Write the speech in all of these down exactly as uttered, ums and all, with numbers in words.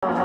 Don't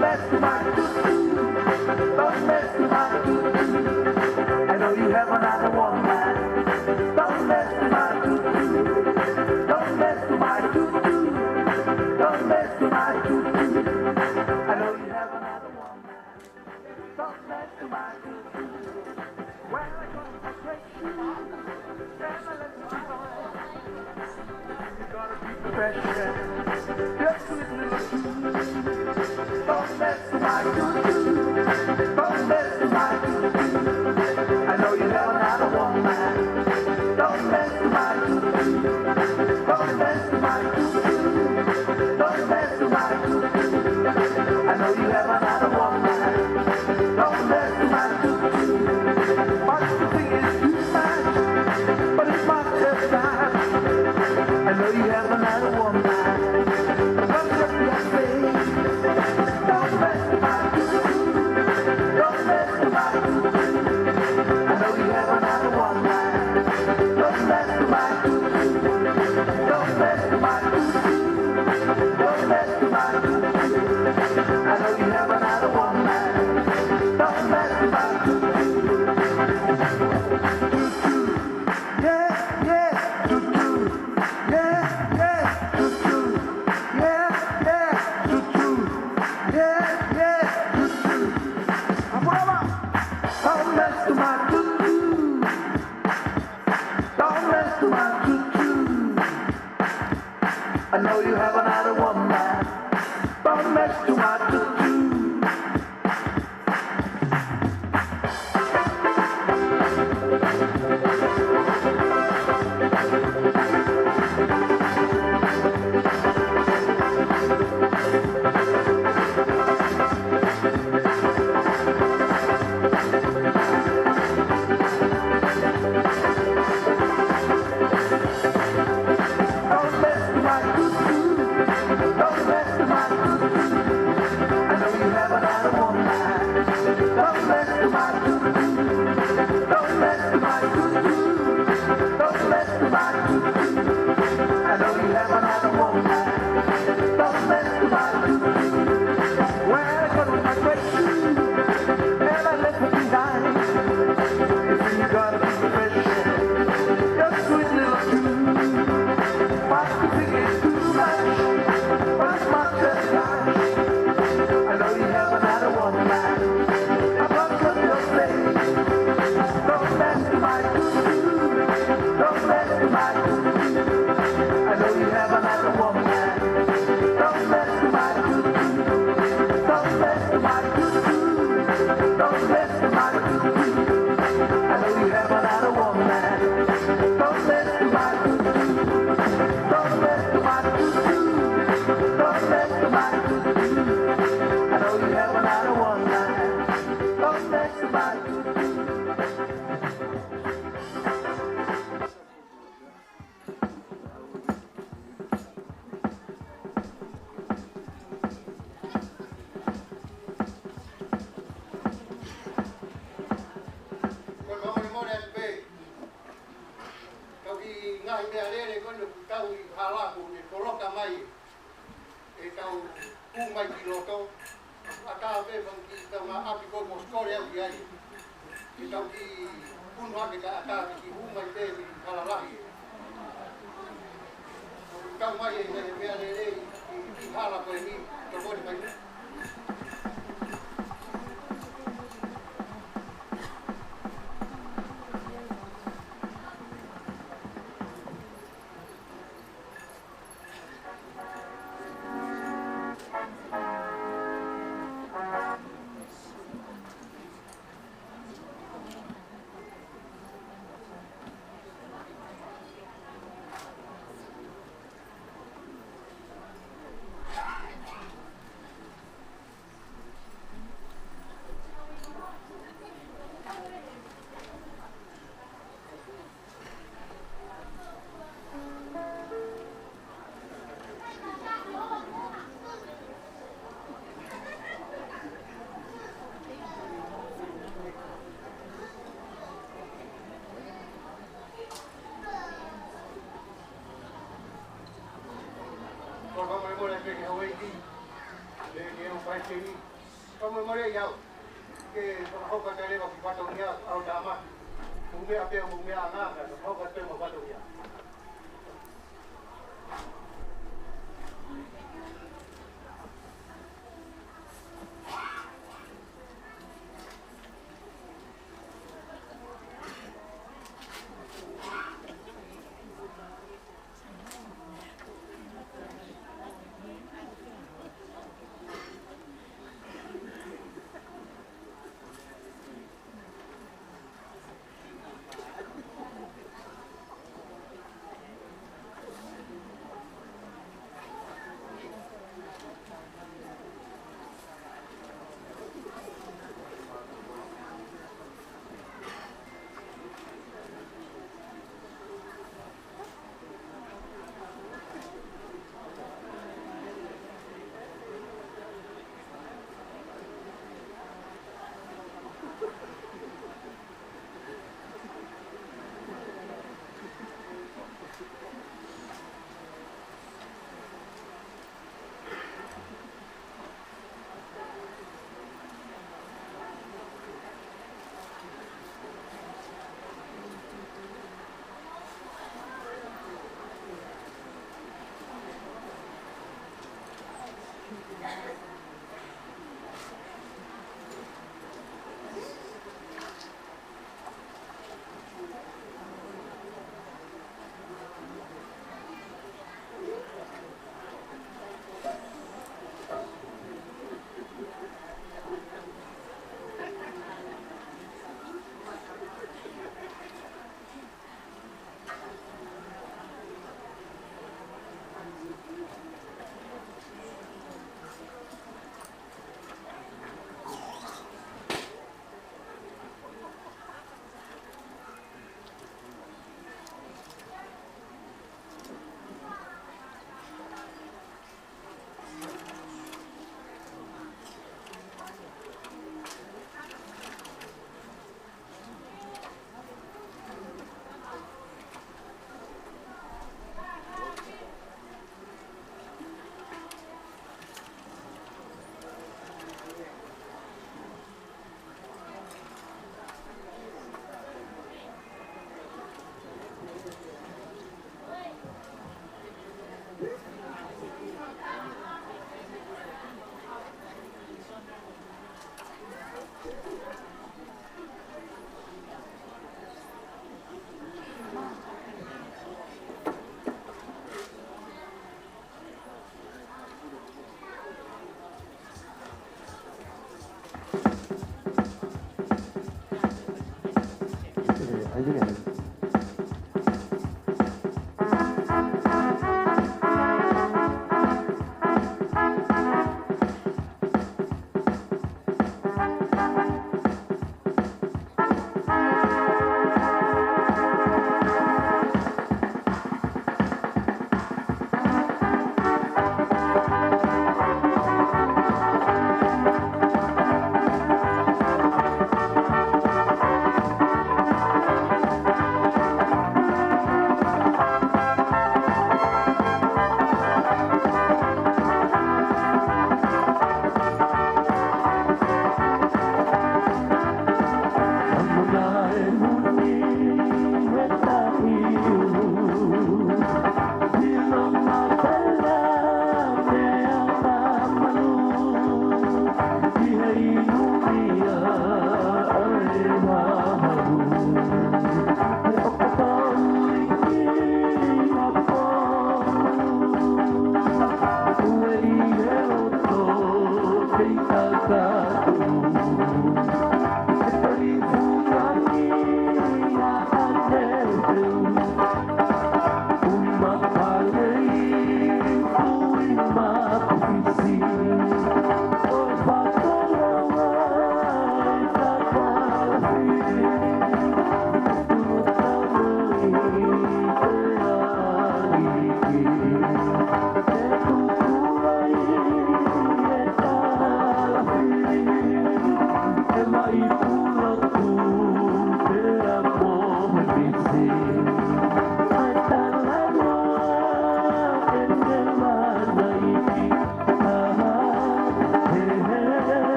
mess with my doo-doo. Don't mess with my doo-doo. I know you have another woman. Don't mess with my doo-doo. Don't mess with my doo-doo. Don't mess with my doo-doo. I know you have another woman. Don't mess with my doo-doo. Well, I got a great shoe. Never let me go. You gotta be professional. Just a little shoe. Don't mess with my doo-doo. Don't mess with my doo-doo. I know you have another woman. Don't mess with my doo-doo. Don't mess with my doo-doo. Don't mess with my doo-doo. I know you have another woman. Don't mess with my doo-doo. What you think is too much, but it's my first time. I know you have another woman. But don't just be afraid. You have another woman. Don't mess to my tutu. Don't mess with my tutu. Don't mess with my tutu. I know you have another woman. Don't mess with my tutu. Don't mess with my tutu. Don't mess with my tutu. I know you have another woman. Don't mess with my tutu. Well, I got my great shoes, and I left it behind. You see, you gotta be special. Just sweet little shoes. But you think it's too much. But it's not just much. I know you have another woman. I love your face. Don't mess with my tutu. Don't mess with my tutu. I know you have another woman. Don't mess with my tutu. Don't mess with my tutu. Don't mess with my tutu. I know you have another woman. Don't mess with my tutu. Don't mess with my tutu. Don't mess with my tutu. I know you have another woman. Don't mess with my tutu. Ko e fakamolemole atu pē. Kau ki he ngaahi meʻalele ko eni ʻoku tau ʻi hala ko eni poloka mai. ʻE tau hū mai ki loto, ʻatā pē fanga kiʻi tau ngā ʻapi ko ē kuo ʻosi kole au ki ai. ʻE tau kiʻi punu hake ka ʻatā ke kiʻi hū mai pē ki hala lahi. Tau mai e, e meʻalele ʻi, ʻi hala ko eni, tokoni mai. Ko e fakamolemole pē ki he houʻeiki, pea ki he ʻū palesiteni. Fakamolemole ia. Ke fakahoko atu leva ki he fatongia, ʻa e tama. Ko e meʻa pē, ko e meʻa ʻanga, ka fakahoko atu mo e fatongia.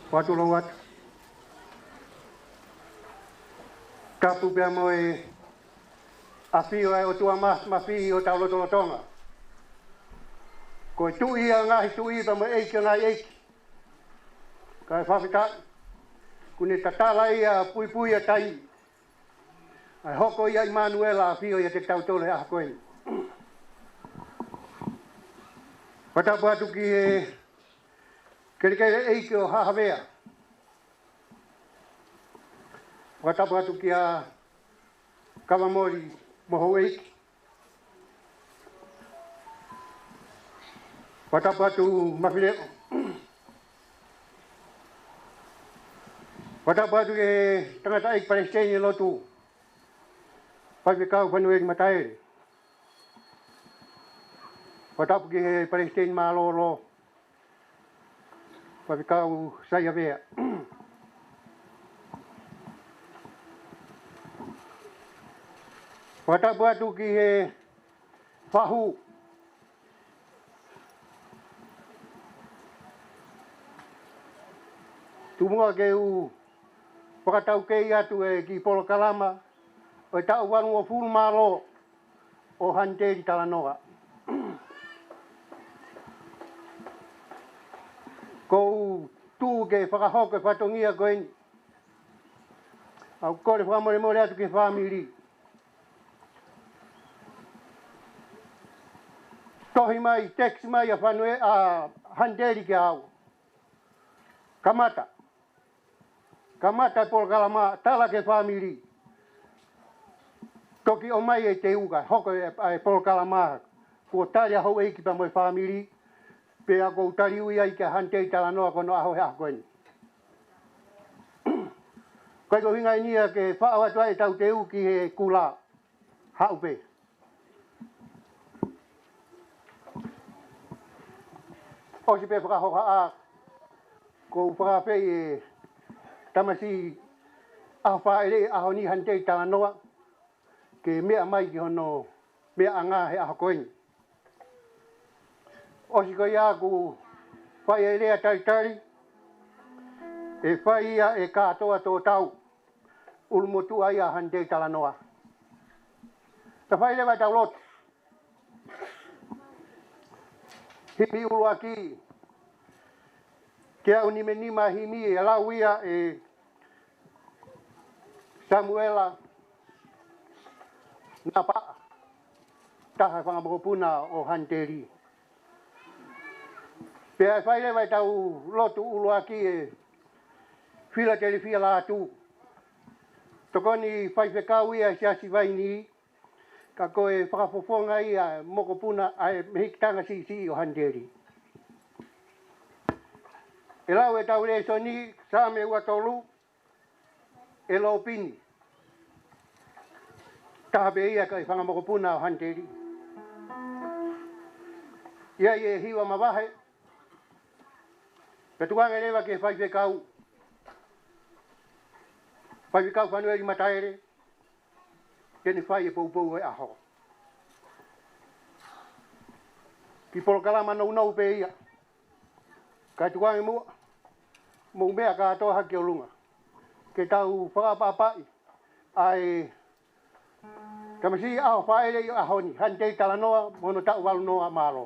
Fakatulou atu. Tapu pea mo e ʻafio ʻa e ʻOtua Māfimafi ʻi hotau lotolotonga. Ko e Tuʻi ʻo e ngaahi tuʻi pea mo e ʻEiki ʻo e ngaahi ʻeiki. Kae fakafetaʻi, kuo ne tatala ia ʻo puipui ʻa Taiʻi, ʻa e hoko ia ʻo ʻImanuela, ʻafio ʻiate kitautolu he ʻaho ko eni. Fakatapu atu ki he kelekele ʻeiki ʻo Haʻa Havea. Fakatapu atu kia Kavamoli mo houʻeiki. Fakatapu atu Mafileʻo. Fakatapu atu ki he tangataʻeiki palesiteni ʻo e lotu, Faifekau Fanueli Mataele. Fakatapu ki he palesiteni mālōlō, Faifekau Saiavea. Fakatapu atu ki he fahu, Tuku muʻa ke u fakataukei atu e kiʻi polokalama ʻo e taʻu valungofulu mālō ʻo Haniteli Talanoa. Ko u tuʻu ke fakahoko e fatongia ko eni. ʻOku ou kole fakamolemole atu ki he fāmili. Tohi mai, text mai ʻa Fanue, ʻa Haniteli kiate au. Kamata. Kamata e polokalama, tala ki he fāmili. Toki ʻomai e teuka, hoko e, e polokalama. Kuo tali ʻa houʻeiki pea mo e fāmili. Pea ʻoku ou tali ui ai kia Haniteli Talanoa ko hono ʻaho he ʻaho ko eni. Ko e ʻuhinga eni ia ke faʻo atu ai ʻetau teu ki he kula. Haʻu pē. ʻOsi pē fakahohaʻa, ʻoku ou fakaafeʻi e tamasiʻi ʻaho fāʻele ʻi he ʻaho ni, Haniteli Talanoa, ke meʻa mai ki hono meʻaʻanga he ʻaho ko eni. ʻOsi ko ia ʻoku fai e lea talitali, ʻe fai ia ʻe Kātoa Tōtau, ʻulumotuʻa ia ʻa Haniteli Talanoa. Ka fai leva ʻetau lotu. Himi ʻuluaki, ke ʻau nimanima himi, ʻe lau ia ʻe Samuela Napaʻa, taha e fanga mokopuna ʻo Haniteli. Pea ʻe fai leva ʻetau lotu ʻuluaki ʻe Filatelifia Lātū. Tokoni faifekau ia ʻi he Siasi Vaini, ka ko e fakafofonga ia e mokopuna ʻa e mehikitanga siʻisiʻi ʻo Haniteli. ʻE lau ʻetau lēsoni, Saame ua tolu, ʻe Lōpini. Taha pē ia ko e fanga mokopuna ʻo Haniteli. ʻI ai e hiva mavahe, pea tuku ange leva ki he faifekau, Faifekau Fanueli Mataele, ke ne fai e poupou ʻo e ʻaho. Kiʻi polokalama nounou pē ia. Kae tuku ange muʻa, mou meʻa kātoa hake ʻi ʻolunga. Ke tau fakaʻapaʻapaʻi ʻa e tamasiʻi ʻaho fāʻele ʻi he ʻaho ni, Haniteli Talanoa, mo hono taʻu valunoa mālō.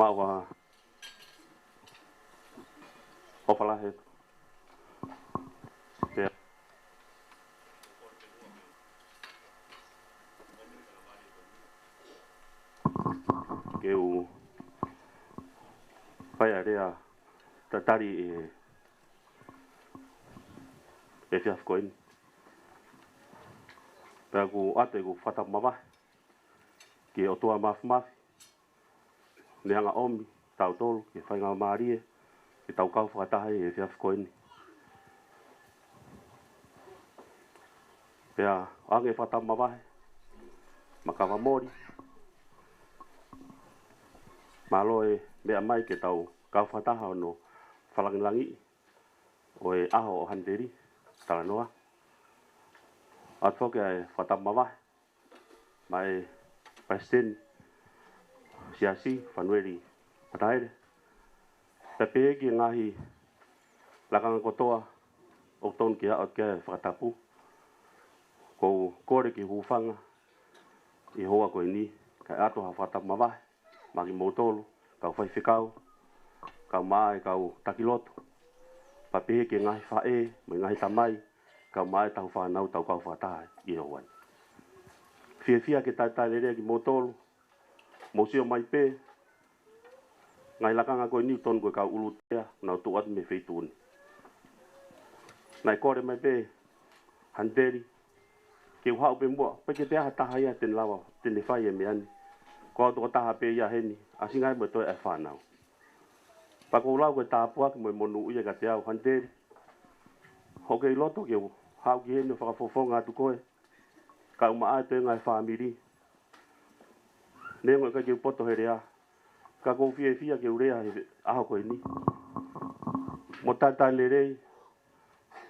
Maʻu ha ʻofa lahi atu. Pea ke u fai ʻa e lea tatali ʻi he efiafi ko eni. Pea ʻoku ʻoatu ʻeku fakatapu mavahe ki he ʻOtua Mafimafi, ne hanga ʻo ʻomi kitautolu ki he faingamālie ke tau kau fakataha ʻi he efiafi ko eni. Pea ʻoange e fakatapu mavahe mo e kavamoli. Mālō e meʻa mai ke tau kau fakataha hono fakalāngilangiʻi ʻo e ʻaho ʻo Haniteli Talanoa. ʻOatu foki ʻa e fakatapu mavahe maʻa e Palesiteni Siasi, Fanueli Mataele. Pea pehē ki he ngaahi lakanga kotoa ʻoku totonu ke aʻu ki ai e fakatapu. ʻOku ou kole ke hūfanga ʻi he houa ko eni, kae ʻoatu ha fakatapu mavahe maʻa kimoutolu kau faifekau, kau maʻa e kau taki lotu, pea pehē ki he ngaahi faʻē mo e ngaahi tamai, kau maʻa e tau fānau tau kau fakataha ʻi he houa ni. Fiefia ke talitali lelei kimoutolu, mou sio mai pē, ngaahi lakanga ko eni ʻoku totonu ko e kau ʻulu tea, nau tuʻu atu mei he feituʻu ni. Naʻe kole mai pē Haniteli ke u haʻu pē muʻa, pea ke te aha taha ia te ne lava, te ne fai e meʻa ni. Ko au tokotaha pē ia heni, ʻasi ngai mo e toe ʻa e fānau. Pea ʻoku ou lau ko e tāpuaki mo e monūʻia kiate au, Haniteli. Hoʻo kei loto ke u haʻu ki heni ʻo fakafofonga atu koe, kau maʻa e toenga e fāmili. Neongo ʻikai ke u poto he lea, ka ʻoku ou fiefia ke u lea he ʻaho ko eni mo talitali lelei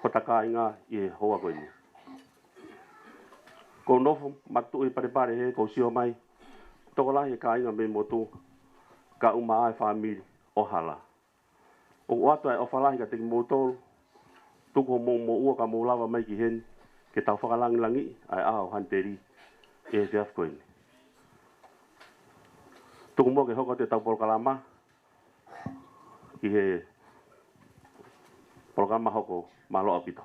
hota kāinga ʻi he houa ko eni. ʻOku ou nofo matuʻu ʻi Palepale he ʻoku ou sio mai, tokolahi e kāinga mei motu, kau maʻa e fāmili ʻo hala. ʻOku ʻoatu ʻa e ʻofa lahi kiate kimoutolu, tuku hoʻomou moʻua ka mou lava mai ki heni, ke tau fakalāngilangiʻi ʻa e ʻaho ʻo Haniteli ʻi he efiafi ko eni. Tuku muʻa ke hoko atu ʻetau polokalama, ʻi he polokalama hoko, mālō ʻaupito.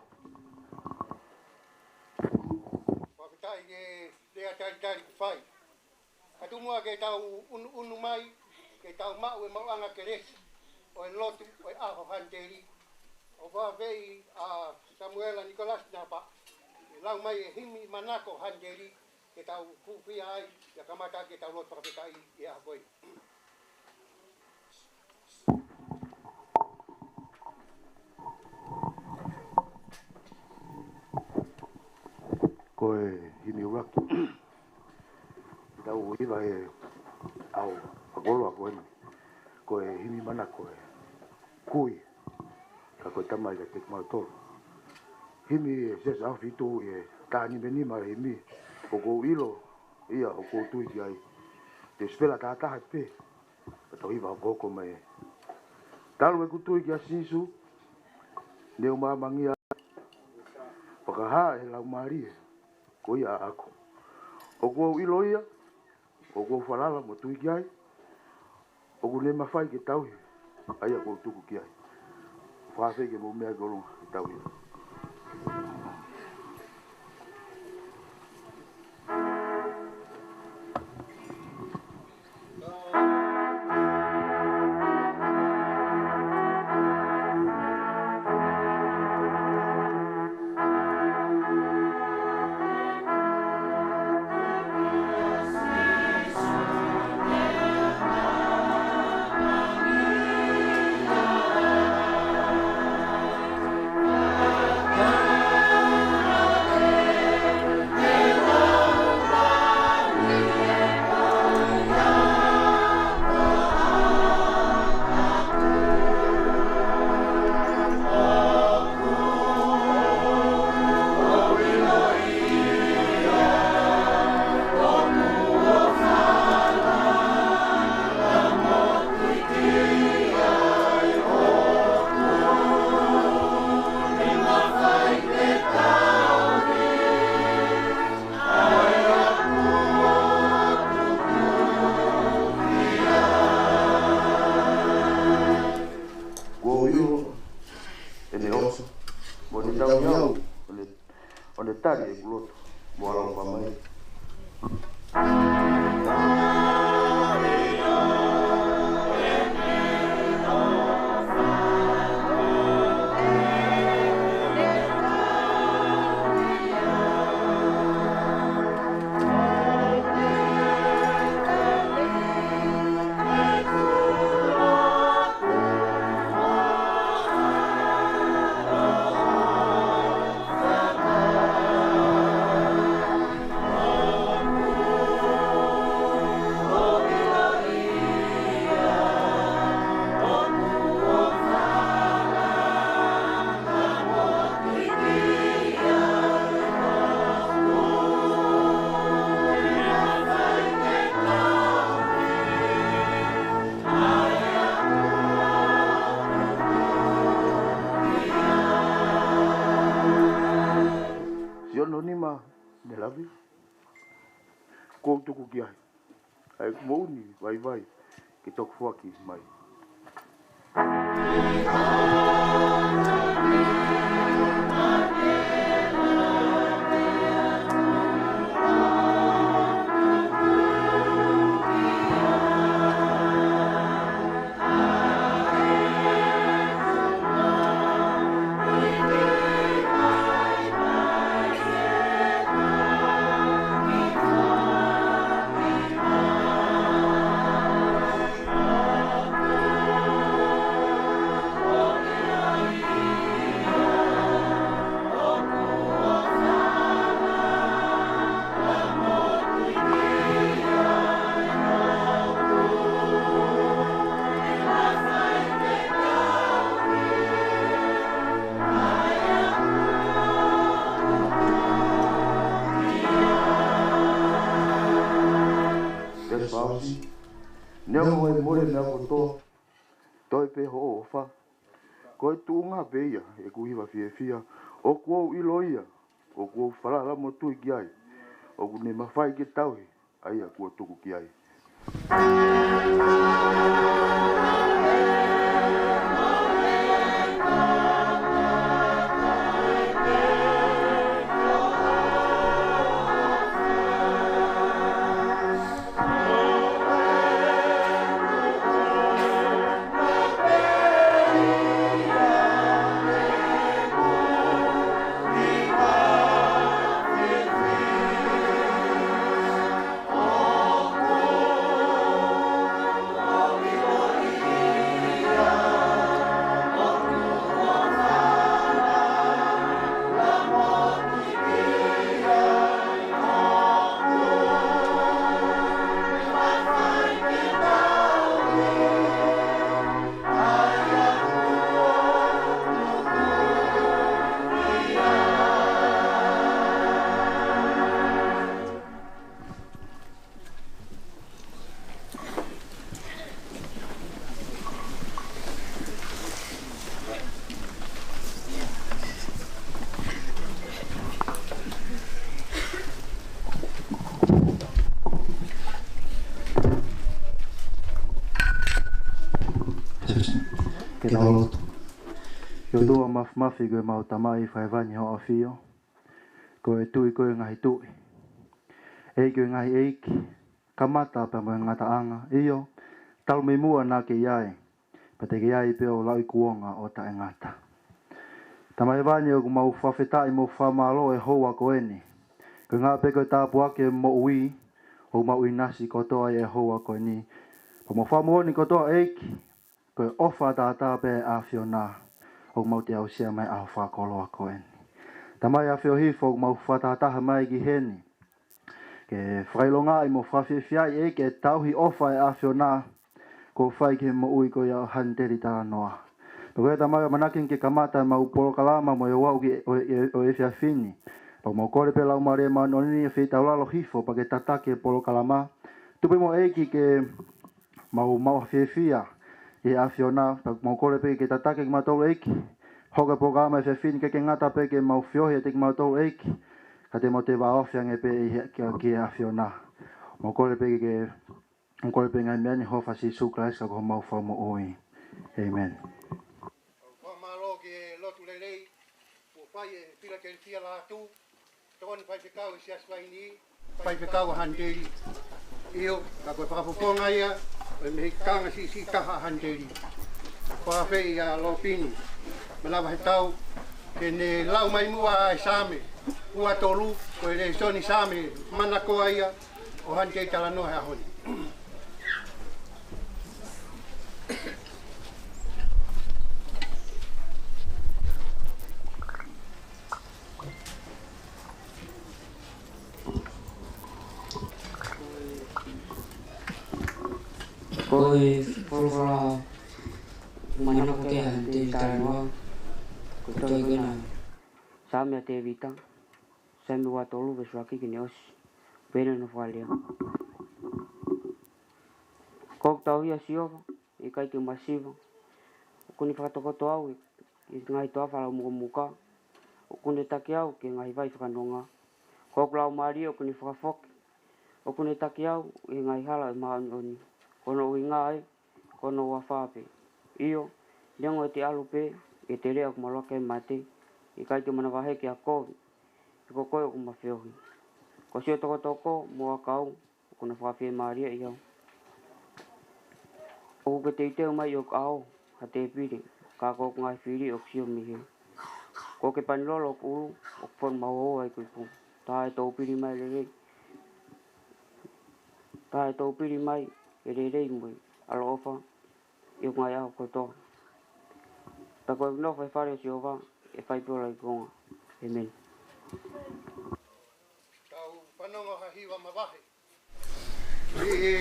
Fakafetaʻi ki he lea talitali kuo fai. Ka tuku muʻa ke tau ʻunuʻunu mai, ke tau maʻu e maʻuʻanga kelesi ʻo e lotu ʻo e ʻaho ʻo Haniteli. ʻOku fakaafeʻi ʻa Samuela Nikolasi Napa ke lau mai e himi manako ʻo Haniteli, ke tau hūfia ai, pea kamata ke tau lotu fakafetaʻi ʻi he ʻaho ko eni. Ko e himi ʻuluaki ʻoku tau hiva he ʻaho fakakoloa ko eni, ko e himi manako ʻo e kui, ka ko e tamai kiate kimautolu. Himi ʻe Siasi ʻAhofitu, ʻi he taha nimanima e himi, ʻOku ou ʻilo ia ʻoku ou tui ki ai. Te u sipela tahataha pē, ka tau hiva hokohoko mai. Talu ʻeku tui kia Sīsū, ne u maamangia, fakahā ʻe he Laumālie, ko ia ʻaʻaku. ʻOku ou ʻilo ia, ʻoku ou falala mo tui ki ai, ʻoku ne mafai ke tauhi ʻa ia ʻoku ou tuku ki ai. Fakafeʻi ke mou meʻa ki ʻolunga ke tauhi. ʻene ʻofa, mo ʻene tauhi au, ʻo ne, ʻo ne tali ʻeku lotu mo ʻaloʻofa mai. Siʻono nima, Melavi, kuo u tuku ki ai ʻa ʻeku moʻoni vaivai ke toki foaki mai. Veesi fā ʻosi. Neongo e mole meʻa kotoa, toe pē hoʻo ʻofa, ko e tuʻunga pē ia ʻeku hiva fiefia. ʻOku ou ʻilo ia, ʻoku ou falala mo tui ki ai, ʻoku ne mafai ke tauhi ʻa ia kuo tuku ki ai. Ke tau lotu. ʻE ʻOtua Māfimafi, ko ʻemau Tamai fakahēvani ʻoku ke ʻafio, ko e Tuʻi koe ʻo e ngaahi tuʻi, ʻEiki ʻo e ngaahi ʻeiki, kamata pea mo e ngataʻanga, ʻio, talu mei muʻa naʻa ke ʻi ai, pea te ke ʻi ai pē ʻo lauikuonga ʻo taʻengata. Tamai hēvani, ʻoku mau fakafetaʻi mo fakamālō he houa ko eni. Ko e ʻuhinga pē ko e tāpuaki ʻo e moʻui, ʻoku mau ʻinasi kotoa ʻi he houa ko eni. Pea mau fakamoʻoni kotoa, ʻEiki, ko e ʻofa ʻataʻatā pē ʻa e ʻAfiona ʻoku mau toe aʻusia mai he ʻaho fakakoloa ko eni. Tamai, ʻafio hifo, ʻoku mau fakatahataha mai ki heni ke fakaʻilongaʻi mo fakafiefiaʻi, ʻEiki, e tauhi ʻofa ʻa e ʻAfiona kuo fai ki he moʻui ko ia ʻo Haniteli Talanoa. Pea ko ia, Tamai, ʻoku ʻamanaki ke kamata ʻemau polokalama mo e ouau ki he, ʻo, ʻo, ʻo e efiafi ni. Pea ʻoku mau kole pē Laumālie Māʻoniʻoni ʻo feitaulalo hifo pea ke tataki e polokalama. Tuku pē muʻa, ʻEiki, ke mau maʻu ha fiefia ʻi he ʻAfiona, pea ʻoku mau kole pē ke tataki kimautolu, ʻEiki. Hoko e polokalama he efiafi ni, ʻikai ke ngata pē ke mau feohi ʻiate kimautolu, ʻEiki, ka te mau toe vāofi ange pē ʻi he, ki, ki he ʻAfiona. Mau kole pē ke, mau kole pē ngaahi meʻa ni ʻi he huafa ʻo Sīsū Kalaisi ko homau Fakamoʻui. ʻĒmeni. Lelei, ʻoku fai ʻe Filatelifia Lātū, tokoni faifekau ʻi he Siasi Vaini, faifekau ʻa Haniteli. ʻIo, ka ko e fakafofonga ia ʻo e mehikitanga siʻisiʻi taha ʻa Haniteli. Fakaafeʻi ʻa Lopini Manavahetau ke ne lau mai muʻa e Saame ua tolu, ko e lēsoni Saame manakoa ia ʻo Haniteli talanoa he ʻaho ni. Ko e folofola manako ki ai ʻa Haniteli talanoa, ko e tohi ko ena Saame ʻa Tēvita, Saame ua tolu veesi ua ki he ʻosi, pehē ni hono fakalea. Ko hoku tauhi ʻa Sihova, ʻe ʻikai te u masiva. ʻOku ne fakatokoto au ʻi he ngaahi toafa laumukomuka. ʻOku ne taki au ki he ngaahi vai fakanonga. Ko hoku laumālie ʻoku ne fakafoki. ʻOku ne taki au ʻi he ngaahi hala ʻo e māʻoniʻoni. Ko hono ʻuhinga ē, ko hono huafa pē. ʻIo, neongo ʻete ʻalu pē ʻi he teleʻa ʻoku maluʻaki ai e mate, ʻe ʻikai te u manavahē ki ha kovi, he ko koe ʻoku ma feohi. Ko siʻo tokotoko mo ʻakau, ʻoku na fakafiemālieʻi au. ʻOku ke teuteu mai ʻi hoku ʻao ha tēpile, ka ko hoku ngaahi fili ʻoku sio mei hē. Kuo ke panilolo hoku ʻulu, ʻoku fonu mahohoa ʻeku ipu. Tā ʻe toupili mai lelei. Tā ʻe toupili mai e lelei mo e ʻaloʻofa ʻi hoku ngaahi ʻaho kotoa. Tā ko ʻeku nofo he fale ʻo Sihova, ʻe fai pē ho lauikuonga. ʻĒmeni. Tau fanongo ha hiva mavahe. ʻI he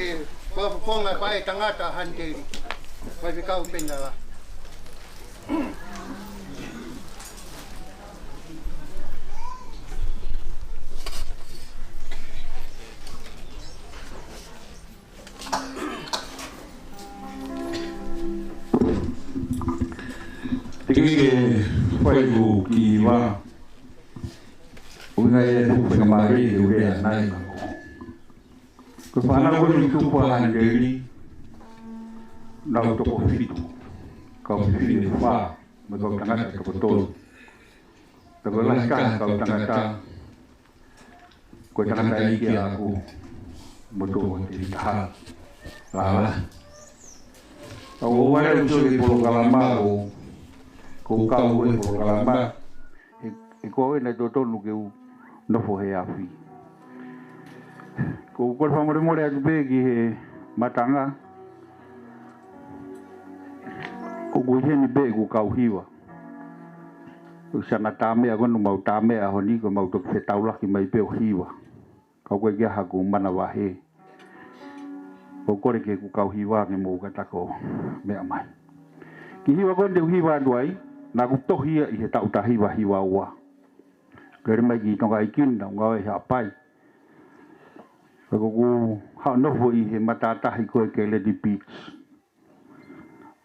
fakafofonga ʻa e faʻētangata ʻa Haniteli, Faifekau Penala. Teʻeki ke fai ʻeku kiʻi hiva, ʻuhinga ʻe tuku faingamālie ke u lea ʻanenai. Ko e fānau ko eni ʻoku tupu ʻa Haniteli, nau toko fitu, kau fefine ʻe fā, mo e kau tangata ʻe toko tolu. Pea ko e lahi taha e kau tangata, ko e tangataʻeiki ʻaʻaku, mo e toʻu ʻo Tēvita Hala. Lala. ʻOku ou ʻalu atu ki he polokalama ko, ko e kau ʻo e polokalama, he, he ko au ē naʻe totonu ke u nofo he afi. ʻOku ou kole fakamolemole atu pē ki he matanga, ʻoku ʻi heni pē ʻeku kau hiva. ʻOku ʻikai ke u tāmeʻa, ko ʻemau tāmeʻa he ʻaho ni, ko ʻemau toki fetaulaki mai pē ʻo hiva. Ka ʻoku ʻikai ke ʻi ai haʻaku manavahē. ʻOku ou kole ki heʻeku kau hiva ke mou kātaki ʻo meʻa mai. Kiʻi hiva ko eni te u hiva atu ai, naʻá ku tohi ia ʻi he taʻu taha hiva hiva ua. Lele mai ki Tonga ʻi Kina, ʻo ngāue ʻi Haʻapai. Pea ko ʻeku haʻu ʻo nofo ʻi he matātahi ko ē ki Lady Beach.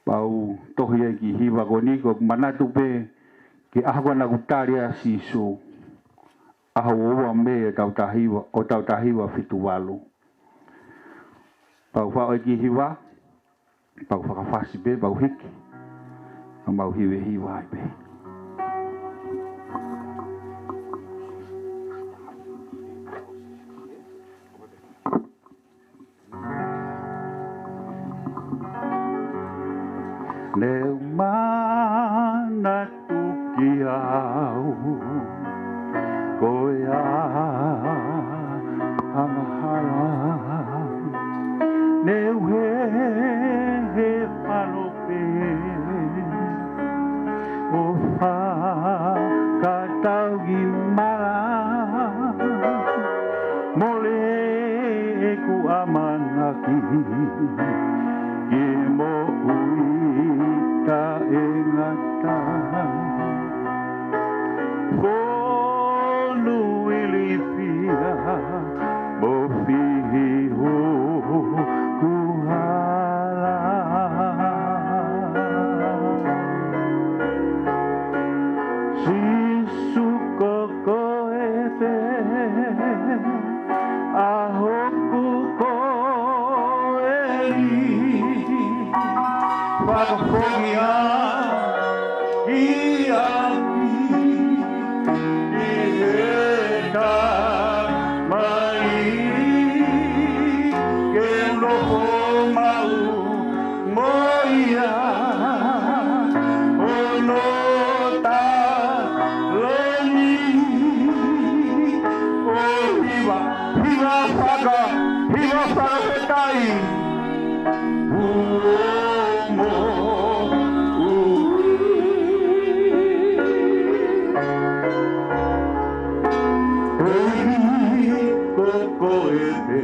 Pea u tohi ai e kiʻi hiva ko eni, ko ʻeku manatu pē ki he ʻaho ko ē naʻá ku tali ai ʻa Sīsū. ʻAho ua ua Mē ʻo e taʻu taha hiva, ʻo e taʻu taha hiva fitu valu. Pea u faʻu e kiʻi hiva, pea u fakafasi pē, pea u hiki. Pea mau hiva hiva ai pē. Ne u manatu ki au, ko e angahala. Ne u hehefalo pē ʻo fakatau ki mala, mole ʻeku ʻamanaki ki he moʻui taʻengata. Fonu ilifia mo fihi hoku hala. Sīsū ko koe pē ʻa hoku koeli. Fakafoki au ia Fakafetaʻi. Kuo moʻui. ʻEiki ko koe pē.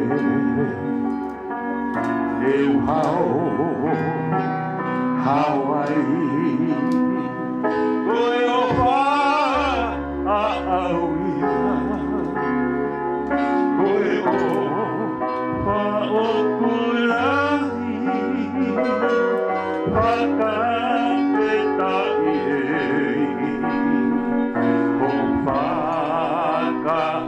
ʻEu hao, hao ai. Ko e ʻofa ʻaʻau ia. Ko e ʻofa ʻoku lahi. Fakafetaʻi ʻEiki. Ko fakaʻata.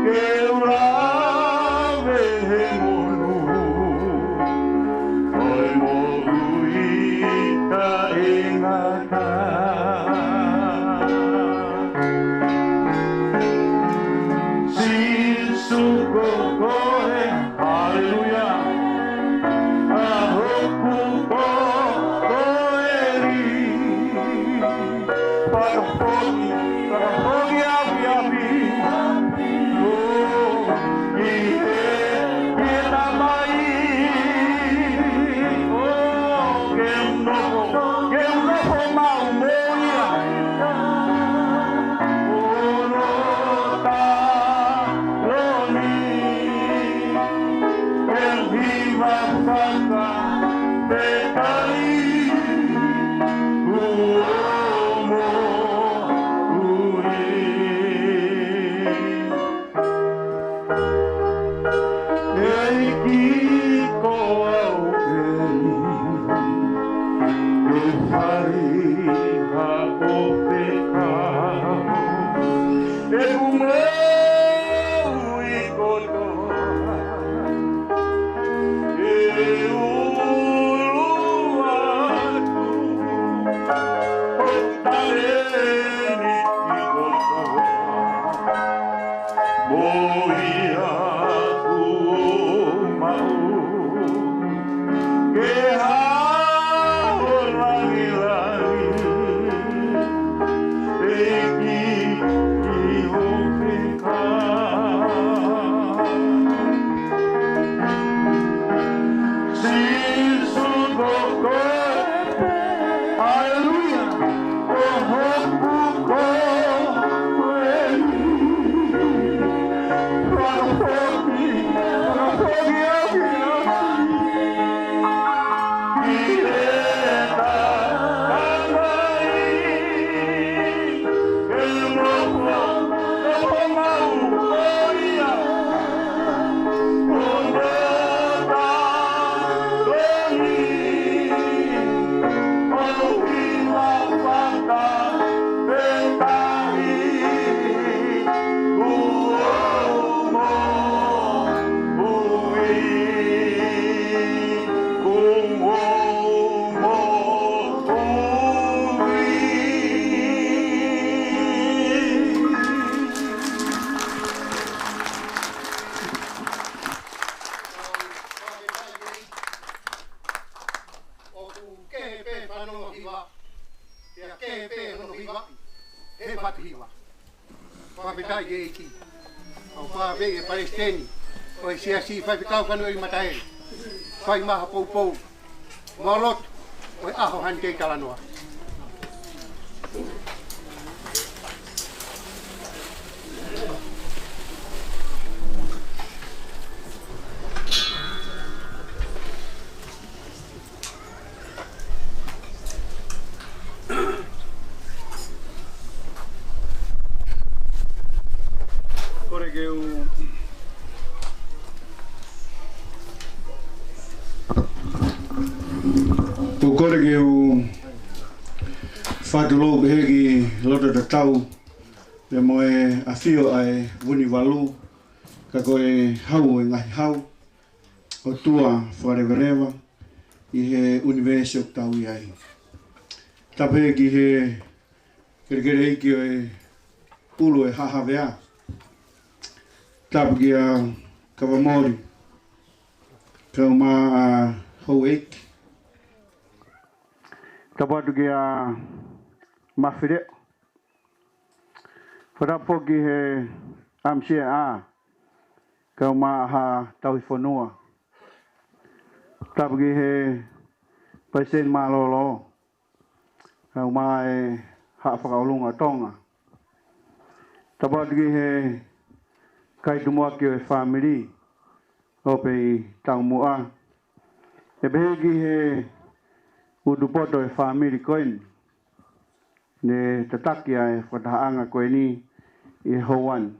Ke u lave he monū, ʻo e moʻui taʻengata. Sīsū ko koe, haleluia. ʻA hoku poʻuli. Fakafoki, fakafoki afiafi. ʻO, ʻi he, ʻi he Tamai. ʻO, ke u nofo, ke u nofo maʻu mo ia. ʻO, no ta, loni. Ke u hiva fakafetaʻi, kuo moʻui. ʻEiki ko au pē, ke fai haʻo fekau. ʻEku moʻui kotoa. ʻE ʻulu atu, ʻo talēniti kotoa. Mo ia kuo maʻu. Ke hao langilangi, ʻEiki ʻi ho fekau. Sīsū ko koe, haleluia, ko hoku poʻuli. Fakafoki, fakafoki afiafi. ʻI he Tamai, ke nofo, nofo maʻu mo ia. Ko no ta, ko ni, ʻo hiva fakafetaʻi. Kuo moʻui, kuo moʻui. ʻOku kehe pē fanongo hiva, pea kehe pē hono hiva, he fatu hiva. Fakafetaʻi ki he ʻEiki. ʻOku ou fakaafeʻi e palesiteni ʻo e Siasi, Faifekau Fanueli Mataele, fai maha poupou mo lotu ʻo e ʻaho hanu tei talanoa. Kole ke u, ʻoku ou kole ke u fakatulou pehē ki loto tatau pea mo e ʻafio ʻa e Vunivalu, ka ko e Hau ʻo e ngaahi hau, ʻOtua fakalevaleva ʻi he ʻunivēsi ʻoku tau ʻi ai. Tapu ki he kelekele ʻeiki ʻo e ʻulu ʻo e Haʻa Havea. Tapu kia Kavamoli, kaeʻumaʻā ʻa Houʻeiki. Tapu atu kia Mafileʻo. Fakatapu ki he ʻamisia ʻa kae ʻumaʻā Haʻa Tauhi Fonua. Tapu ki he Palesiteni Mālōlō, kae ʻumaʻā e Haʻa Fakaʻolunga ʻo Tonga. Tapu atu ki he kai tumuʻaki ʻo e fāmili ʻo pē ʻi taumuʻa. ʻE pehē ki he utupoto ʻo e fāmili ko eni ne tataki ʻa e fakatahaʻanga ko eni ʻi he houa ni.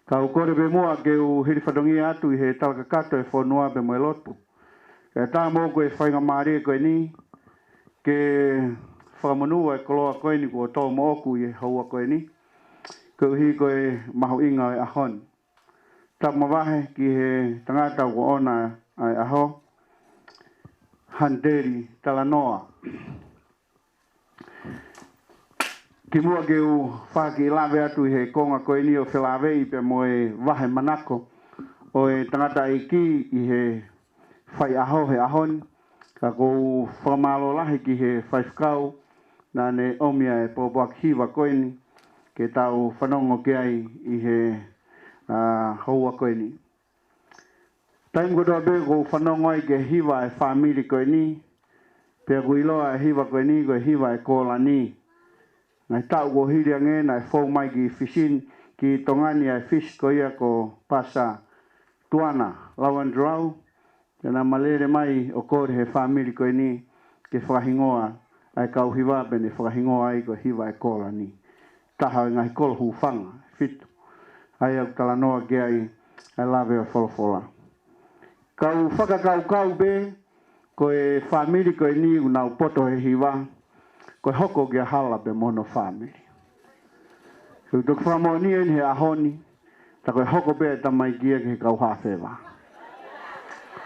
Kau kole pē muʻa ke u hili fatongia atu ʻi he tala kakato ʻo e fonua pea mo e lotu. Kae ʻatā moʻoku e faingamālie ko eni ke fakamonū ʻa e koloa ko eni kuo tō moʻoku ʻi he houa ko eni, koeʻuhi ko e mahuʻinga ʻo e ʻaho ni. Tapu mavahe ki he tangata ʻoku ʻoʻona ʻa e ʻaho, Haniteli Talanoa. Kimuʻa ke u fai ha kiʻi lave atu ʻi he konga ko eni ʻo felāveʻi pea mo e vahe manako ʻo e tangataʻeiki ʻi he faiʻaho he ʻaho ni, ka ʻoku ou fakamālō lahi ki he faifekau naʻa ne ʻomi ʻa e pōpoaki hiva ko eni ke tau fanongo ki ai ʻi he, ā, houa ko eni. Taimi kotoa pē ʻoku ou fanongo ai ki he hiva ʻa e fāmili ko eni, pea ʻoku ʻiloa ʻa e hiva ko eni ko e hiva ʻa e Kōlani. Ngaahi taʻu kuo hili ange naʻe fou mai ki Fisi ni, ki Tonga ni ʻa e Fisi ko ia ko Pasa Tuana Lauandrau, pea naʻa ma lele mai ʻo kole he fāmili ko eni ke fakahingoa ʻa e kau hiva pea ne fakahingoa ai ko e hiva ʻa e Kōlani. Taha ʻo e ngaahi kolo hūfanga ʻe fitu ʻa ia ʻoku talanoa ki ai ʻa e lave ʻo e folofola. Kau fakakaukau pē, ko e fāmili ko eni ʻoku nau poto he hiva, ko e hoko kia Hala pea mo hono fāmili. Ko e toki fakamoʻoni eni he ʻaho ni, tā ko e hoko pē ʻa e tamaiki ia ki he kau Haʻa Feva.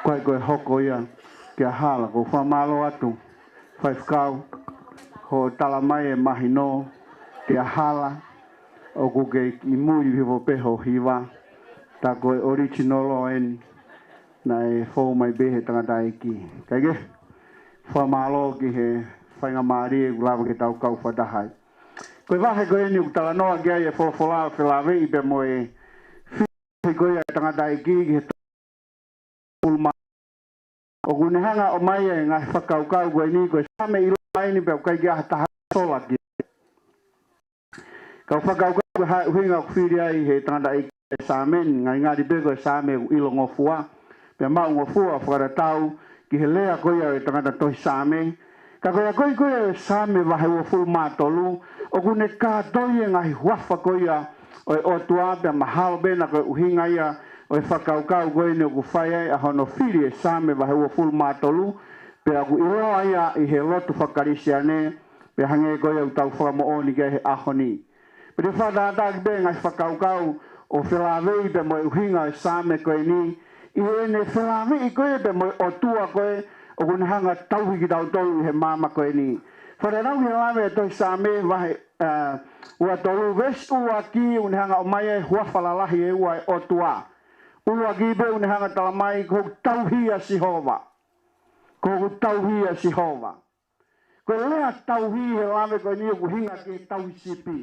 Ko e, ko e hoko ia kia Hala, ʻoku ou fakamālō atu, faifekau, hoʻo tala mai ʻe mahino, kia Hala, ʻoku ke ʻi mui hifo pē hoʻo hiva, tā ko e original ʻeni, naʻe fou mai pē he tangataʻeiki. Kae kehe, fakamālō ki he faingamālie ʻoku lava ke tau kau fakataha ai. Ko e vahe ko eni ʻoku talanoa ki ai e folofola ʻo felāveʻi pea mo e fihi ko ia e tangataʻeiki ki he tolu ma. ʻOku ne hanga ʻo ʻomai e ngaahi fakakaukau ko eni ko e Saame ʻiloa eni pea ʻoku ʻikai ke ʻi ai ha taha sola ki ai. Kau fakakaukau ko e hā e ʻuhinga ʻoku fili ai he tangataʻeiki e Saame ni, ngalingali pē ko e Saame ʻoku ʻilongofua, pea maʻungofua ʻo fakatatau ki he lea ko ia ʻo e tangata tohi Saame. Ka ko e akoʻi ko ia ʻo e Saame vahe uofulu mā tolu, ʻoku ne kātoi e ngaahi huafa ko ia ʻo e ʻOtua, pea mahalo pē naʻa ko e ʻuhinga ia ʻo e fakakaukau ko eni ʻoku fai ai ʻa hono fili e Saame vahe uofulu mā tolu, pea ʻoku ʻiloa ia ʻi he lotu faka-Kalisitiane, pea hangē ko ia ʻoku tau fakamoʻoni ki ai he ʻaho ni. Pea te u fakatātā ʻaki pē ngaahi fakakaukau ʻo felāveʻi pea mo e ʻuhinga e Saame ko eni, ʻi heʻene felāveʻi ko ē pea mo e ʻOtua ko ē ʻoku ne hanga tauhi kitautolu ʻi he māmani ko eni. Fakatatau ki he lave e tohi Saame vahe, ā, ua tolu veesi ua ki, ʻoku ne hanga ʻomai e huafa lalahi ʻe ua e ʻOtua. ʻUluaki pē ʻoku ne hanga tala mai ko hoku tauhi ʻa Sihova. Ko hoku tauhi ʻa Sihova. Ko e lea tauhi he lave ko eni ʻoku ʻuhinga ki he tauhi sipi.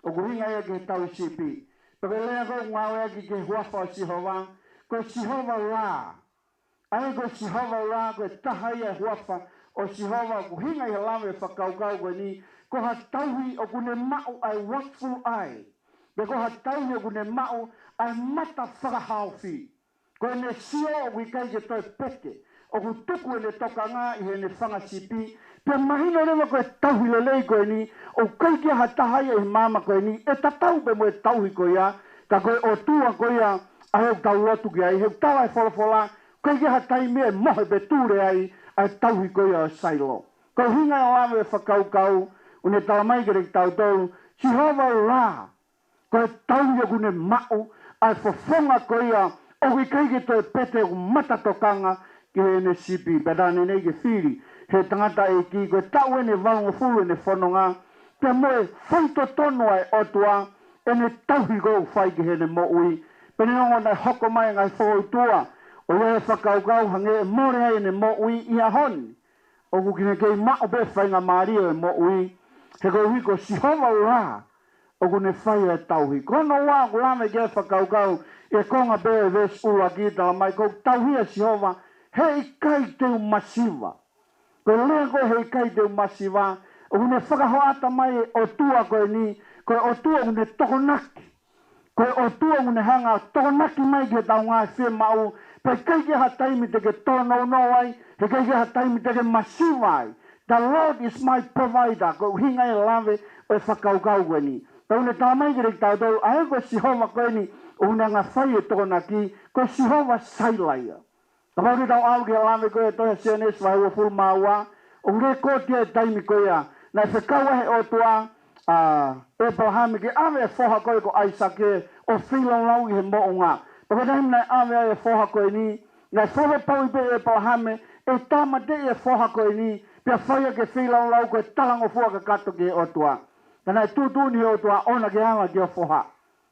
ʻOku ʻuhinga ia ki he tauhi sipi. Pea ko e lea ko ē ʻoku ngāueʻaki ki he huafa ʻo Sihova, ko e Sihova ʻUlā. ʻA ia ko e Sihova ʻUlā, ko e taha ia e huafa ʻo Sihova ʻoku ʻuhinga ʻi he lave fakakaukau ko eni, ko ha tauhi ʻoku ne maʻu ʻa e watchful eye. Pe ko ha tauhi ʻoku ne maʻu ʻa e mata fakahaofi. Ko ʻene sio ʻoku ʻikai ke toe pete, ʻoku tuku ʻene tokanga ʻi heʻene fanga sipi, pea mahino leva ko e tauhi lelei ko eni, ʻoku ʻikai ke ʻi ai ha taha ia ʻi māmani ko eni, ʻe tatau pē mo e tauhi ko ia, ka ko e ʻOtua ko ia, ʻa ia ʻoku tau lotu ki ai, he ʻoku tala e folofola, ʻikai ke ʻi ai ha taimi ʻe mohe pe tule ai, ʻa e tauhi ko ia ʻo Sailo. Ko e ʻuhinga ia ʻo e lave fakakaukau, ʻoku ne tala mai kiate kitautolu, Sihova ʻUlā, ko e tauhi ʻoku ne maʻu, ʻa e fofonga ko ia, ʻoku ʻikai ke toe pete ʻoku mata tokanga ki heʻene sipi, pea tā naʻe ʻikai ke fili, he tangataʻeiki, ko e taʻu ʻeni ʻe valungofulu ʻene fononga, pea mo e faitotonu ʻa e ʻOtua, ʻene tauhi ko ē ʻoku fai ki heʻene moʻui, pea neongo naʻe hoko mai e ngaahi fokoutua, ʻo ʻi ai e fakakaukau hangē ʻe mole ai ʻene moʻui ʻi he ʻaho ni. ʻOku ne kei maʻu pē faingamālie ʻo e moʻui, he koeʻuhi ko Sihova ʻUlā, ʻoku ne fai e tauhi. Ko hono ua ʻoku lave ki ai e fakakaukau ʻi he konga pē ʻo e veesi ʻuluaki, talamai ko e tauhi ʻa Sihova, heʻikai te u masiva. Ko e lea ko e heʻikai te u masiva, ʻoku ne fakahoʻata mai e ʻOtua ko eni, ko e ʻOtua ʻoku ne tokonaki. Ko e ʻOtua ʻoku ne hanga ʻo tokonaki mai ki heʻetau ngaahi fiemaʻu, pea ʻikai ke ʻi ai ha taimi te ke tōnounou ai, heʻikai ke ʻi ai ha taimi te ke masiva ai. The Lord is my provider, ko e ʻuhinga e lave ʻo e fakakaukau ko eni. Pea ʻoku ne talamai kiate kitautolu, ʻa ia ko Sihova ko eni, ʻoku ne hanga ʻo fai e tokonaki, ko Sihova Saila ia. Kapau te tau ʻalu ki he lave ko ē ʻa e tohi Sēnesi vahe uofulu mā ua, ʻoku lekooti e taimi ko ia naʻe fekau ai he ʻOtua ʻa ʻĒpalahame ke ʻave e foha ko ē ko ʻAisake ʻo feilaulau ʻi he moʻunga. Pea ko e taimi naʻe ʻave ai e foha ko eni, naʻe fakapapauʻi pē ʻe ʻĒpalahame ʻe tāmateʻi e foha ko eni, pea fai ʻaki e feilaulau ko e talangofua kakato ki he ʻOtua. Ka naʻe tuʻutuʻuni ʻe he ʻOtua, ʻoua naʻa ke ala ki ho foha.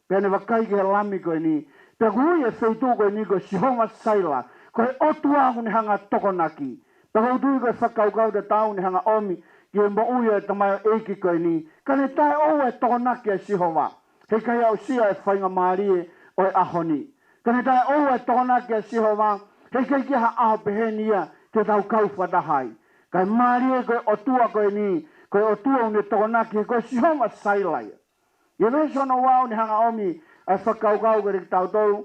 Pea ne vakai ki he lami ko eni. Pea ʻoku ui e feituʻu ko eni ko Sihova Saila, ko e ʻOtua ʻoku ne hanga ʻo tokonaki. Pea ʻoku ou tui ko e fakakaukau tatau ʻoku ne hanga ʻo ʻomi ki he moʻui ʻa e tamaioʻeiki ko eni. Ka ne taʻeʻoua e tokonaki ʻa Sihova, heʻikai aʻusia e faingamālie ʻo e ʻaho ni. Ka ne taʻeʻoua e tokonaki ʻa Sihova, heʻikai ke ʻi ai ha ʻaho peheni ia te tau kau fakataha ai. Kae mālie ko e ʻOtua ko eni, ko e ʻOtua ʻoku ne tokonaki, ko Sihova Saila ia. ʻI he veesi hono ua ʻoku ne hanga ʻo ʻomi ʻa e fakakaukau kiate kitautolu,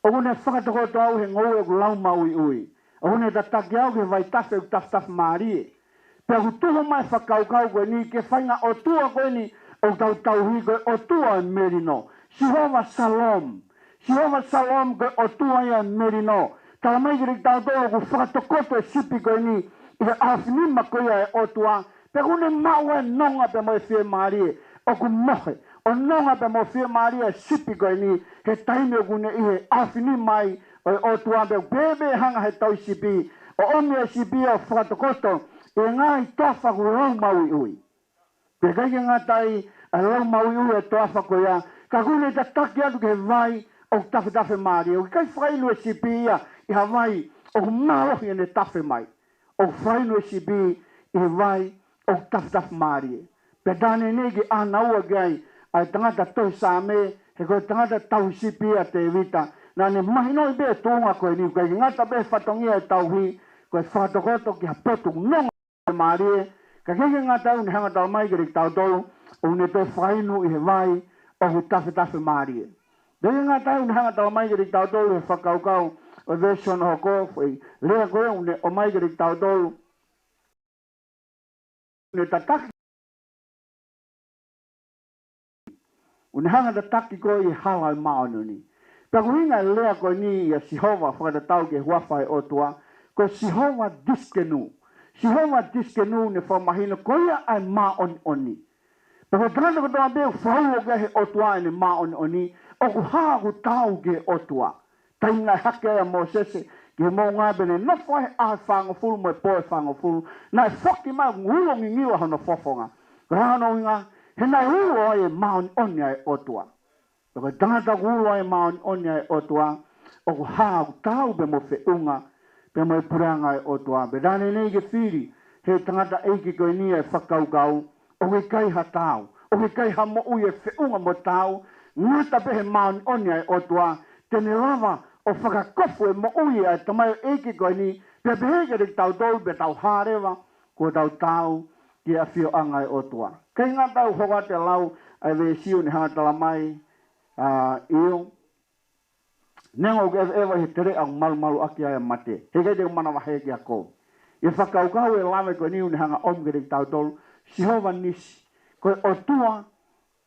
ʻoku ne fakatokoto au he ngoue ʻoku lau maʻuiʻui. ʻOku ne tataki au ki he vaitafe ʻoku tafitafi mālie. Pea ʻoku tuhu mai e fakakaukau ko eni ki he faʻahinga ʻOtua ko eni ʻoku tau tauhi, ko e ʻOtua ʻo e melino. Sihova Shalom. Sihova Shalom ko e ʻOtua ia ʻo e melino. Talamai kiate kitautolu ʻoku fakatokoto e sipi ko eni ʻi he ʻaofinima ko ia ʻo e ʻOtua. Pea ʻoku ne maʻu e nonga pea mo e fiemālie ʻoku mohe. ʻO nonga pea mo e fiemālie e sipi ko eni he taimi ʻoku ne ʻi he ʻaofinima ʻo e ʻOtua, pea ʻoku pehē pē e hanga ʻe he tauhisipi ʻo ʻomi e sipi ʻo fakatokoto ʻi he ngaahi toafa ʻoku lau maʻuiʻui. Pea ʻikai ke ngata ai ʻa e lau maʻuiʻui ʻa e toafa ko ia, ka ʻoku ne tataki atu ki he vai ʻoku tafitafi mālie. ʻOku ʻikai fakainu e sipi ia ʻi ha vai ʻoku mālohi ʻene tafe mai. ʻOku fakainu e sipi ʻi he vai ʻoku tafitafi mālie. Pea tā naʻe ʻi ai ke ʻānaua ki ai ʻa e tangata tohi Saame, he ko e tangata tauhisipi ʻa Tēvita. Naʻa ne mahinoʻi pē e tuʻunga ko eni, ʻoku ʻikai ke ngata pē he fatongia e tauhi, ko e fakatokoto ki ha potu nonga mālie, ka ʻikai ke ngata ai ʻoku ne hanga ʻo talamai kiate kitautolu ʻoku ne toe fakainu ʻi he vai ʻoku tafitafi mālie. ʻIkai ke ngata ai ʻoku ne hanga ʻo talamai kiate kitautolu he fakakaukau ʻo e veesi hono hoko, foʻi lea ko ē ʻoku ne ʻomai kiate kitautolu, ne tataki ʻoku ne hanga ʻo tataki koe ʻi he hala ʻo e māʻoniʻoni. Pea ko e ʻuhinga e lea ko eni ʻia Sihova fakatatau ki he huafa ʻo e ʻOtua, ko Sihova Tisikenu. Sihova Tisikenu ʻoku ne fakamahino ko ia ʻa e māʻoniʻoni. Pea ko e tangata kotoa pē ʻoku fakaulo ki ai ʻe he ʻOtua ʻene māʻoniʻoni, ʻoku hā ʻoku taau ki he ʻOtua. Taimi naʻe hake ai ʻa Mōsese ki he moʻunga pea ne nofo ai he ʻaho ʻe fāngofulu mo e pō ʻe fāngofulu, naʻe foki mai ʻoku ulo ngingiva hono fofonga. Ko e hā hono ʻuhinga? He naʻe ulo ai e māʻoniʻoni ʻa e ʻOtua. Pea ko e tangata ʻoku ulo ai e māʻoniʻoni ʻa e ʻOtua, ʻoku hā ʻoku taau pea mo e feʻunga pea mo e puleʻanga ʻo e ʻOtua. Pea tā naʻe ʻi ai ke fili ʻe he tangataʻeiki ko eni ʻa e fakakaukau, ʻoku ʻikai ha taau, ʻoku ʻikai ha moʻui ʻe feʻunga mo taau, ngata pē he māʻoniʻoni ʻa e ʻOtua, te ne lava ʻo fakakofu e moʻui ʻa e tamaioʻeiki ko eni, pea pehē kiate kitautolu pea tau hā leva kuo tau taau ki he ʻafioʻanga ʻo e ʻOtua. ʻIkai ngata ai ʻoku hoko atu e lau ʻa e veesi ʻoku ne hanga ʻo talamai, ʻa, ʻio, neongo ʻoku ke ʻeveʻeva ʻi he teleʻa ʻoku malumalu ʻaki ai ʻa e mate, heʻikai te u manavahē kiate koe. ʻI he fakakaukau e lave ko eni ʻoku ne hanga ʻo ʻomi kiate kitautolu, Sihova Nisi, ko e ʻOtua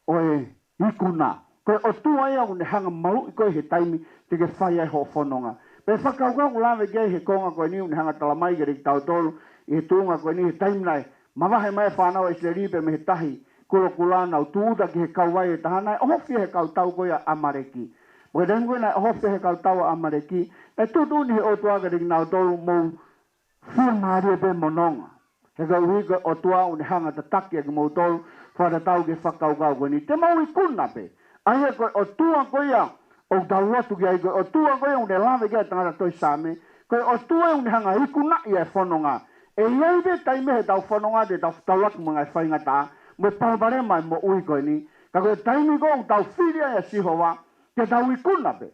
ʻo e ikuna. Ko e ʻOtua ia ʻoku ne hanga ʻo maluʻi koe he taimi te ke fai ai hoʻo fononga. Pea fakakaukau ʻoku lave ki ai he konga ko eni ʻoku ne hanga ʻo talamai kiate kitautolu ʻi he tuʻunga ko eni, he taimi naʻe mavahe mai e fānau ʻa ʻIsileli pea mei he Tahi Kulokula, nau tūʻuta ki he kauvai ʻe taha, naʻe ʻohofi ia ʻe he kau tau ko ia ʻa ʻAmaleki. Pea ko e taimi ko ē naʻe ʻohofi ia ʻe he kau tau ʻa ʻAmaleki, naʻe tuʻutuʻuni ʻe he ʻOtua kiate kinautolu, mou fiemālie pē mo nonga. He koeʻuhi ko e ʻOtua ʻoku ne hanga ʻo tataki ʻa kimoutolu, fakatatau ki he fakakaukau ko eni, te mou ikuna pē. ʻA ia ko e ʻOtua ko ia ʻoku tau lotu ki ai, ko e ʻOtua ko ia ʻoku ne lave ki ai e tangata tohi Saame, ko e ʻOtua ʻoku ne hanga ʻo ikunaʻi ʻa e fononga. ʻE ʻi ai pē taimi he ʻetau fononga te tau fetaulaki mo e ngaahi faingataʻa, mo e palopalema e moʻui ko eni. Ka ko e taimi ko ē ʻoku tau fili ai ʻa Sihova, ke tau ikuna pē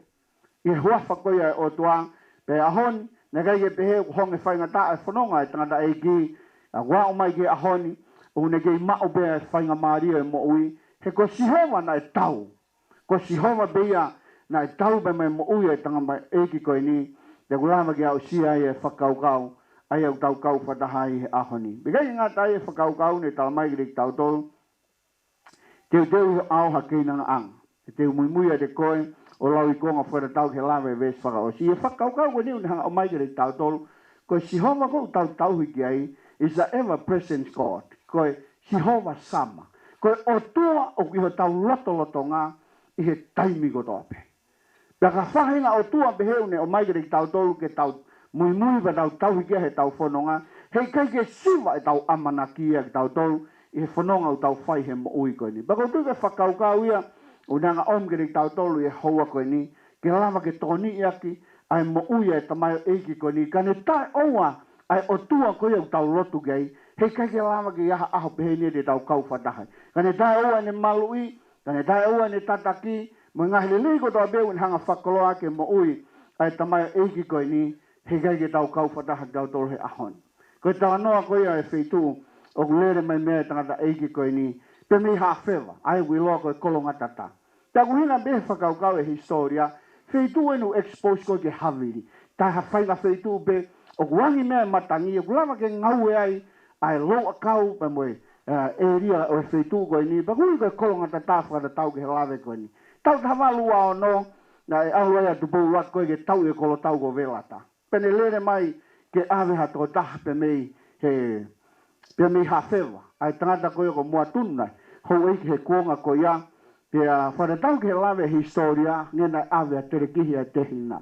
ʻi he huafa ko ia ʻo e ʻOtua. Pea ʻaho ni, naʻe ʻikai ke pehē ʻoku honge faingataʻa e fononga ʻa e tangataʻeiki, ka ʻoku aʻu mai ki he ʻaho ni, ʻoku ne kei maʻu pē ʻa e faingamālie ʻo e moʻui, he ko Sihova naʻe tau. Ko Sihova pē ia naʻe tau pē mai moʻui ʻa e tangataʻeiki ko eni, te u lava ke aʻusia ai e fakakaukau ʻa ia ʻoku tau kau fakataha ai he ʻaho ni. Pea ʻikai ke ngata ai e fakakaukau naʻe tala mai kiate kitautolu, teuteu ʻi ho ʻao ha keinangaʻanga. Te u muimui ʻiate koe ʻo lau ʻi he konga fakatatau ki he lave veesi fakaʻosi. ʻI he fakakaukau ko eni ʻoku ne hanga ʻo ʻomai kiate kitautolu, ko e Sihova ko ē ʻoku tau tauhi ki ai, is a ever present God. Ko e Sihova Sama. Ko e ʻOtua ʻoku ʻi hotau lotolotonga ʻi he taimi kotoa pē. Pea ko e faʻahinga ʻOtua pehē ʻoku ne ʻomai kiate kitautolu ke tau muimui pea tau tauhi ki ai heʻetau fononga, heʻikai ke siva ʻetau ʻamanaki ia kitautolu ʻi he fononga ʻoku tau fai he moʻui ko eni. Pea ʻoku ou tui ko e fakakaukau ia ʻoku ne hanga ʻo ʻomi kiate kitautolu ʻi he houa ko eni, ke lava ke tokoniʻi ʻaki ʻa e moʻui ʻa e tamaioʻeiki ko eni, ka ne taʻeʻoua ʻa e ʻOtua ko ia ʻoku tau lotu ki ai, heʻikai ke lava ke ʻi ai ha ʻaho pehē ni te tau kau fakataha ai. Ka ne taʻeʻoua ʻene maluʻi, ka ne taʻeʻoua ʻene tataki, mo e ngaahi lelei kotoa pē ʻoku ne hanga fakakoloa ki he moʻui ʻa e tamaioʻeiki ko eni, heʻikai ke tau kau fakataha kitautolu he ʻaho ni. Ko e talanoa ko ia ʻa e feituʻu ʻoku lele mai mei ai e tangataʻeiki ko eni, pea mei Hafeva, ʻa ia ʻoku ʻiloa ko e Kolongatata. Pea ʻoku ʻuhinga pē he fakakaukau e hisitōlia, feituʻu eni ʻoku expose ko ē ki he havili. Taʻe ha faʻahinga feituʻu pē ʻoku angi mei ai e matangi, ʻoku lava ke ngaue ai ʻa e louʻakau pea mo e, ē, ʻēlia ʻo e feituʻu ko eni, pea ʻoku ui ko e Kolongatata fakatatau ki he lave ko eni. Taʻu taha valu ua ono, naʻe ʻalu ai ʻa Tupou ʻUluaki ko ē ke tauʻi e kolotau ko Velata. Pea ne lele mai ke ʻave ha tokotaha pea mei he, pea mei Hafeva, ʻa e tangata ko ia ko Moatunu, naʻe houʻeiki he kuonga ko ia, pea fakatatau ki he lave e hisitōlia, hangē naʻe ʻave ʻa Telekihi ʻa e tehina.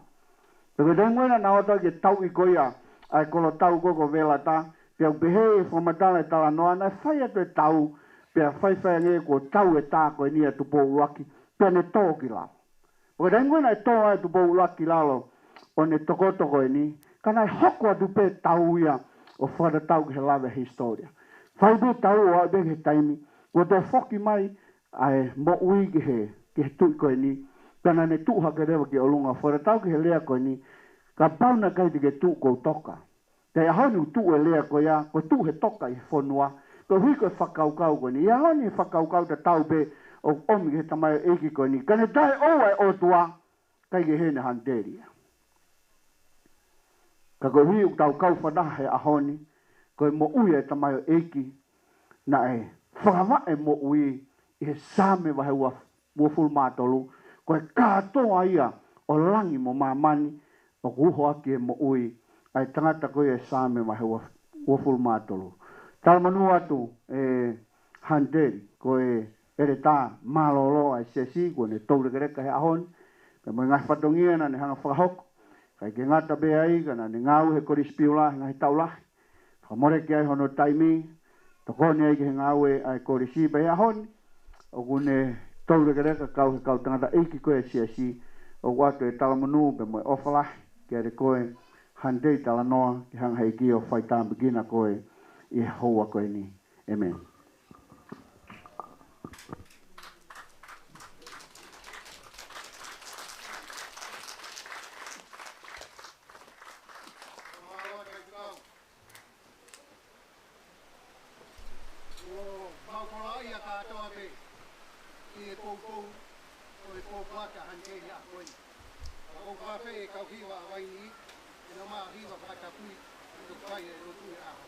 Pea ko e taimi ko ē naʻa nau ō atu ke tauʻi ko ia ʻa e kolotau ko ē ko Velata, pea ʻoku pehē ʻe he fakamatala e talanoa naʻe fai atu e tau, pea faifai ange kuo tau e tā ko eni ʻa Tupou ʻUluaki, pea ne tō ki lalo. Ko e taimi ko ē naʻe tō ai ʻa Tupou ʻUluaki ki lalo ʻo ne tokoto ko eni, ka naʻe hoko atu pē tau ia ʻo fakatatau ki he lave e hisitōlia. Fai pē tau ʻo aʻu pē ki he taimi, kuo toe foki mai ʻa e moʻui ki he, ki he tuʻi ko eni, pea naʻa ne tuʻu hake leva ki ʻolunga, fakatatau ki he lea ko eni, kapau naʻe ʻikai te ke tuʻu kuo u toka. Pea ʻi he ʻaho ni ʻoku tuʻu e lea ko ia, ko e tuʻu he toka ʻi he fonua, koeʻuhi ko e fakakaukau ko eni. ʻI he ʻaho ni e fakakaukau tatau pē ʻoku ʻomi ki he tamaioʻeiki ko eni. Ka ne taʻeʻoua e ʻOtua, ʻikai ke ʻi heni e hanteli ia. Ka koeʻuhi ʻoku tau kau fakataha he ʻaho ni, ko e moʻui ʻa e tamaioʻeiki, naʻe fakavaʻe moʻui ʻi he Saame vahe ua, uofulu mā tolu, ko e kātoa ia ʻo langi mo māmani, ʻoku uho ʻaki e moʻui ʻa e tangata ko ia ʻi he Saame vahe ua, uofulu mā tolu. Talamonū atu e hanteli, ko e ʻeletā mālōlō ʻa e siasi, kuo ne toulekeleka he ʻaho ni, pea mo e ngaahi fatongia naʻa ne hanga fakahoko. ʻIkai ke ngata pē ai, ka naʻa ne ngāue he Kolisi Piula he ngaahi taʻu lahi. Fakamoleki ai hono taimi, tokoni ai ki he ngāue ʻa e kolisi, pea ʻi he ʻaho ni, ʻoku ne toulekeleka kau he kau tangataʻeiki ko ē ʻa e siasi, ʻoku ʻoatu e talamonū pea mo e ʻofa lahi kiate koe, hanteli talanoa, ke hanga ʻe he ʻEiki ʻo faitāpuekina koe ʻi he houa ko eni. ʻĒmeni. ʻOku mau koloaʻia kātoa pē ʻi he poupou ʻo e pōpoaki ʻa e hanteli ʻa ko eni. Ka ʻoku ou fakaafeʻi e kau hiva ʻa Vaini, ke nau maʻu hiva fakatapui, ʻi he fai e lotu he ʻaho.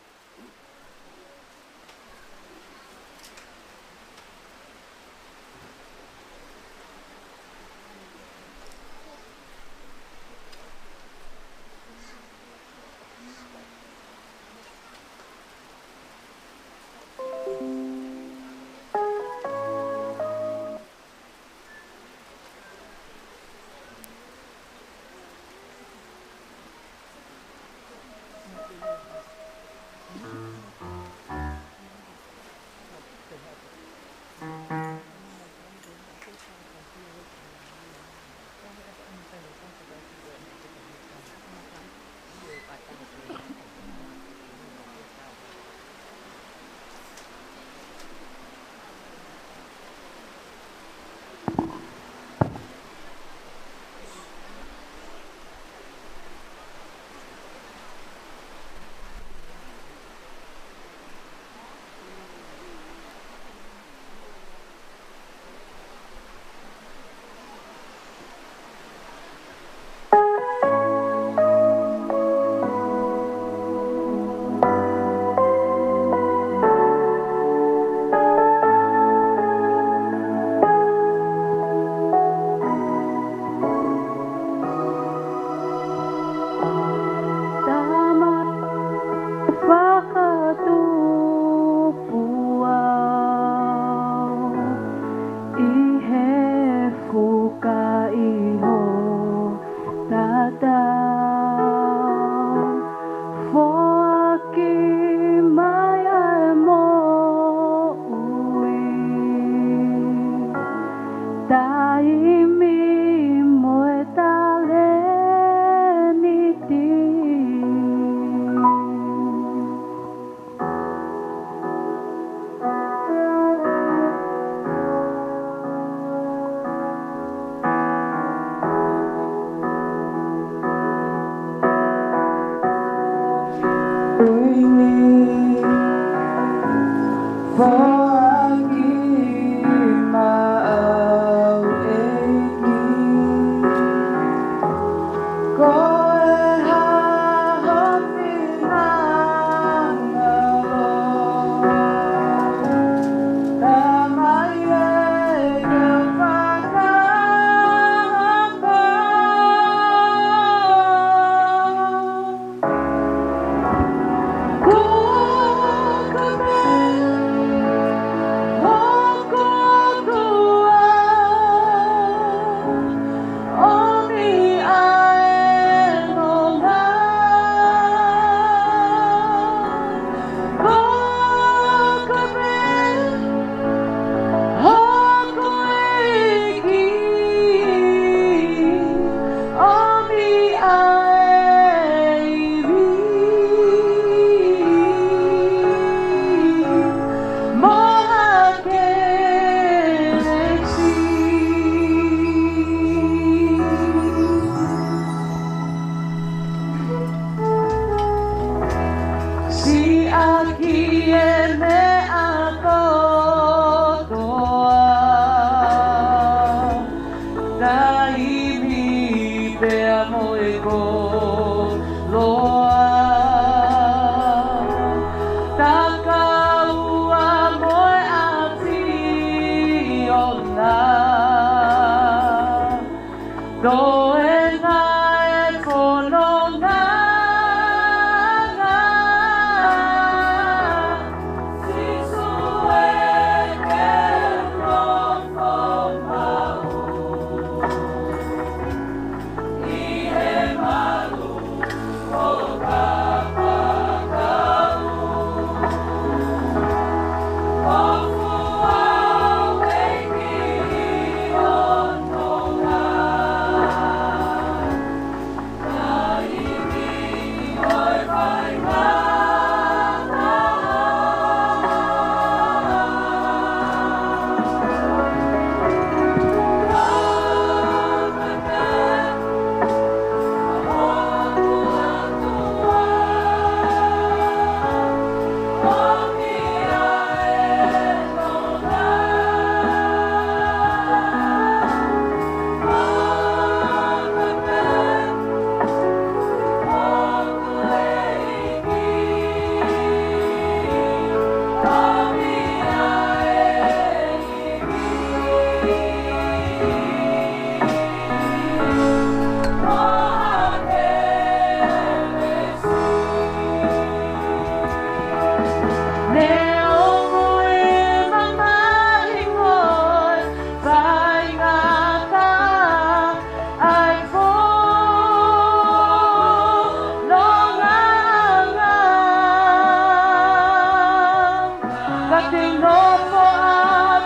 Ka te nofo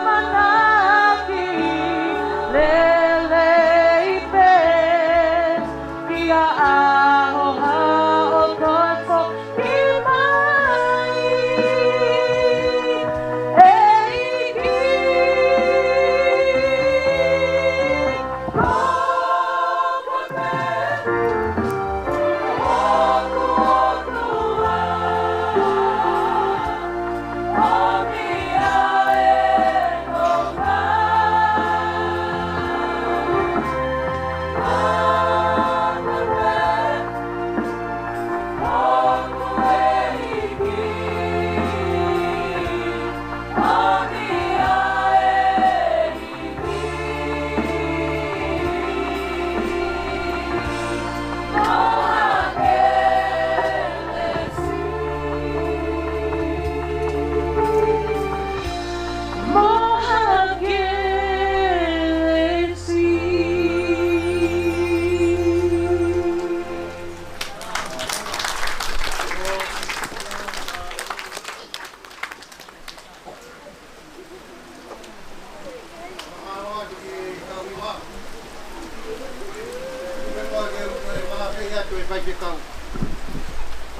ʻamanaki lelei pē ki he ʻaho ʻa hoʻo toe foki mai, ʻEiki.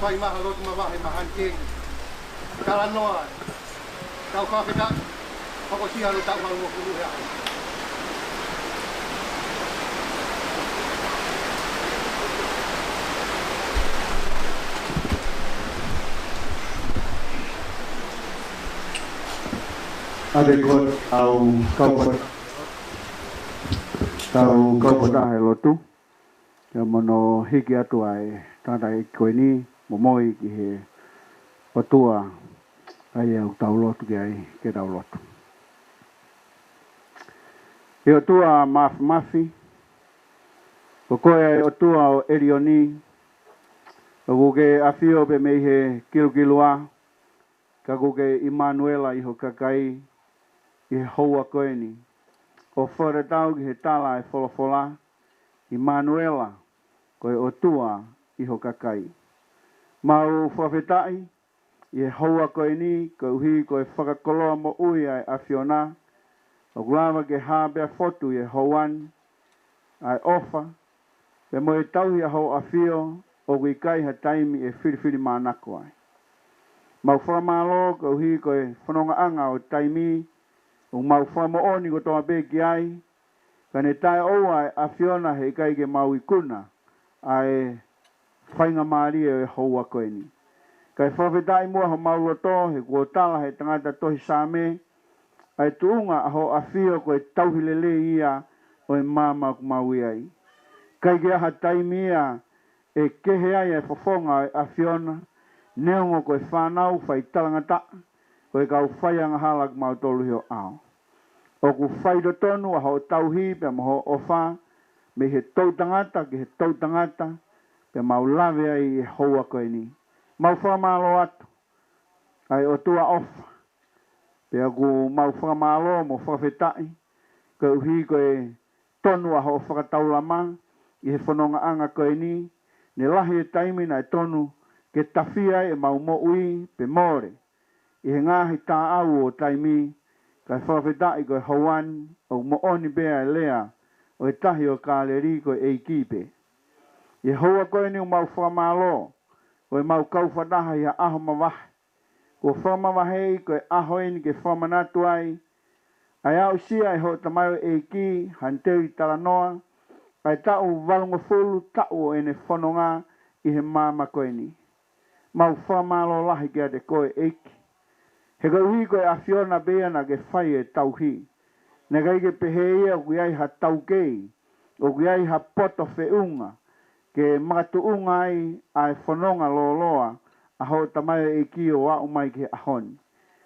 Fai mahalo tu mavahe mahani kei talanoa. Tau fakafetaʻi. Hokosia lo tau hau mo kuru hea. ʻA e ko au kau fa-, tau kau fakataha he lotu. Ke mono hiki atu ʻa e tangataʻeiki ko eni, momoi ki he ʻOtua, ʻa ia ʻoku tau lotu ki ai, ke tau lotu. ʻE ʻOtua Māfimafi, ko koe ʻa e ʻOtua ʻo ʻElioni, ʻoku ke ʻafio pē mei he kilukilua, ka ʻoku ke ʻImanuela ʻi ho kakai, ʻi he houa ko eni. ʻO fakatatau ki he tala ʻa e folofola, ʻImanuela, ko e ʻOtua ʻi ho kakai. Mau fakafetaʻi, ʻi he houa ko eni, koeʻuhi ko e fakakoloa moʻui ʻa e ʻAfiona, ʻoku lava ke hā pea fotu ʻi he houa ni, ʻa e ʻofa, pea mo e tauhi ʻa hoʻo ʻafio, ʻoku ʻikai ha taimi ʻe filifilimānako ai. Mau fakamālō koeʻuhi ko e fonongaʻanga ʻo e taimi, ʻoku mau fakamoʻoni kotoa pē ki ai, ka ne taʻeʻoua ʻa e ʻAfiona he ʻikai ke mau ikuna ʻa e faingamālie ʻo e houa ko eni. Kae fakafetaʻi muʻa homau loto, he kuo tala he tangata tohi Saame, ʻa e tuʻunga ʻa hoʻo ʻafio ko e tauhi lelei ia ʻo e maama ʻoku mau ʻi ai. ʻIkai ke ʻi ai ha taimi ia ʻe kehe ai ʻa e fofonga ʻo e ʻAfiona, neongo ko e fānau fai talangataʻa, ko e kau fai angahala ʻa kimautolu ʻi ho ʻao. ʻOku fai totonu ʻa hoʻo tauhi pea mo hoʻo ʻofa, mei he toʻutangata ki he toʻutangata, pea mau lave ai ʻi he houa ko eni. Mau fakamālō atu, ʻa e ʻOtua ʻofa, pea ʻoku mau fakamālō mo fakafetaʻi, koeʻuhi ko e tonu ʻa hoʻo fakataulama ʻi he fonongaʻanga ko eni, ne lahi e taimi naʻe tonu ke tafi ai ʻemau moʻui pe mole ʻi he ngaahi taʻau ʻo taimi, kae fakafetaʻi ko e houa ni ʻoku moʻoni pē ʻa e lea ʻo e Tahi ʻo Kāleli, ko e ʻEiki pē. ʻI he houa ko eni ʻoku mau fakamālō, ko ʻemau kau fakataha ʻi ha ʻaho mavahe, kuo fakamavaheʻi ko e ʻaho eni ke fakamanatu ai ʻa e aʻusia ʻe hoʻo tamaioʻeiki, Haniteli Talanoa, ʻa e taʻu valungofulu taʻu ʻo ʻene fononga ʻi he maama ko eni. Mau fakamālō lahi kiate koe ʻEiki, he koeʻuhi ko e ʻAfiona pē ia naʻa ke fai e tauhi. Naʻe ʻikai ke pehē ia ʻoku ʻi ai ha taukei, ʻoku ʻi ai ha poto feʻunga ke makatuʻunga ai ʻa e fononga lōloa ʻa hoʻo tamaioʻeiki ʻo aʻu mai ki he ʻaho ni.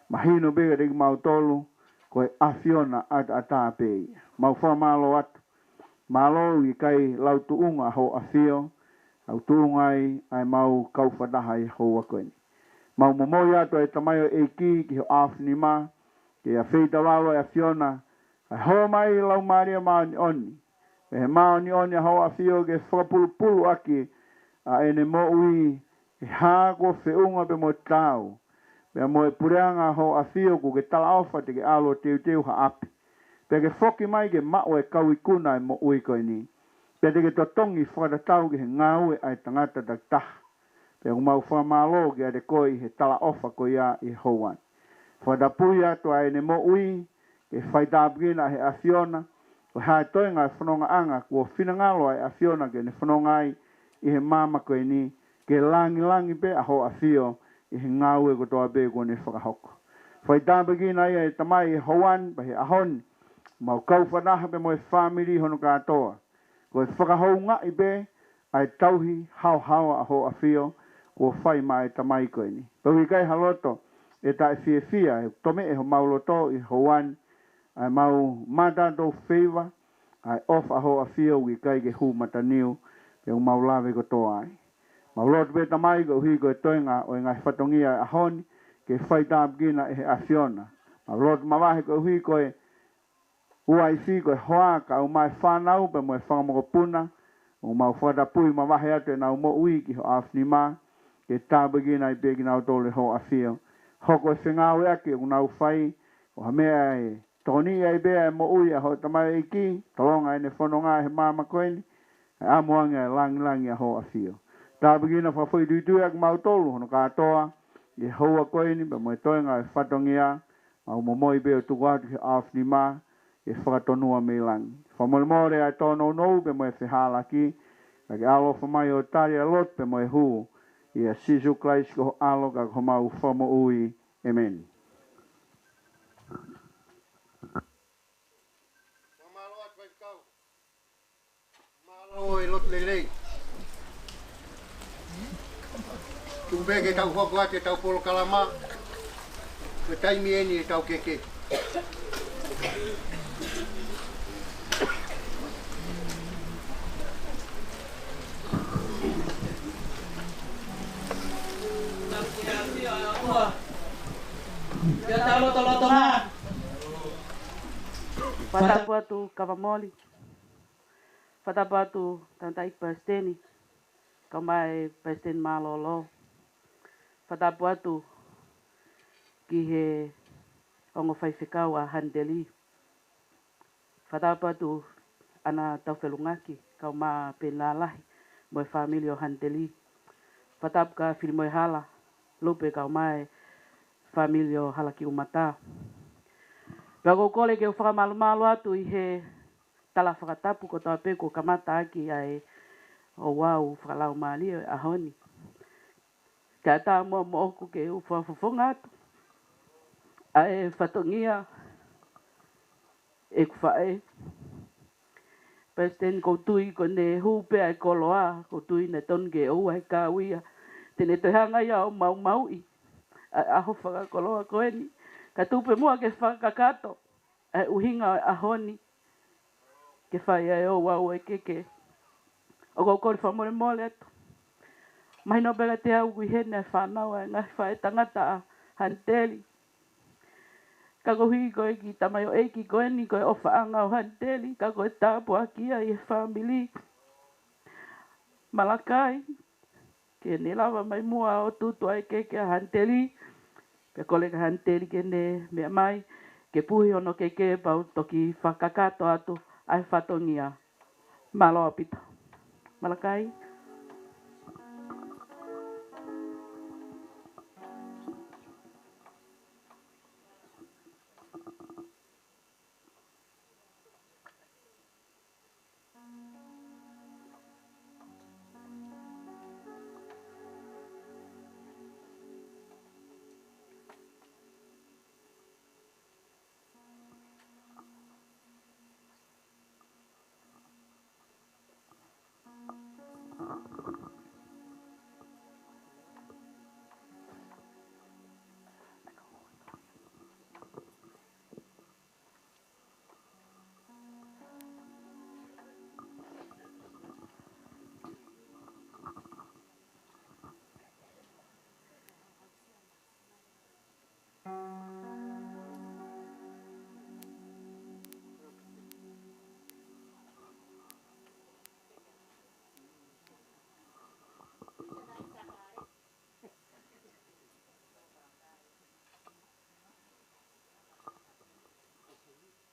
Mahino pē kiate kimautolu, ko e ʻAfiona ʻataʻatā pē ia. Mau fakamālō atu. Mālō ʻoku ʻikai lau tuʻunga ʻa hoʻo ʻafio, ʻoku tuʻunga ai ʻa ʻemau kau fakataha ʻi he houa ko eni. Mau momoi atu ʻa e tamaioʻeiki ki ho ʻaofinima, ke ʻafeitaulalo ʻa e ʻAfiona, kae hō mai Laumālie Māʻoniʻoni, mei he māʻoniʻoni ʻa hoʻo ʻafio ke fakapulupulu ʻaki ʻa ʻene moʻui, ʻi he hā kuo feʻunga pea mo taau. pea mo e puleʻanga Hoʻo ʻAfio, kuo ke talaʻofa te ke ʻalu ʻo teuteu ha ʻapi, pea ke foki mai ke maʻu e kau ikuna ʻa e moʻui ko eni, pea te ke totongi fakatatau ki he ngāue ʻa e tangata takitaha. Pea ʻoku mau fakamālō kiate koe ʻi he talaʻofa ko ia ʻi he houa ni. Fakatapui atu ʻa ʻene moʻui, ke faitāpuekina ʻe he ʻAfiona, ko e hā e toenga e fonongaʻanga kuo finangalo ʻa e ʻAfiona ke ne fononga ai ʻi he māmani ko eni, ke langilangiʻi pē ʻa Hoʻo ʻAfio ʻi he ngāue kotoa pē kuo ne fakahoko. Faitāpuekina ia ʻe Tamai ʻi he houa ni, pea ʻi he ʻaho ni, mau kau fakataha pē mo e fāmili hono kātoa, ko e fakahoungaʻi pē ʻa e tauhi haohaoa ʻa Hoʻo ʻAfio kuo fai maʻa e Tamai ko eni. Pea ʻoku ʻikai ha loto ʻe taʻefiefia, ʻe tomeʻe homau loto ʻi he houa ni ʻa ʻemau mātā tau feiva, ʻa e ʻofa ʻa Hoʻo ʻAfio ʻoku ʻikai ke hū mataniu, pea ʻoku mau lave kotoa ai. Mau lotu pē Tamai koeʻuhi ko e toenga ʻo e ngaahi fatongia ʻo e ʻaho ni, ke faitāpuekina ʻe he ʻAfiona. Mau lotu mavahe koeʻuhi ko e uaifi, ko e hoa, kau mai e fānau pea mo e fanga mokopuna, ʻoku mau fakatapui mavahe atu ʻenau moʻui ki Hoʻo ʻAfio ni, ke tāpuekina ai pē kinautolu ʻe Hoʻo ʻAfio. Hoko e fengāueʻaki ʻoku nau fai, ʻo ha meʻa ʻe tokoniʻi ai pē ʻa e moʻui ʻa hotau tamaioʻeiki, tolonga ʻene fononga he māmani ko eni, ʻe ʻamu ange ʻa e langilangi ʻa Hoʻo ʻAfio. Tāpuekina fakafoʻituitui ʻa kimautolu hono kātoa ʻi he houa ko eni pea mo e toenga e fatongia, mau momoi pē ʻo tuku atu ki Hoʻo ʻAfio ni, ke fakatonua mei langi. Fakamolemole ʻa e tōnounou pea mo e fehālaaki, ka ke ʻaloʻofa mai ʻo tali ʻa e lotu pea mo e hū, ʻia Sīsū Kalaisi ko ho ʻAlo ka ko homau Fakamoʻui. ʻĒmeni. Mālō e lotu lelei. Tuku pē ke tau hoko atu ʻetau polokalama. Ko e taimi eni ʻetau keke. Ia tau lotolotonga. Fakatapu atu Kava Moli. Fakatapu atu Tangataʻeiki Palesiteni, kau mai Palesiteni Mālōlō. Fakatapu atu ki he ongo faifekau ʻa Haniteli. Fakatapu atu ʻAna Taufelungaki, kau mai Peni Lalahi mo e fāmili ʻo Haniteli. Fakatapu kia Filimoehala Lupe, kau mai fāmili ʻo Halakiumata. Pea ʻoku ou kole ke u fakamalumalu atu ʻi he tala fakatapu kotoa pē kuo kamata ʻaki ʻa e ouau fakalaumālie ʻo e ʻaho ni. Kae ʻatā muʻa moʻoku ke u fakafofonga atu ʻa e fatongia ʻeku faʻē. Palesiteni, ʻoku ou tui ko ʻene hū pē ʻa e koloa, ʻoku ou tui naʻe tonu ke ʻoua ʻe kau ia, te ne toe hanga ia ʻo maumauʻi ʻa e ʻaho fakakoloa ko eni. Ka tuku pē muʻa ke fakakakato ʻa e ʻuhinga ʻo e ʻaho ni, ke fai ʻa e ouau ʻo e keke. ʻOku ou kole fakamolemole atu. Mahino pē kiate au ʻoku ʻi heni ʻa e fānau ʻa e ngaahi faʻētangata ʻa Haniteli. Ka koeʻuhi ko e kiʻi tamaioʻeiki ko eni, ko e ʻofaʻanga ʻo Haniteli, ka ko e tāpuaki ia ʻi he fāmili. Malakai, ke ne lava mai muʻa ʻo tutu ʻa e keke ʻa Haniteli, pea kole kia Haniteli ke ne meʻa mai, ke puhi hono keke pea u toki fakakakato atu ʻa e fatongia. Mālō ʻaupito. Malakai.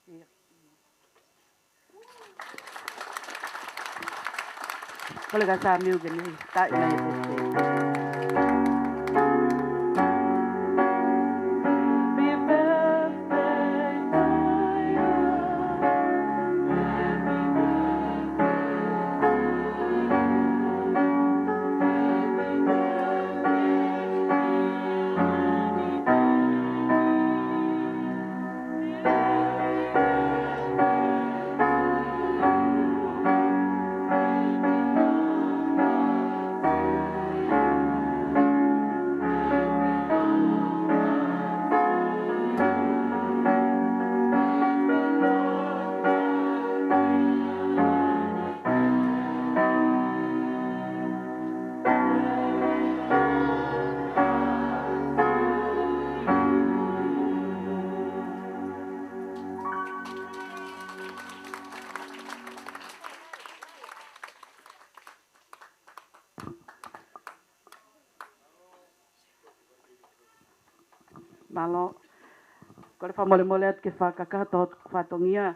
Kole kia Samiu ke ne taaʻi mai e pēsipēsi. Mālō. Kole fakamolemole atu ke fakakakato hoku fatongia.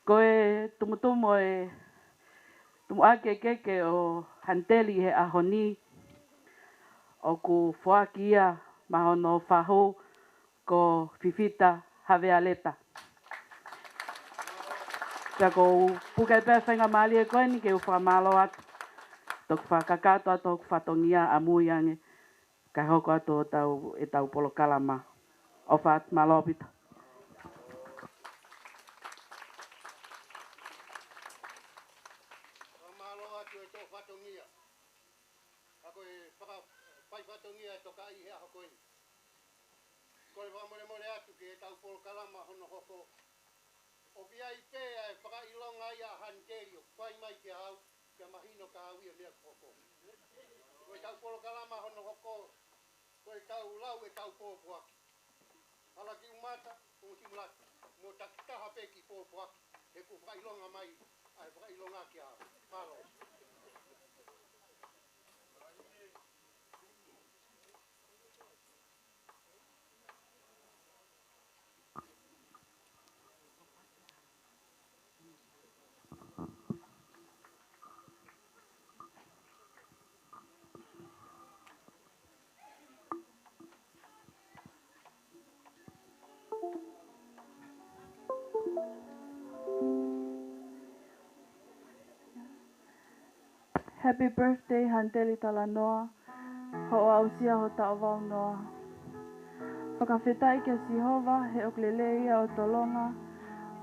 Ko e tumutumu ʻo e tumuʻaki e keke ʻo Hanteli he ʻaho ni, ʻoku foaki ia maʻa hono fahu ko Fifita Havealeta. Pea ʻoku ou puke pē faingamālie ko eni ke u fakamālō atu. Toki fakakakato atu hoku fatongia ʻamui ange kae hoko atu ʻetau, ʻetau polokalama. ʻOfa atu, mālō ʻaupito. Mālō atu e toʻu fatongia. Ka ko e faka-, fai fatongia e tokaʻi he ʻaho ko eni. Kole fakamolemole atu ki heʻetau polokalama hono hoko. ʻOku ʻi ai pē ʻa e fakaʻilonga ia ʻa Hanteli ʻoku fai mai kiate au, pea mahino kiate au ia e meʻa ʻoku hoko. Ko ʻetau polokalama hono hoko, ko ʻetau lau ʻetau pōpoaki. Hala ki ʻumata, ʻo ki mulata, mo takitaha pē ki pōpoaki, he ʻoku fakaʻilonga mai ʻa e fakaʻilonga kiate au. Mālō. Happy birthday, Hanteli Talanoa, hoʻo aʻusia ho taʻu valu noa. Fakafetaʻi kia Sihova he ʻoku lelei ia ʻo tolonga,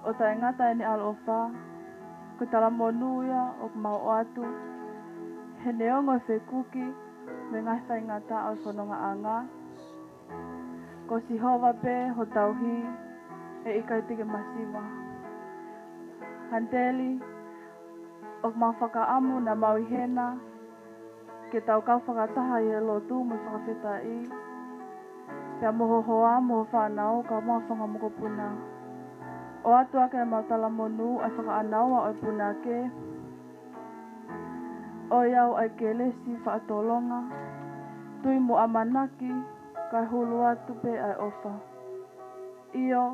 ʻo taʻengata ʻene ʻaloʻofa, ko e talamonū ia ʻoku mau ʻoatu, he neongo e fekuki mo e ngaahi faingataʻa ʻo e fonongaʻanga, ko Sihova pē ho tauhi, ʻe ʻikai te ke masiva. Hanteli, ʻoku mau fakaʻamu naʻa mau ʻi hena, ke tau kau fakataha ʻi he lotu mo e fakafetaʻi, pea mo ho hoa mo ho fānau kae ʻumaʻā ho fanga mokopuna. ʻOatu ʻaki ʻemau talamonū ʻa e fakaʻānaua ʻo e punake, ʻoiauē ʻa e kelesi fakatolonga, tui mo ʻamanaki, kae hulu atu pē ʻa e ʻofa. ʻIo,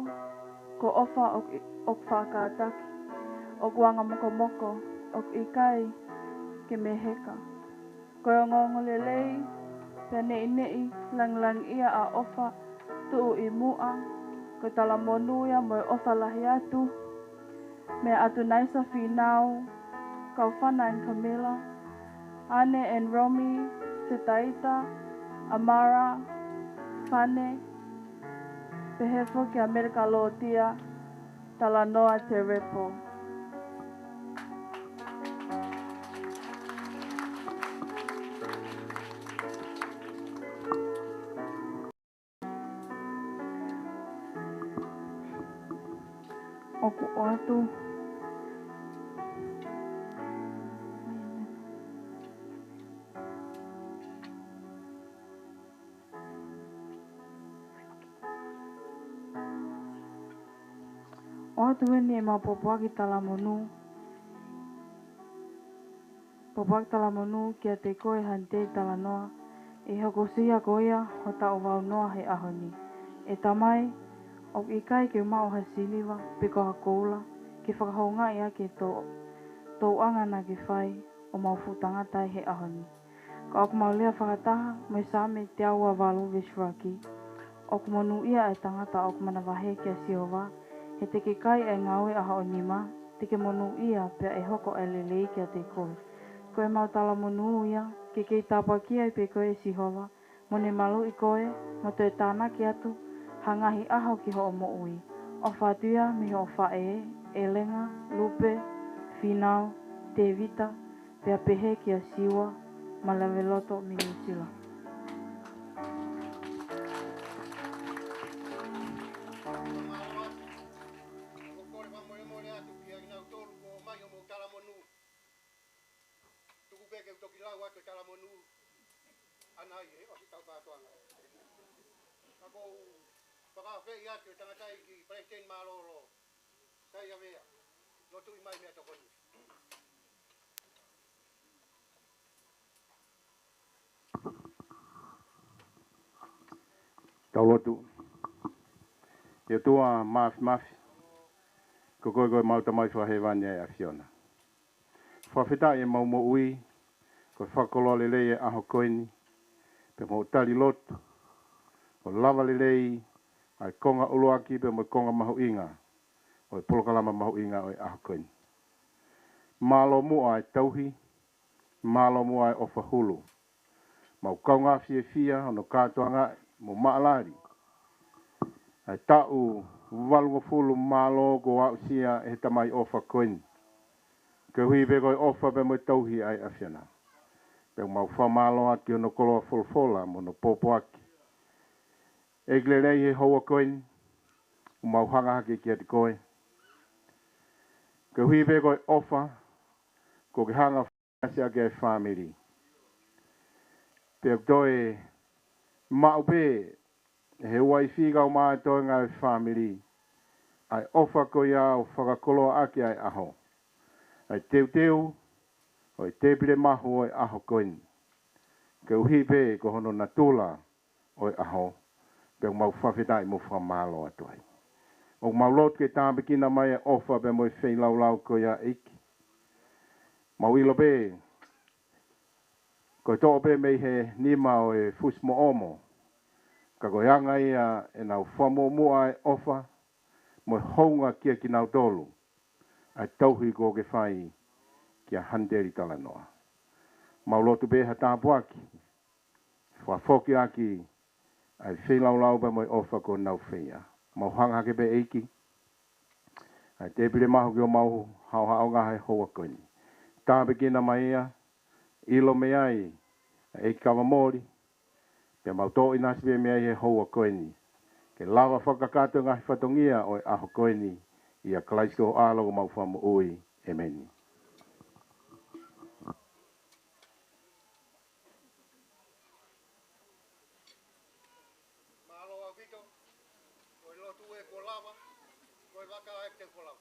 ko e ʻofa ʻoku, ʻoku faʻa kātaki, ʻoku anga mokomoko, ʻoku ʻikai ke meheka. Ko e ongoongolelei, pea neʻineʻi langilangiʻia ʻa e ʻofa tuʻu ʻi muʻa, ko e talamonū ia mo e ʻofa lahi atu, meia ʻAtunaisa Fīnau, Kaufana and Camilla, Ane and Romy, Setaita, Amara, Fane, pehē foki kia Melika Lōtia, Talanoa Terepo. ʻOku ʻoatu. ʻOatu eni ʻemau pōpoaki talamonū. Pōpoaki talamonū kiate koe Hanteli Talanoa, ʻi he hokosia ko ia ho taʻu valu noa he ʻaho ni. ʻE Tamai, ʻOku ʻikai ke u maʻu ha siliva pe ko ha koula ke fakahoungaʻi ʻaki e tō-, tōʻonga naʻa ke fai ʻo mau fuʻu tangata ai he ʻaho ni. Ka ʻoku mau lea fakataha mo e Saame teau ua valu veesi ʻuluaki: ʻOku monūʻia ʻa e tangata ʻoku manavahē kia Sihova, he te ke kai ʻa e ngāue ʻa hoʻo nima, te ke monūʻia pea ʻe hoko ʻa e lelei kiate koe. Ko ʻemau talamonū ia, ke kei tāpuakiʻi ai pē koe ʻe Sihova, mo ne maluʻi koe, mo toe tānaki atu ha ngaahi ʻaho ki hoʻo moʻui. ʻOfa atu ia mei hoʻo faʻē, ʻElenga, Lupe, Finau, Tēvita, pea pehē kia Siua, Malaveloto mei Nuʻu Sila. ʻOku ou kole fakamolemole atu kia kinautolu kuo ʻomai hoʻomou talamonū. Tuku pē ke u toki lau atu e talamonū ʻanai he ʻosi ʻetau kātoanga. Ka ʻoku ou fakaafeʻi atu e tangataʻeiki Palesiteni Mālōlō, Saiavea, lotuʻi mai meʻatokoni. Tau lotu. ʻE ʻOtua Māfimafi, ko koe ko ʻemau Tamai Fakahēvani ʻa e ʻAfiona. Fakafetaʻi ʻemau moʻui, ko e fakakoloa lelei e ʻaho ko eni, pea mo e tali lotu, ʻo lava lelei ʻa e konga ʻuluaki pea mo e konga mahuʻinga ʻo e polokalama mahuʻinga ʻo e ʻaho ko eni. Mālō muʻa e tauhi, mālō muʻa e ʻofa hulu. Mau kaungā fiefia hono kātoangaʻi mo maʻalali ʻa e taʻu valungofulu mā ua kuo aʻusia ʻe he Tamai ʻofa ko eni, koeʻuhi pē ko e ʻofa pea mo e tauhi ʻa e ʻAfiona. Pea mau fakamālō atu ki hono koloa folofola mo hono pōpoaki, ʻEiki lelei, he houa ko eni, ʻoku mau hanga hake kiate koe, koeʻuhi pē ko e ʻofa kuo ke hanga ʻo fakaʻasi ʻaki ʻa e fāmili. Pea ʻoku toe maʻu pē ʻe he uaifi kaeʻumaʻā e toenga ʻo e fāmili ʻa e ʻofa ko ia ʻo fakakoloa ʻaki ʻa e ʻaho, ʻa e teuteu ʻo e tēpile mahu ʻo e ʻaho ko eni, koeʻuhi pē ko hono natula ʻo e ʻaho, pea ʻoku mau fakafetaʻi mo fakamālō atu ai. ʻOku mau lotu ke tāpuekina mai e ʻofa pea mo e feilaulau ko ia, ʻEiki. Mau ʻilo pē ko e toʻo pē mei he nima ʻo e fusi moʻomo, ka ko e anga ia ʻenau fakamuʻomuʻa e ʻofa mo e hounga kia kinautolu ʻa e tauhi kuo ke fai kia Haniteli Talanoa. Mau lotu pē ha tāpuaki, fakafoki ʻaki ʻa e feilaulau pea mo e ʻofa kuo nau feia. Mau hanga hake pē, ʻEiki, ʻa e tēpile mahu ki homau haʻohaʻonga he houa ko eni. Tāpuekina mai ia, ʻilo mei ai ʻa e ʻEiki Kavamoli, pea mau tō ʻinasi pē mei ai he houa ko eni, ke lava fakakakato e ngaahi fatongia ʻo e ʻaho ko eni, ʻia Kalaisi ko ho ʻAlo ko homau Fakamoʻui. ʻEmeni. Mālō ʻaupito, ko e lotu ē kuo lava, ko e vaka ē te kuo lava.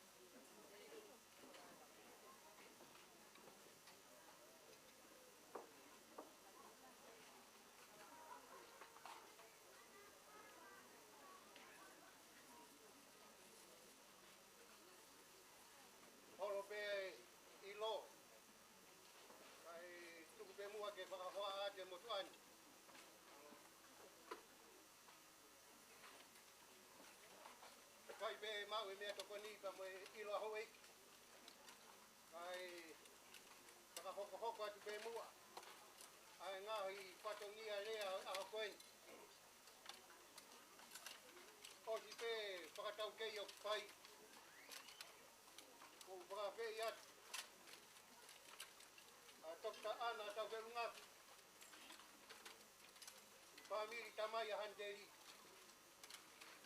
Holo pē ʻilo, kae tuku pē muʻa ke fakahoa ʻa e motuʻa ni. Kae pē maʻu e meʻatokoni pea mo e ʻilo ʻa houʻeiki, kae fakahokohoko atu pē muʻa ʻa e ngaahi fatongia lea ʻo e ʻaho ko eni. ʻOsi pē fakataukei ʻoku fai, ʻoku ou fakaafeʻi atu ʻa Toketā ʻAna Taufelungafi, fāmili tamai ʻa Haniteli,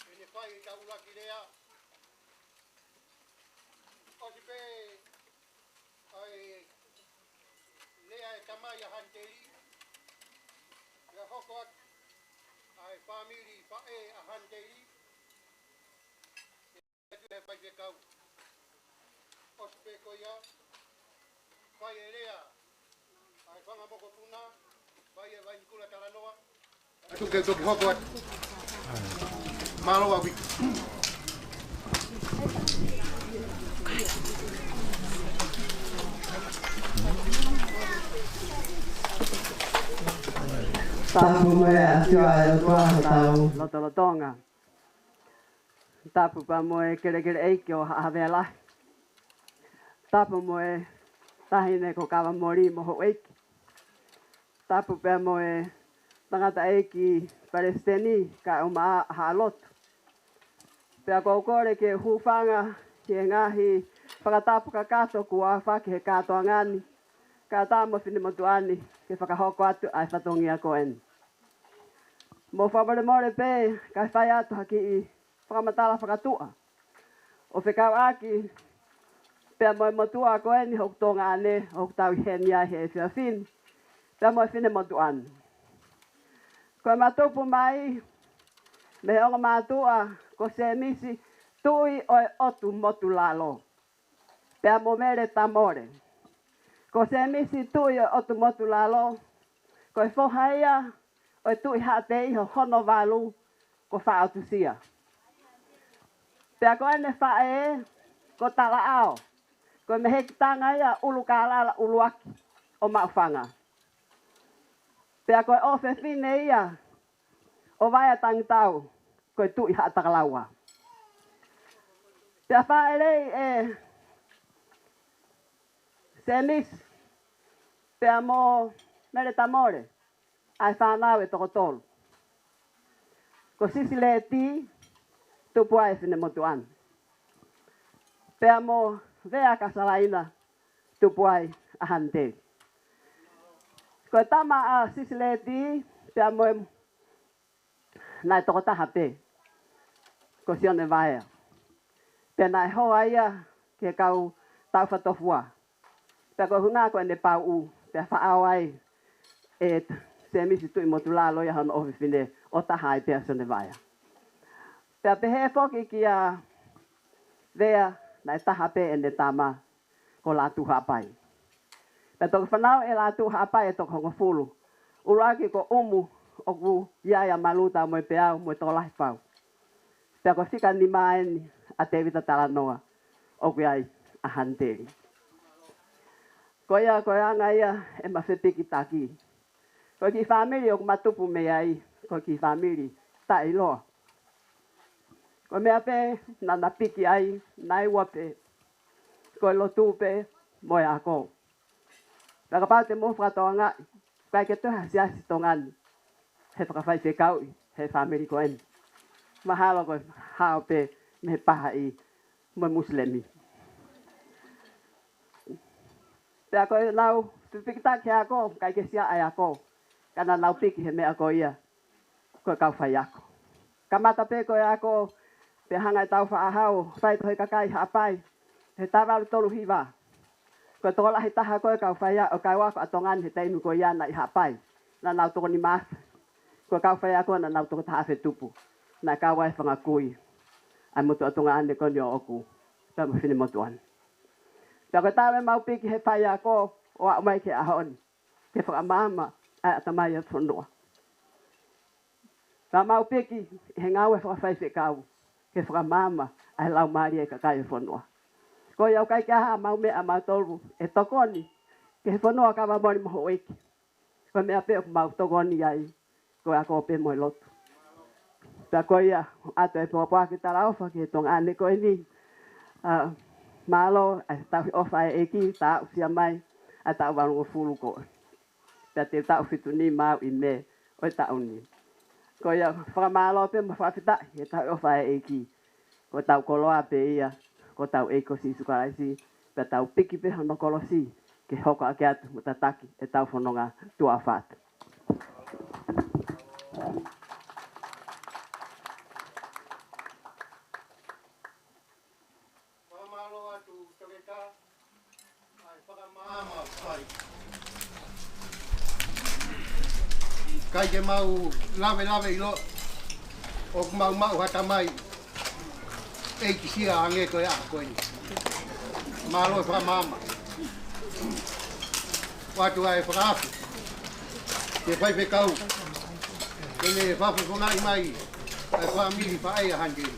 ke ne fai ʻetau ʻuluaki lea. ʻOsi pē ʻa e lea ʻa e tamai ʻa Haniteli, pea hoko atu ʻa e fāmili faʻē ʻa Haniteli, ʻe atu ʻe he faifekau. ʻOsi pē ko ia, fai e lea ʻa e fanga mokopuna, fai ʻe Vainikula Talanoa. Atu ke toki hoko atu. Mālō ʻaupito. Tapu mo e ʻafio ʻa e ʻOtua ʻi hotau lotolotonga. Tapu pea mo e kelekele ʻeiki ʻo Haʻa Havea Lahi. Tapu mo e Taʻahine ko Kavamoli mo houʻeiki. Tapu pea mo e tangataʻeiki palesiteni kae ʻumaʻā ʻa Haʻa Lotu. Pea ʻoku ou kole ke u hūfanga ki he ngaahi fakatapu kakato kuo aofaki he kātoanga ni, kae ʻatā mo e finemotuʻa ni ke fakahoko atu ʻa e fatongia ko eni. Mou fakamolemole pē, kae fai atu ha kiʻi fakamatala fakatuʻa ʻo fekauʻaki pea mo e motuʻa ko eni hoku tuongaʻane, ʻoku tau ʻi heni ai he efiafi ni, pea mo e finemotuʻa ni. Ko ʻema tupu mai mei he ongo mātuʻa ko Sēmisi Tuʻi ʻo e ʻOtu Motu Lalo, pea mo Mele Tamole. Ko Sēmisi Tuʻi ʻo e ʻOtu Motu Lalo, ko e foha ia ʻo e Tuʻi Haʻape ʻi he hono valu ko Faʻa ʻOtusia. Pea ko ʻene faʻē ko Talaʻao, ko e mehekitanga ia ʻUlukālala ʻUluaki ʻo Maʻufanga. Pea ko e ʻofefine ia ʻo Vaea Tangitau, ko e Tuʻi Haʻatakalaua. Pea faʻelei ʻe Sēmisi pea mo Mele Tamole ʻa e fānau ʻe toko tolu. Ko Sisi Leti, tupu ai e finemotuʻa ni. Pea mo Vea Kasalaina, tupu ai ʻa Haniteli. Ko e tama ʻa Sisi Leti pea mo e naʻe toko taha pē, ko Sione Vaea. Pea naʻe hoa ia ki he kau Taufatofua. Pea ko e ʻuhinga ko ʻene pauʻu, pea faʻao ai ʻe Sēmisi Tuʻi Motu Lalo ia hono ʻofefine ʻo taha ai pē ʻa Sione Vaea. Pea pehē foki kia Vea, naʻe taha pē ʻene tama, ko Lātū Haʻapai. Pea toki fanauʻi ʻe Lātū Haʻapai e toko hongofulu. ʻUluaki ko ʻUmu, ʻoku ʻi ai ʻa Maluta mo e Peau mo e Tokolahi Pau. Pea ko e fika nima eni ʻa Tēvita Talanoa, ʻoku ʻi ai ʻa Haniteli. Ko ia, ko e anga ia ʻema fepikitaki. Ko e kiʻi fāmili ʻoku ma tupu mei ai, ko e kiʻi fāmili taʻeʻiloa. Ko e meʻa pē naʻa na piki ai, naʻe ua pē, ko e lotu pē mo e ako. Pea kapau te mou fakatokangaʻi, ʻikai ke toe ha siasi Tonga ni he fakafaifekauʻi he fāmili ko eni. Mahalo ko e hao pē mei he Pahaʻi mo e Musilemi. Pea ko ʻenau fepikitaki he ako, ʻikai ke siʻa ʻa e ako, ka naʻa nau piki he meʻa ko ia, ko e kau faiako. Kamata pē ko e ako, pea hanga ʻe Tāufaʻāhau ʻo fai tohi kakai Haʻapai he taha valu tolu hiva. Ko e tokolahi taha ko e kau faiako, kau ako ʻa Tonga ni he taimi ko ia naʻe ʻi Haʻapai, naʻa nau toko nima afe. Ko e kau faiako naʻa nau toko taha afe tupu. Naʻe kau ai e fanga kui ʻa e motuʻa tuongaʻane ko eni ʻoʻoku, pea mo e finemotuʻa ni. Pea ko e taimi ʻemau piki he faiako ʻo aʻu mai ki he ʻaho ni, ke fakamaama ʻa e ʻatamai ʻo e fonua. Pea mau piki he ngāue fakafaifekau ke fakamaama ʻa e laumālie ʻo e kakai ʻo e fonua. Ko ia ʻoku ʻikai ke ʻi ai haʻamau meʻa ʻamautolu ʻe tokoni ki he fonua, Kavamoli mo houʻeiki. Ko e meʻa pē ʻoku mau tokoni ai, ko e ako pē mo e lotu. Pea ko ia, ʻoatu e pōpoaki talaʻofa ki he tuongaʻane ko eni. ʻA, mālō ʻa e tauhi ʻofa ʻa e ʻEiki, taʻu sia mai ʻa e taʻu valungofulu ko ē. Pea te u taʻu fitu nima au ʻi Mē ʻo e taʻu ni. Ko ia, fakamālō pē mo fakafetaʻi he tauhi ʻofa ʻa e ʻEiki. Ko hotau koloa pē ia, ko hotau ʻEiki ko Sīsū Kalaisi, pea tau piki pē hono kolosi ke hoko ʻaki atu mo tataki ʻetau fononga tuʻa ʻofa atu. Fakamālō atu, Toketā, ʻa e fakamaama fai. ʻIkai ke mau lavelaveʻiloa ʻoku mau maʻu ha tamai ʻeikisia hangē ko e ʻaho ko eni. Mālō e fakamaama. ʻOatu ʻa e fakaafe ki he faifekau ke ne fakafofongaʻi mai ʻa e fāmili faʻē ʻa Haniteli.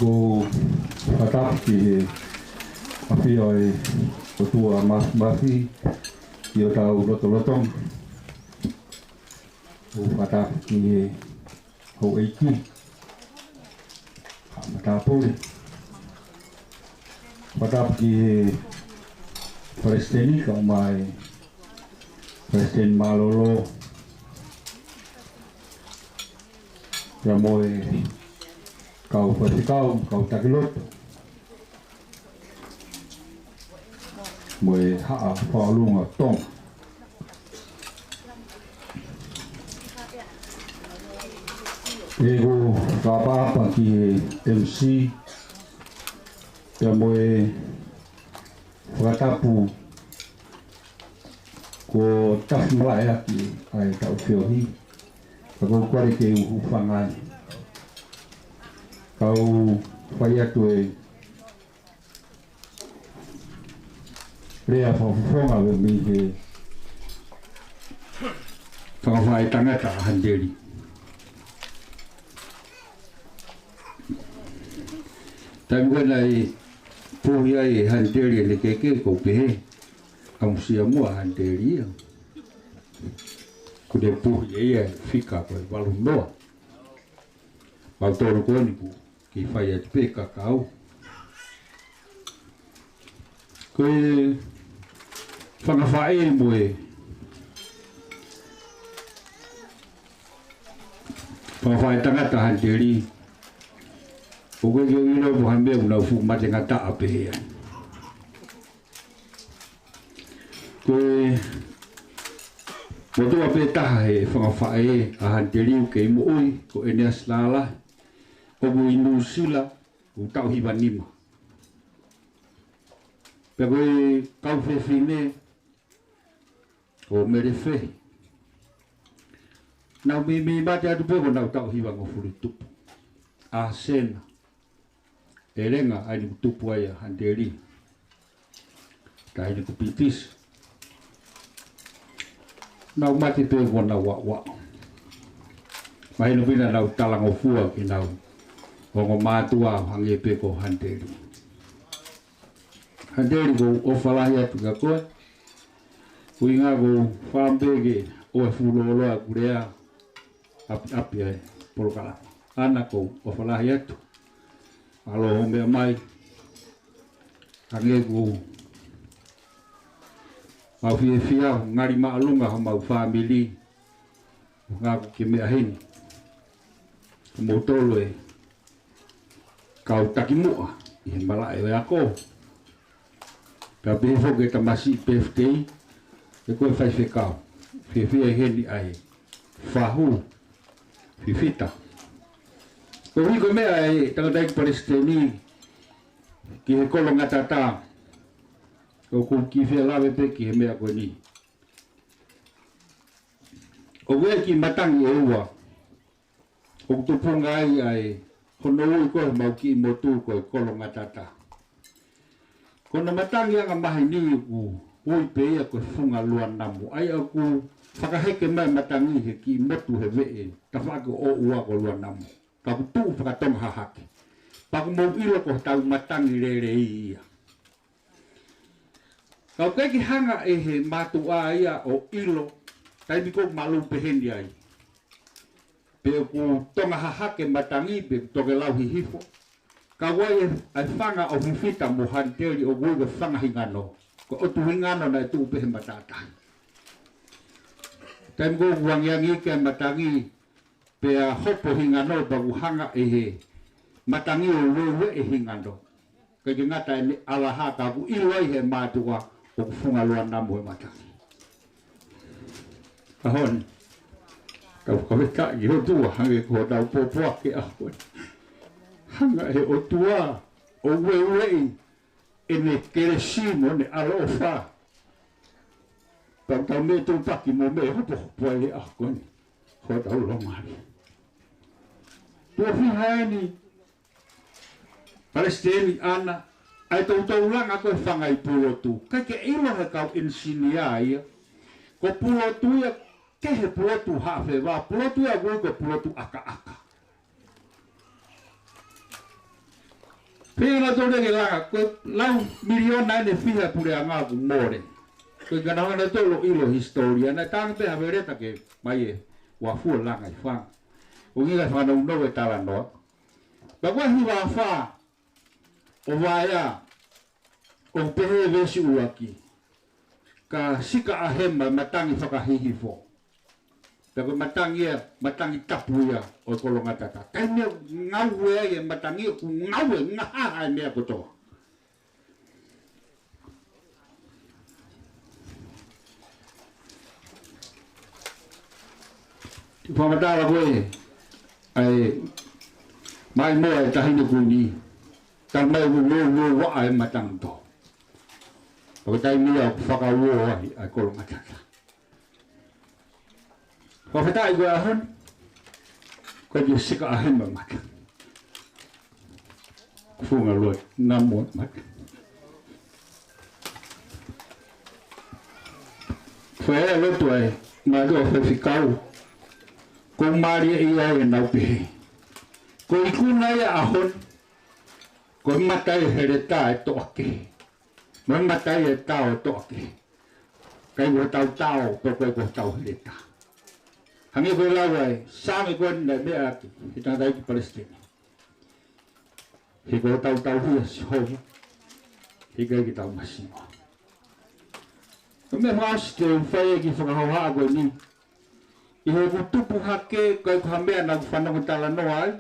ʻOku ou fakatapu ki he ʻafio ʻa e ʻOtua Māfimafi ʻi hotau lotolotonga. ʻOku ou fakatapu ki he houʻeiki, haʻa matāpule. Fakatapu ki he palesiteni, kae ʻumaʻā e palesiteni mālōlō, pea mo e kau faifekau, kau taki lotu, mo e haʻa fakaʻolunga Tonga. ʻOku ou fakaʻapaʻapa ki he M C, pea mo e fakatapu kuo tafi malaʻe ʻaki ʻa e taʻu feohi, ka ʻoku ou kole ke u hūfanga ai. Kau fai atu e lea fakafofonga mei he fanga faʻētangata ʻa Haniteli. Taimi ko ē naʻe puhi ai ʻe Haniteli ʻene keke, ʻoku ou pehē, ʻamusia muʻa ʻa Haniteli ia. Kuo ne puhi ʻe ia e fika ko e valu noa. Mautolu ko eni ʻoku kei fai atu pē kakau. Ko e fanga faʻē mo e fanga faʻētangata ʻa Haniteli, ʻoku ʻikai ke u ʻilo pe ko e hā e meʻa ʻoku nau fuʻu matengataʻa pehē ai. Ko e motuʻa pē taha he fanga faʻē ʻa Haniteli ʻoku kei moʻui, ko ʻEneasi Lālahi, ʻoku ʻi Nuʻusila, ʻoku taʻu hiva nima. Pea ko e kau fefine, ko Mele Fehi, nau meimei mate atu pē kuo nau taʻu hivangofulu tupu. ʻA Sena, ʻElenga, ʻa ia naʻe tupu ai ʻa Haniteli, taʻahine ko Pitisi, nau mate pē kuo nau aʻuaʻu. Mahino pē naʻa nau talangofua ki heʻenau ongo mātuʻa ʻo hangē pē ko Haniteli. Haniteli, ʻoku ou ʻofa lahi atu kia koe. Ko e ʻuhinga ʻoku ou fakaʻamu pē ke ʻoua ʻe fuʻu lōloa ʻeku lea ʻapiʻapi ʻa e polokalama. ʻAna, ʻoku ou ʻofa lahi atu. Mālō hoʻo meʻa mai. Hangē ko ʻemau fiefia, ngali māʻolunga homau fāmili, ʻuhinga ʻoku ke meʻa heni. Ko moutolu e kau takimuʻa ʻi he malaʻe ʻo e ako. Pea pehē foki e tamasiʻi pefitei, ʻe ko e faifekau. Fiefia ʻi heni ʻa e fahu fifita. Ko e ʻuhi ko e meʻa ʻa e tangataʻeiki palesiteni ki he kolongatata, ʻoku ou kiʻi fie lave pē ki he meʻa ko eni. ʻOku ʻi ai e kiʻi matangi ʻe ua ʻoku tupunga ai ʻa e, hono ui ko ē ʻemau kiʻi motu ko e kolongatata. Ko hono matangi angamaheni ʻoku ui pē ia ko e Funga Luanamu. ʻA ia ʻoku fakaheke mai e matangi he kiʻi motu he veʻe tafaʻaki ʻo ʻOua ko Luanamu. Ka ʻoku tuʻu fakatonga hahake. Pea ʻoku mou ʻilo ko hotau matangi lelei ia. Ka ʻoku ʻikai ke hanga ʻe he mātuʻa ia ʻo ʻilo taimi ʻoku malū pehē ni ai pe ʻoku tonga hahake matangi pe ʻoku tokelau hihifo. Ka ʻoku ʻi ai e, ʻa e fanga ʻo fifita mo Haniteli ʻoku ui ko e fanga hingano. Ko e ʻotu hingano naʻe tuʻu pē he matātahi. Taimi ʻoku angiangi ke matangi pea hopo hingano pea ʻoku hanga ʻe he matangi ʻo ueue e hingano. ʻIkai ke ngata ʻene ʻalaha ka ʻoku ʻilo ai he mātuʻa ʻoku Funga Luanamu e matangi. ʻAho ni, tau kaveka ki he ʻOtua hangē ko hotau pōpoaki ʻaho ni. Hanga ʻe he ʻOtua ʻo ueueʻi ʻene kelesi mo ʻene ʻaloʻofa. Pea tau meʻa tupaki mo meʻa hopohopo ai he ʻaho ni hotau laumālie. Tuʻo fiha eni, Palesiteni ʻAna, ʻa e toutou langa ko e fanga ʻi Pulotu. ʻIkai ke ʻilo he kau ʻenisinia ia. Ko Pulotu ia, kehe Pulotu Haʻafeva, Pulotu ia ʻoku ui ko Pulotu ʻAkaʻaka. Pea naʻa tau lele langa, ko e lau miliona ʻe fiha puleʻanga ʻoku mole. Ko e kana hana tolo ʻilo hisitōlia, naʻe tangi pē ha veleta ke mai e uafua langa ʻi fanga. ʻO ngi ka fanau no e talanoa. Pea ko e hiva fā ʻo Vaea, ʻoku pehē veesi ʻuluaki. Ka sika ʻa hema matangi fakahihifo. Pea ko e matangi ia, matangi tapu ia ʻo e kolongatata. Taimi ʻoku ngaue ai e matangi ʻoku ngaue, ngahaha e meʻa kotoa. Fakamatala ko ē, ʻa e maimoa e taʻahine kuini, talamai ʻoku lōloa ʻa e matangi tō. Ko e taimi ia ʻoku fakauō ai ʻa e kolongatata. Fakafetaʻi ko e ʻaho ni, ko e sika ʻa hema mata. Funga loa, namo mata. Fai e lotu ai, mātuʻa faifekau, ʻoku mālie ia ʻenau pehē. Ko e ikuna ia ʻaho ni, ko e mata ʻi he heletā ʻe toʻa kehe. Mo e mata ʻi he tao ʻe toʻa kehe. ʻIkai ko hotau tao, pe ko hotau heletā. Hangē ko e lau ʻa e Saame ko eni naʻe meʻa atu, he tangataʻeiki palesiteni. He ko hotau tauhi ʻa Sihova, he ʻikai ke tau masiva. Ko e meʻa fakaʻosi te u fai e kiʻi fakahohaʻa ko eni. ʻI heʻeku tupu hake, ʻikai ko ha meʻa naʻa ku fanongo talanoa ai,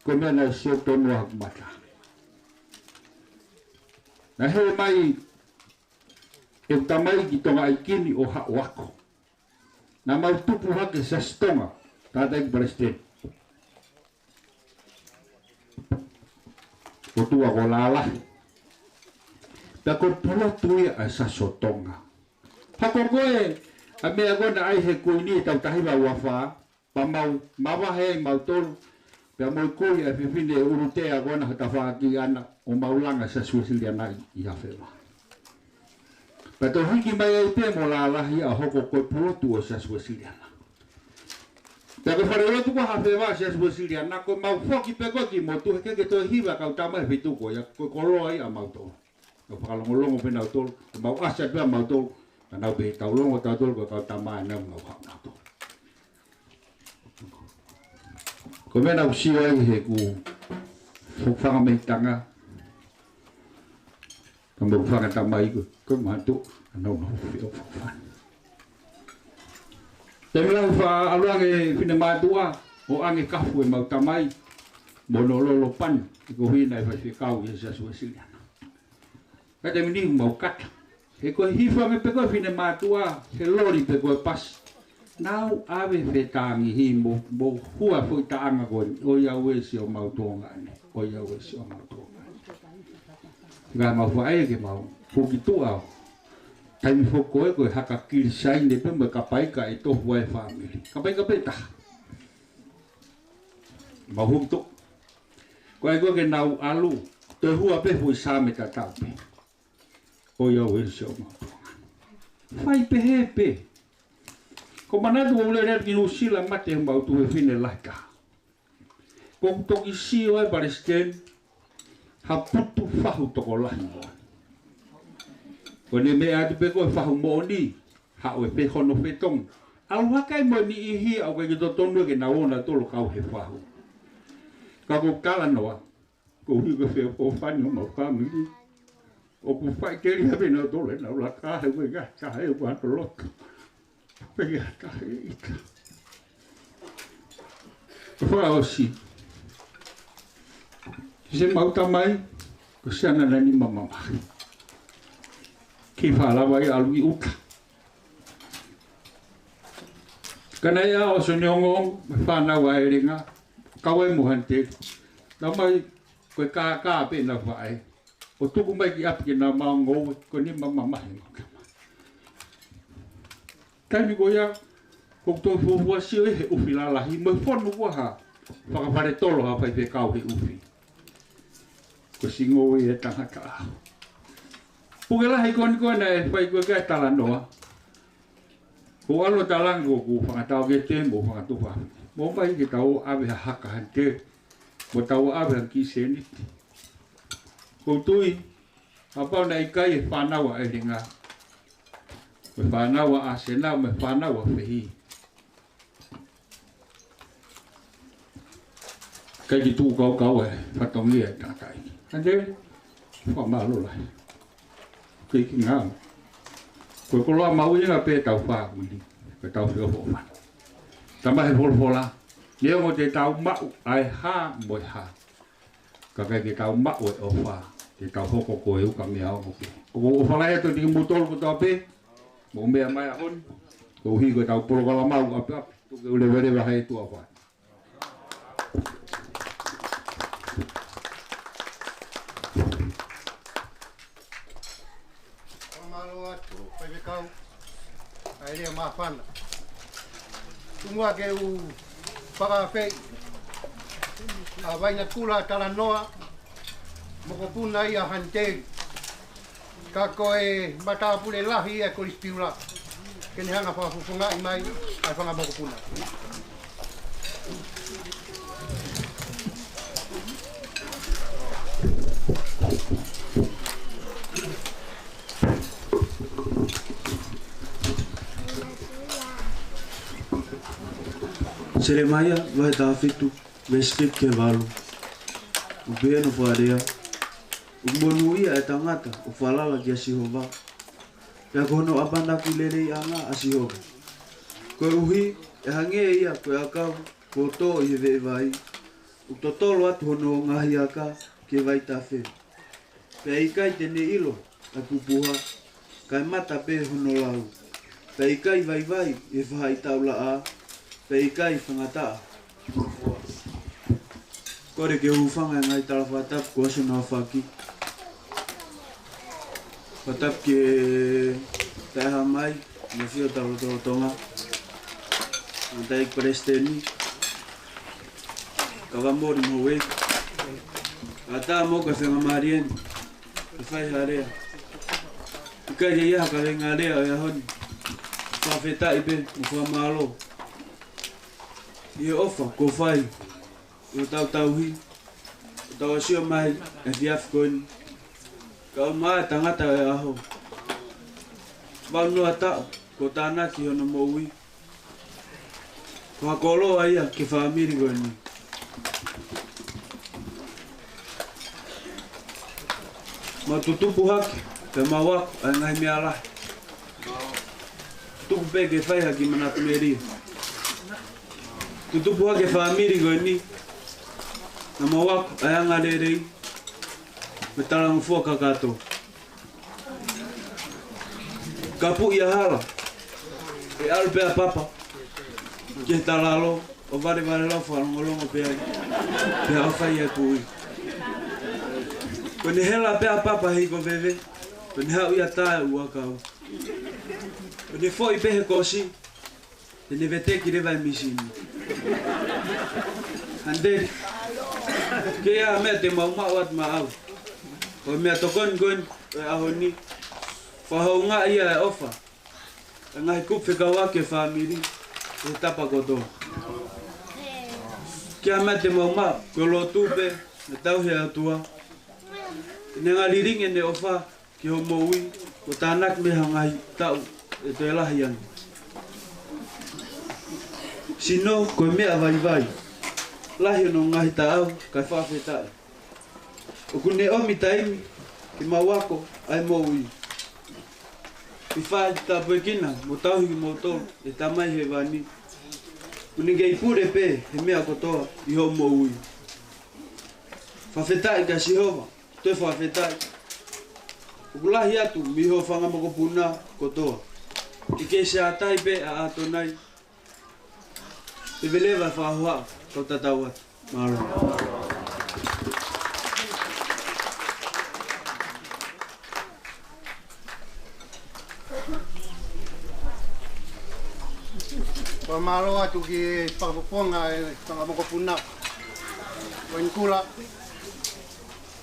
ko e meʻa naʻe sio tonu ai haku mata. Naʻe hē mai ʻeku tamai ki Tonga ʻi Kini ʻo haʻu ʻo ako. Naʻa mau tupu hake Siasi Tonga, tangataʻeiki palesiteni. Ko tuʻa ko Lalahi. Pea ko e pulotu ia ʻa e Siasi ʻo Tonga. Hoko ko ē, ʻa e meʻa ko ē naʻe ʻai he kuini ʻi he taʻu taha hiva ua fā, pea mau mavahe ai mautolu, pea mo e kui ʻa e fefine ʻUlutea ko ena ha tafaʻaki ʻana ʻo mau langa Siasi Uēsiliana ʻi, ʻi Hafeva. Pea toe hiki mai ai pē mo Lalahi ʻo hoko ko e pulotu ʻo Siasi Uēsiliana. Pea ko e falelotu ko Hafeva Siasi Uēsiliana, ko e mau foki pē ko ē ki motu he ʻikai ke toe hiva kau tama he feituʻu ko ia, ko e koloa ia ʻa mautolu. ʻO fakalongolongo pē nautolu, ʻo mau ʻasi atu pē ʻa mautolu, ka nau pehē tau longo tautolu, ko e kau tama ʻenau mau haʻu nautolu. Ko e meʻa naʻa ku sio ai heʻeku fofanga mei Tonga, ka mo fanga tamai ko, ko e mātuʻa, ʻa nau nau fio fofanga. Taimi lahi faʻa ʻalu ange finemātuʻa, ʻo ʻange kafu ʻemau tamai, mo hono lolo pani, ʻi he koeʻuhi naʻe faifekau ʻi he Siasi Uēsiliana. Ka taimi ni mau kata. He ko e hifo ange pē ko ē finemātuʻa, he loli pe ko e pasi. Nau ʻave fetāngihi mo, mo hua foʻi taʻanga ko eni, ʻoiauē Siʻomau Tonga ni, ʻoiauē Siʻomau Tonga ni. Ka mau faʻē ke mau, huki tuʻa ʻo. Taimi foki ko ē ko e haka kilisaine pē mo e kapaika ʻe tofu ai e fāmili. Kapaika pē taha. Mau huki tuʻa. Ko e ʻai ko ē ke nau ʻalu, toe hua pē foʻi Saame tatau pē. ʻOiauē Siʻomau Tonga ni. Fai pehē pē. Ko e manatu ʻoku lele ki Nuʻusila mate homau tuofefine lahi taha. Ko ʻeku toki sio ai palesiteni, ha putu fahu tokolahi moʻoni. Ko ʻene meʻa atu pē ko e fahu moʻoni, haʻu e fehono fetongi. ʻAlu hake ai mo e niʻihi ʻoku ʻikai ke totonu ke nau ō nautolu ʻo kau he fahu. Ka ko e talanoa, koeʻuhi ko e feʻofoʻofani homau fāmili. ʻOku faʻiteliha pē nautolu ʻenau laka he ueʻi ʻa e taha ʻe ua ʻi loto. Pea ʻi ai ha taha ʻe ʻita. Ko e fakaʻosi. Siʻemau tamai, ko Siana naʻe nima mamahi. Kiʻi faʻa lava ia ʻalu ki ʻuta. Ka naʻe ʻi ai ʻa Sone Ongoongo, mo e fānau ʻa ʻElenga, kau ai mo Hanteli. Tamai, ko e kākā pē ʻenau faʻē. ʻO tuku mai ki ʻapi ke nau maʻu ngoue, ko e nima mamahi ʻemau tamai. Taimi ko ia, ʻoku ou fuofua sio ʻi he ʻufi lalahi, mo e fonu ko ē ha fakafaletolo ha faifekau he ʻufi. Ko e siʻi ngoue ʻa e tangata ʻaho. Puke lahi ko eni ko ē naʻe fai ko ē ki ai e talanoa. Ko e ʻalu ʻo talaange ko ʻeku fanga taʻokete mo e fanga tuofāfine. Mou ō mai ke tau ʻave ha haka Hanteli. Mo tau ʻave ha kiʻi sēniti. Ko u tui, kapau naʻe ʻikai e fānau ʻa ʻElenga, mo e fānau ʻa ʻAsena, mo e fānau ʻa Fehi, ʻikai ke tuʻu kaukau e fatongia e tangataʻeiki. Hangē, fakamālō lahi. Ko e kiʻi ngāue. Ko e koloa mahuʻinga pē ʻetau fāmili, ko ʻetau feʻofoʻofani. Talamai he folofola, neongo te tau maʻu ʻa e hā mo e hā, ka ʻikai ke tau maʻu e ʻofa, te tau hoko ko e ukamea ongo pē. ʻOku ou ʻofa lahi atu kiate kimoutolu kotoa pē, mou meʻa mai he ʻaho ni, koeʻuhi ko ʻetau polokalama ʻoku ʻapiʻapi, tuku ke u leveleva he tuʻa fai. Fakamālō atu, faifekau, ʻa e lea māfana. Tuku muʻa ke u fakaafeʻi ʻa Vainakula Talanoa, mokopuna ia ʻa Haniteli. Ka ko e matāpule lahi ʻa e Kolisi Piula, ke ne hanga fakafofongaʻi mai ʻa e fanga mokopuna. Selemaia, vahe taha fitu, veesi fitu ki he valu. ʻOku pehē hono fakalea: ʻOku monūʻia ʻa e tangata ʻoku falala kia Sihova, pea ko hono ʻamanaki leleiʻanga ʻa Sihova. Koeʻuhi ʻe hangē ia ko e ʻakau kuo tō ʻi he veʻe vai, ʻoku totolo atu hono ngaahi aka ki he vaitafe. Pea ʻe ʻikai te ne ʻilo ʻa e pupuha, kae mata pē hono lau. Pea ʻe ʻikai vaivai ʻi he faʻahitaʻu laʻā, pea ʻe ʻikai faingataʻa. Kole ke u hūfanga he ngaahi tala fakatapu kuo ʻosi hono aofaki. Fakatapu ki he Taʻehāmai, mo e ʻAfio Tau Lotolotonga, mo e Taʻeiki Palesiteni, Kavamoli mo Uei. ʻAtā mo e kau faingamālie ni ke fai ha lea. ʻIkai ke ʻi ai ha kaveinga lea ʻo e ʻaho ni. Fakafetaʻi pē mo fakamālō ʻi he ʻofa kuo fai ʻi hotau tauhi, ʻo tau sio mai he efiafi ko eni. Ka ʻoku maʻa e tangata ʻo e ʻaho, valu noa taʻu kuo tānaki hono moʻui. Ko ha koloa ia ki he fāmili ko eni. Mau tutupu hake, pea mau ako ʻa e ngaahi meʻa lahi. Tuku pē ke fai ha kiʻi manatu melie. Tutupu hake e fāmili ko eni, naʻa mau ako ʻa e angalelei mo e talangofua kakato. Ka puʻi ʻa hala, ʻe ʻalu pē ʻa papa ki he talalo ʻo valevale lau fakalongolongo pē ai, pea ʻofa ia ʻe puʻi. Ko ʻene hela pē ʻa papa he iko veve, ko ʻene haʻu ia ʻo tā e ʻakau. Ko ʻene foʻi pē he kosi, te ne veteki leva e misini. Haniteli, ko e meʻa te mau maʻu atu maʻau, ko e meʻatokoni ko eni ʻo e ʻaho ni, fakahoungaʻi ʻa e ʻofa ʻa e ngaahi kupu fekauʻaki e fāmili ʻi he tapa kotoa. Ko e meʻa te mau maʻu, ko e lotu pē mo e tauhi ʻa e ʻOtua, ke ne hanga ʻo lilingi ʻene ʻofa ki hoʻo moʻui, kuo tānaki mei he ngaahi taʻu ʻe toe lahi ange. Sino, ko e meʻa vaivai, lahi hono ngaahi taʻau, kae fakafetaʻi. ʻOku ne ʻomi taimi ke mau ako ʻa e moʻui. ʻI he fai tāpuekina mo tauhi kimoutolu ʻe he Tamai Hēvani, ʻoku ne kei pule pē he meʻa kotoa ʻi hoʻo moʻui. Fakafetaʻi kia Sihova, toe fakafetaʻi. ʻOku lahi atu mei hoʻo fanga mokopuna kotoa. ʻE kei Siaʻatai pē ʻa ʻAtonai. Leveleva e fakahohaʻa, kau tatau atu. Mālō. Fakamālō atu ki he fakafofonga e fanga mokopuna. Ko eni kula.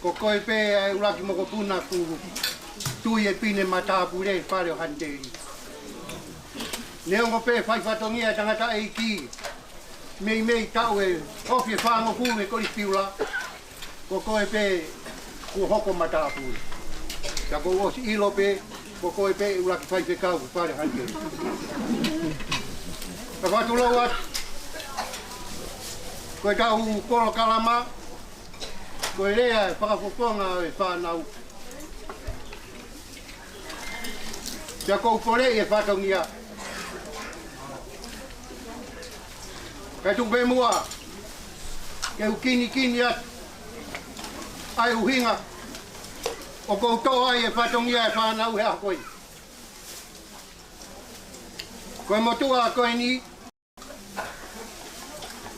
Ko koe pē ʻa e ʻuluaki mokopuna kuo tui e pine matāpule he fale ʻo Haniteli. Neongo pē fai fatongia e tangataʻeiki, meimei taʻu ʻe ofi e fāngofulu he Kolisi Piula, ko koe pē Kuo hoko matāpule. Ka ʻoku ou ʻosi ʻilo pē, ko koe pē ʻe ʻuluaki faifekau ʻi he fale hangē. Ka fakatulou atu, ko ʻetau polokalama, ko e lea ʻa e fakafofonga ʻo e fānau. Pea ʻoku ou poleʻi e fatongia. Kae tuku pē muʻa ke u kinikini atu ʻa e ʻuhinga ʻoku ou toʻo ai e fatongia ʻo e fānau he ʻaho ko eni. Ko e motuʻa ko eni,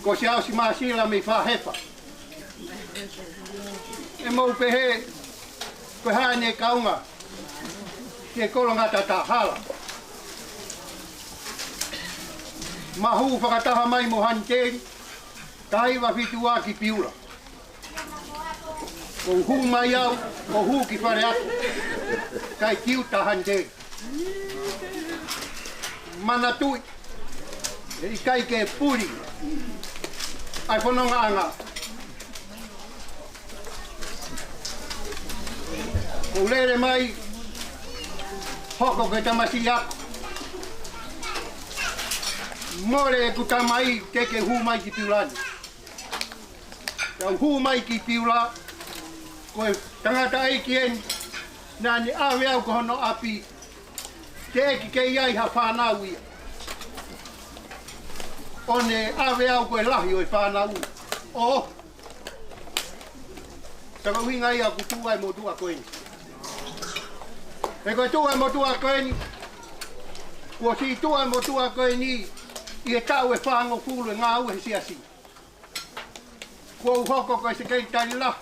ko Siaosi Māsila mei Fāhefa. ʻE mou pehē, ko e hā ʻene kaunga ki he kolongata Tahala. Ma hū fakataha mai mo Haniteli, taha hiva fitu ua ki Piula. ʻOku hū mai au, ʻo hū ki fale ako. Kae tiuta Haniteli. Manatuʻi, ʻe ʻikai ke puli ʻa e fonongaʻanga. ʻOku ou lele mai, hoko ko e tamasiʻi ako. Mole ʻeku tamai ke ke hū mai ki Piula ni. Tau hū mai ki Piula, ko e tangataʻeiki eni, naʻa ne ʻave au ki hono ʻapi, teʻeki ke ʻi ai ha fānau ia. ʻO ne ʻave au ko e lahi ʻo e fānau. ʻO, tā ko e ʻuhinga ia ʻoku tuʻu ai e motuʻa ko eni. He ko e tuʻu ai e motuʻa ko eni, kuo siʻi tuʻu ai e motuʻa ko eni ʻi he taʻu ʻe fāngofulu ʻi he ngāue he siasi. Kuo u hoko ko e sekelitali lahi,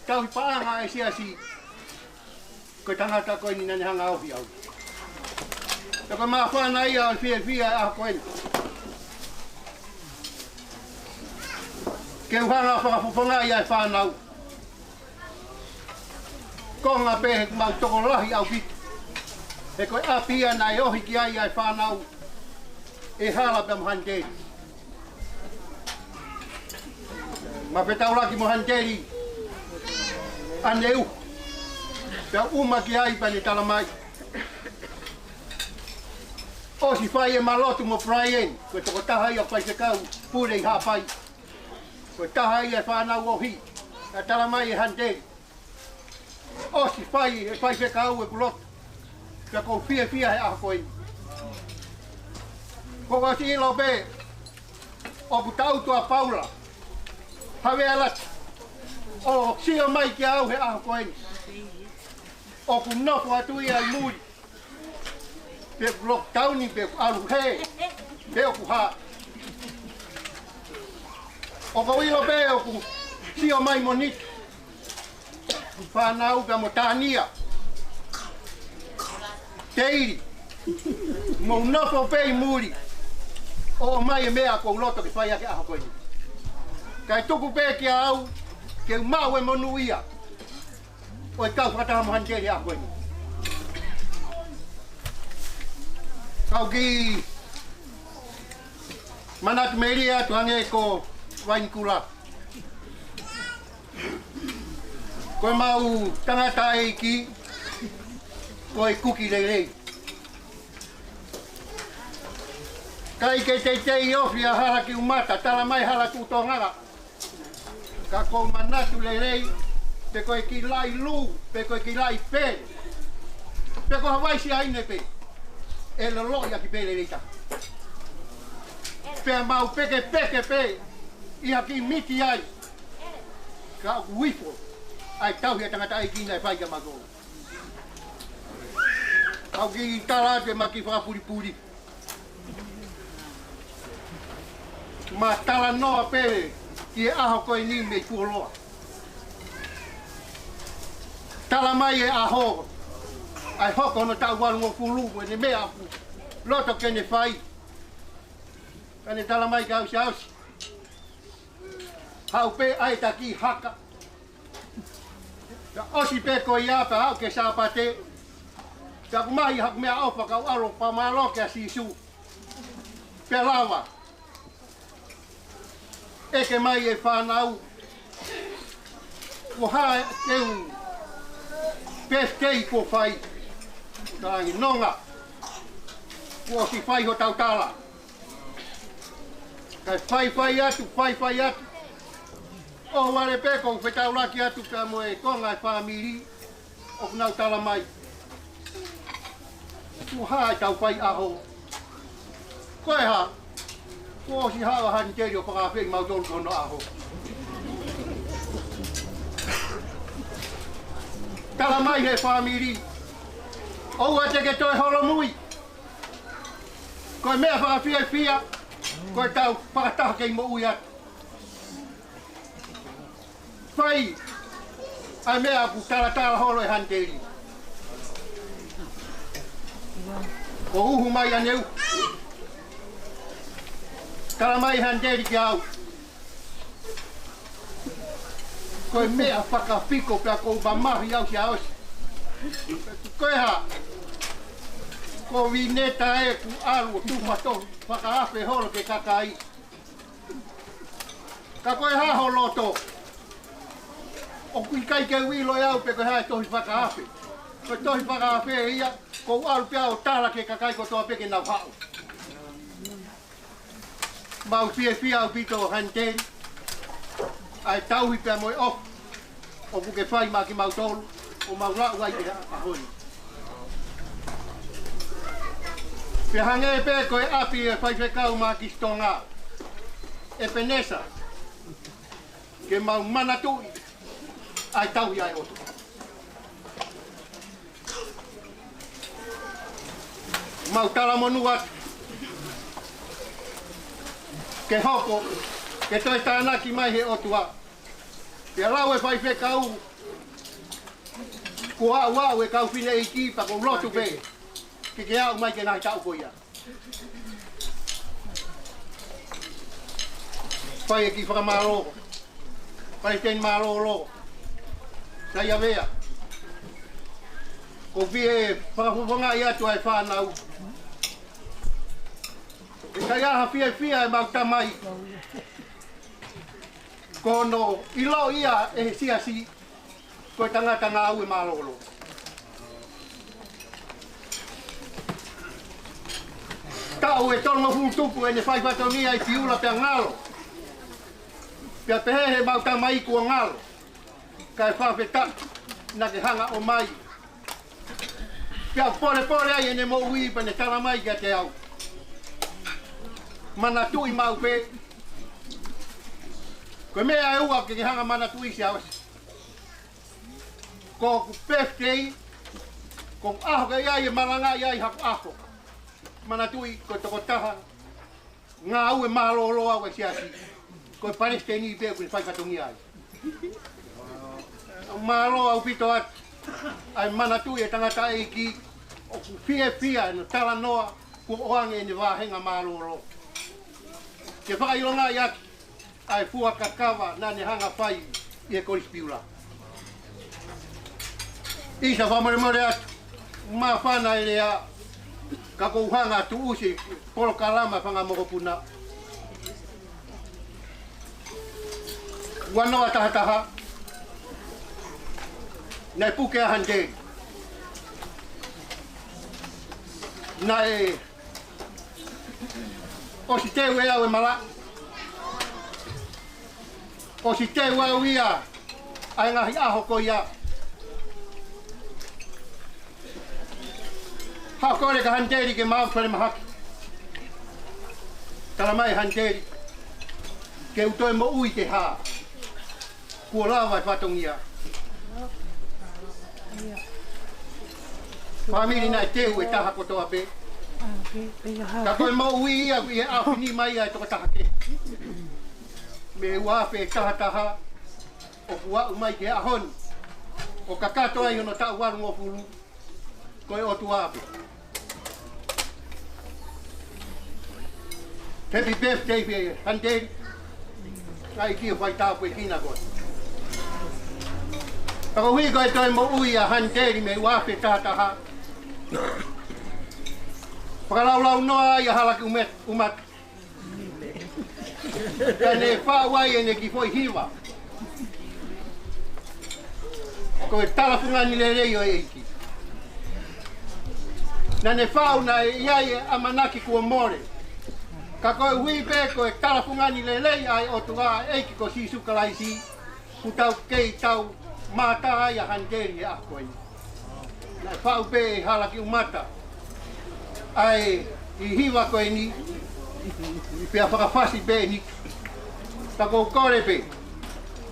tauhi paʻanga ʻa e siasi, ko e tangata ko eni naʻa ne hanga ʻo ohi au. Pea ko e māfana ia ʻo e fiefia ʻo e ʻaho ko eni, ke u hanga ʻo fakafofongaʻi ʻa e fānau. Konga pē he ʻoku mau tokolahi ʻaupito. He ko e ʻapi ia naʻe ohi ki ai ʻa e fānau ʻe Hala pea mo Haniteli. Ma fetaulaki mo Haniteli ʻaneuhu. Pea u ʻuma ki ai pea ne tala mai, ʻosi fai ʻema lotu mo Brian, ko e tokotaha ia ʻoku faifekau pule ʻi Haʻapai. Ko e taha ia e fānau ohi. Ka tala mai ʻe Haniteli, ʻosi fai ʻe he faifekau ʻeku lotu. Pea ʻoku ou fiefia he ʻaho ko eni. Kuo u ʻosi ʻilo pē ʻoku tangutu ʻa Paula Havea Lata ʻo sio mai kiate au he ʻaho ko eni. ʻOku nofo atu ia ʻi muli. Pe ʻoku lockdown, pe ʻoku ʻalu hē, pe ʻoku hā. ʻOku ou ʻilo pē ʻoku sio mai mo Nita, fānau pea mo Tania, Teili, mou nofo pē ʻi muli ʻo ʻomai e meʻa ʻoku ou loto ke fai ʻaki he ʻaho ko eni. Kae tuku pē kiate au ke u maʻu e monūʻia ʻo e kau fakataha mo Haniteli he ʻaho ko eni. Kau kiʻi manatu melie atu hangē ko Vainikula. Ko ʻemau tangataʻeiki ko e kuki lelei. ʻIkai ke teitei ofi ʻa Hala Kiʻumata, tala mai Hala Tuʻutongala. Ka ʻoku ou manatu lelei, pe ko e kiʻi laʻi lū, pe ko e kiʻi laʻi pele, pe ko ha vaisiaine pē, ʻe loloʻi ʻaki pē lelei taha. Pea mau pekepeke pē ʻi ha kiʻi miti ai. Ka ʻoku ifo ʻa e tauhi ʻa e tangataʻeiki naʻe fai kia mautolu. Kau kiʻi tala atu ʻema kiʻi fakapulipuli. Ma talanoa pē ki he ʻaho ko eni mei Fuoloa. Tala mai e ʻaho ʻa e hoko hono taʻu valungofulu mo ʻene meʻa ʻoku loto ke ne fai. Ka ne tala mai kia au, Siaosi, haʻu pē ʻai taki haka. Ka ʻosi pē ko ia pea haʻu ki he Sāpate, pea ʻoku maʻu haku meʻaʻofa kau ʻalu ʻo fakamālō kia Sīsū. Pea lava ʻeke mai e fānau, Ko e hā ʻeku pētei kuo fai? Talaange, nonga, kuo ʻosi fai hotau tala. Kae faifai atu, faifai atu. ʻOhovale pē ʻoku ou fetaulaki atu pea mo e konga e fāmili ʻoku nau tala mai. Ko e hā ʻetau faiʻaho? Ko e hā? Kuo ʻosi haʻu ʻa Haniteli ʻo fakaafeʻi mautolu ki hono ʻaho. Tala mai he fāmili, ʻoua te ke toe holomui. Ko e meʻa fakafiefia, ko ʻetau fakataha kei moʻui atu. Fai ʻa e meʻa ʻoku talatala holo ʻe Haniteli. Ko e uhu mai ʻaneuhu. Tala mai ʻe Haniteli kiate au, ko e meʻa fakafiko pea ʻoku ou mamahi au siʻa ʻosi. Ko e hā? Ko Vineta ē kuo ʻalu ʻo tufa tohi fakaafe holo ki he kakai. Ka ko e hā ho loto? ʻOku ʻikai ke u ʻilo ʻe au pe ko e hā e tohi fakaafe. Ko e tohi fakaafe ia, ʻoku ou ʻalu pē au ʻo tala ki he kakai kotoa pē ke nau haʻu. Mau fiefia ʻaupito Haniteli, ʻa e tauhi pea mo e ʻofa ʻoku ke fai maʻa kimautolu, ʻo mau lau ai ki he ʻaho ni. Pea hangē pē ko e ʻapi ʻo e faifekau Mākisi Tonga, ʻEpenesa, ke mau manatuʻi ʻa e tauhi ʻa e ʻOtua. Mau talamonū atu ke hoko, ke toe tānaki mai he ʻOtua. Pea lau e faifekau, kuo aʻu aʻu e kau fineʻeiki pea ʻoku ou lotu pē ke ke aʻu mai ki he ngaahi taʻu ko ia. Fai e kiʻi fakamālō, Palesiteni Mālōlō Saiavea. ʻOku ou fie fakafofongaʻi atu ʻa e fānau. ʻIkai ha fiefia ʻemau tamai, ko hono ʻiloʻi ia ʻe he siasi ko e tangata ngāue mālōlō. Taʻu ʻe tolungofulu tupu ʻene fai fatongia ʻi Piula pea ngalo. Pea pehē ʻe heʻemau tamai kuo ngalo. Kae fakafetaʻi naʻa ke hanga ʻo ʻomai. Pea polepole ai ʻene moʻui pea ne tala mai kiate au, manatuʻi maʻu pē. Ko e meʻa ʻe ua ke ke hanga manatuʻi siʻa ʻosi. Ko hoku pētei, ko e ʻaho ko ia ʻe malangaʻi ai haku ʻaho. Manatuʻi ko e tokotaha ngāue mālōlō au ʻa e siasi. Ko e palesiteni pē ʻoku ne fai fatongia ai. Mālō ʻaupito atu ʻa e manatuʻi e tangataʻeiki, ʻoku fiefia ʻene talanoa kuo ʻoange ʻene vāhenga mālōlō. Ke fakaʻilongaʻi ʻaki ʻa e fuakava naʻa ne hanga fai ʻi he Kolisi Piula. ʻIsa, fakamolemole atu, māfana e lea, ka ʻoku ou hanga ʻo tuʻusi polokalama fanga mokopuna. Ua noa taha taha, naʻe puke ʻa Haniteli. Naʻe ʻosi teu ʻe au e malaʻe. ʻOsi teu ʻe au ia ʻa e ngaahi ʻaho ko ia. Haʻu kole kia Haniteli ke mau falemahaki. Tala mai ʻe Haniteli, ke u toe moʻui ki he hā? Kuo lava e fatongia. Fāmili naʻe teu ʻe taha kotoa pē. Ka ko e moʻui ia ʻoku ʻi he ʻaofinima ia ʻa e tokotaha kehe. Mei he ua afe taha taha ʻo aʻu mai ki he ʻaho ni, ʻo kakato ai hono taʻu valungofulu. Ko e ʻOtua pē. Happy birthday pē Haniteli. ʻAi ki he fai tāpuekina koe. Ka ko e ʻuhi ko e toe moʻui ʻa Haniteli mei he ua afe taha taha. Fakalaulaunoa ai ʻa Halaki ʻUme-, ʻUmata. Ka ne faʻu ai ʻene kiʻi foʻi hiva. Ko e tala fungani lelei ʻo e ʻEiki. Naʻa ne faʻu naʻe ʻi ai e ʻamanaki kuo mole. Ka koeʻuhi pē ko e tala fungani lelei ʻa e ʻOtua, ʻEiki ko Sīsū Kalaisi, kuo tau kei tau mātā ai ʻa Haniteli he ʻaho ko eni. Naʻe faʻu pē ʻe Halakiʻumata ʻa e hiva ko eni, pea fakafasi pē eni. Ka ʻoku ou kole pē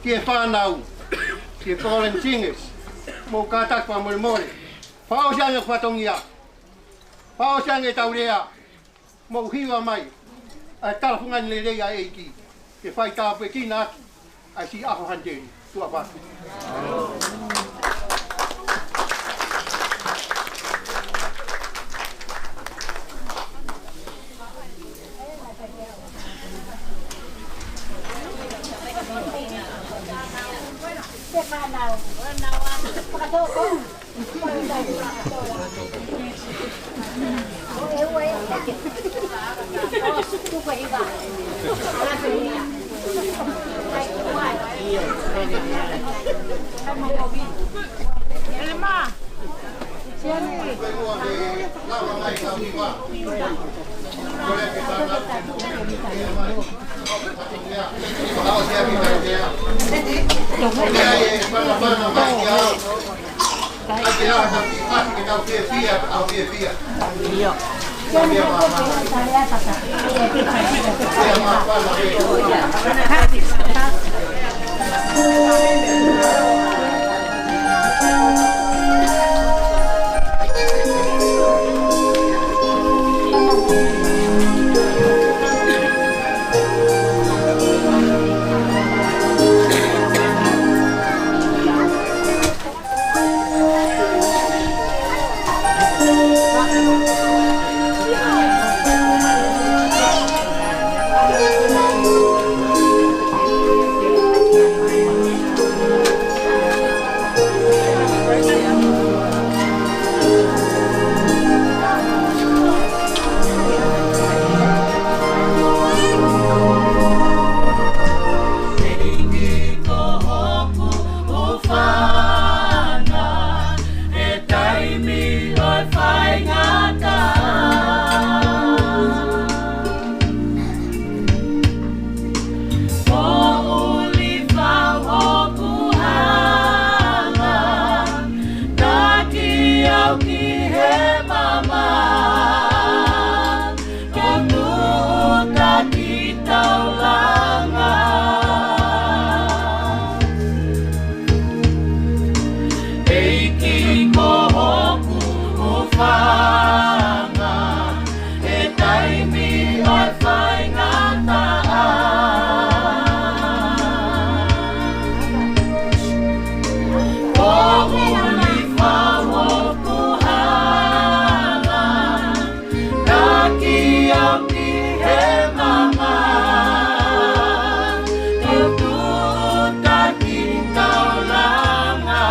ki he fānau, ki he Golden Singers, mou kātaki fakamolemole. Fakaʻosi ange fatongia, fakaʻosi ange tau lea, mou hiva mai ʻa e tala fungani lelei ʻa e ʻEiki, ke fai tāpuekina atu ʻa e siʻi ʻaho Haniteli. Tuʻa ʻofa atu. Moʻui fau hoku hala, taki au ki he mama, ko tuʻu taki taulanga. ʻEiki ko hoku hūfanga, he taimi ʻo e faingataʻa. Ko uli fau hoku hala, taki au ki he mama, ko tuʻu taki taulanga.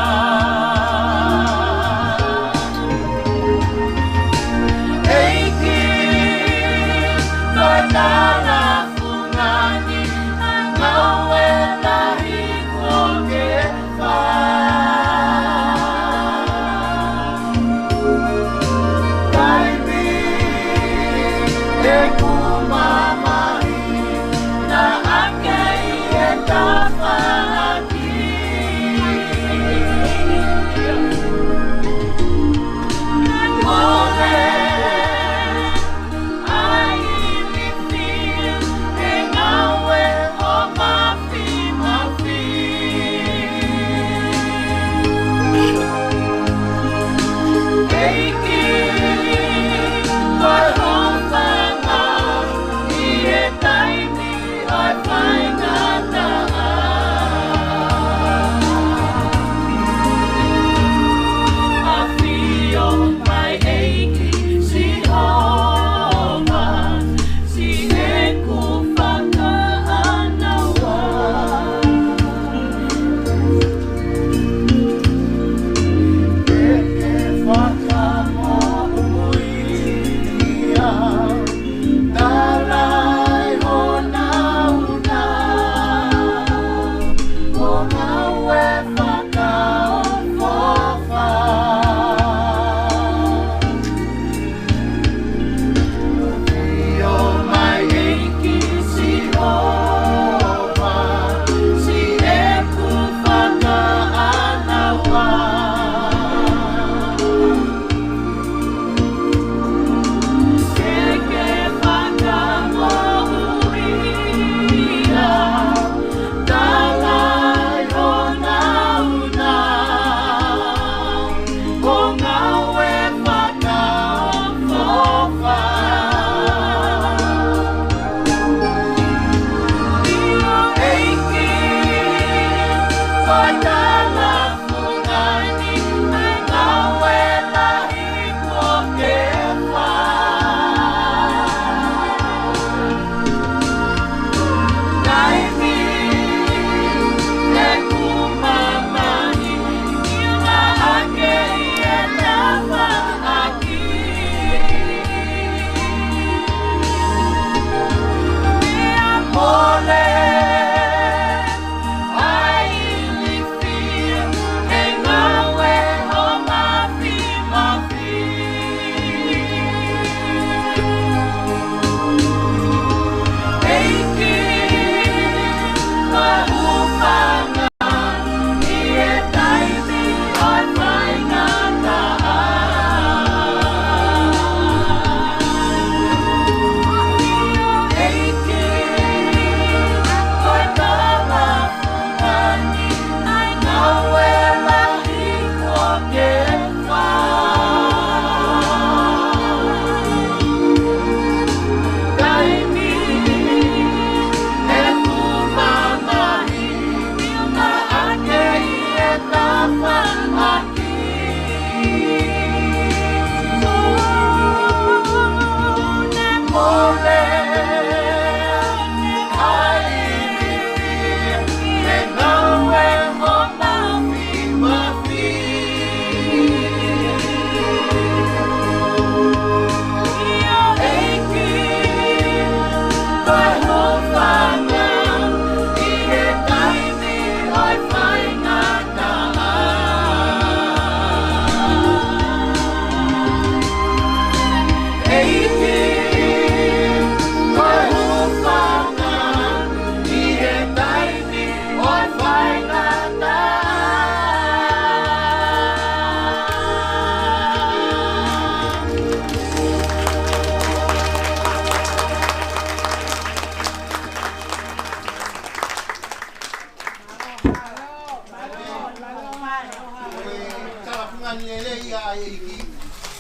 ʻEiki,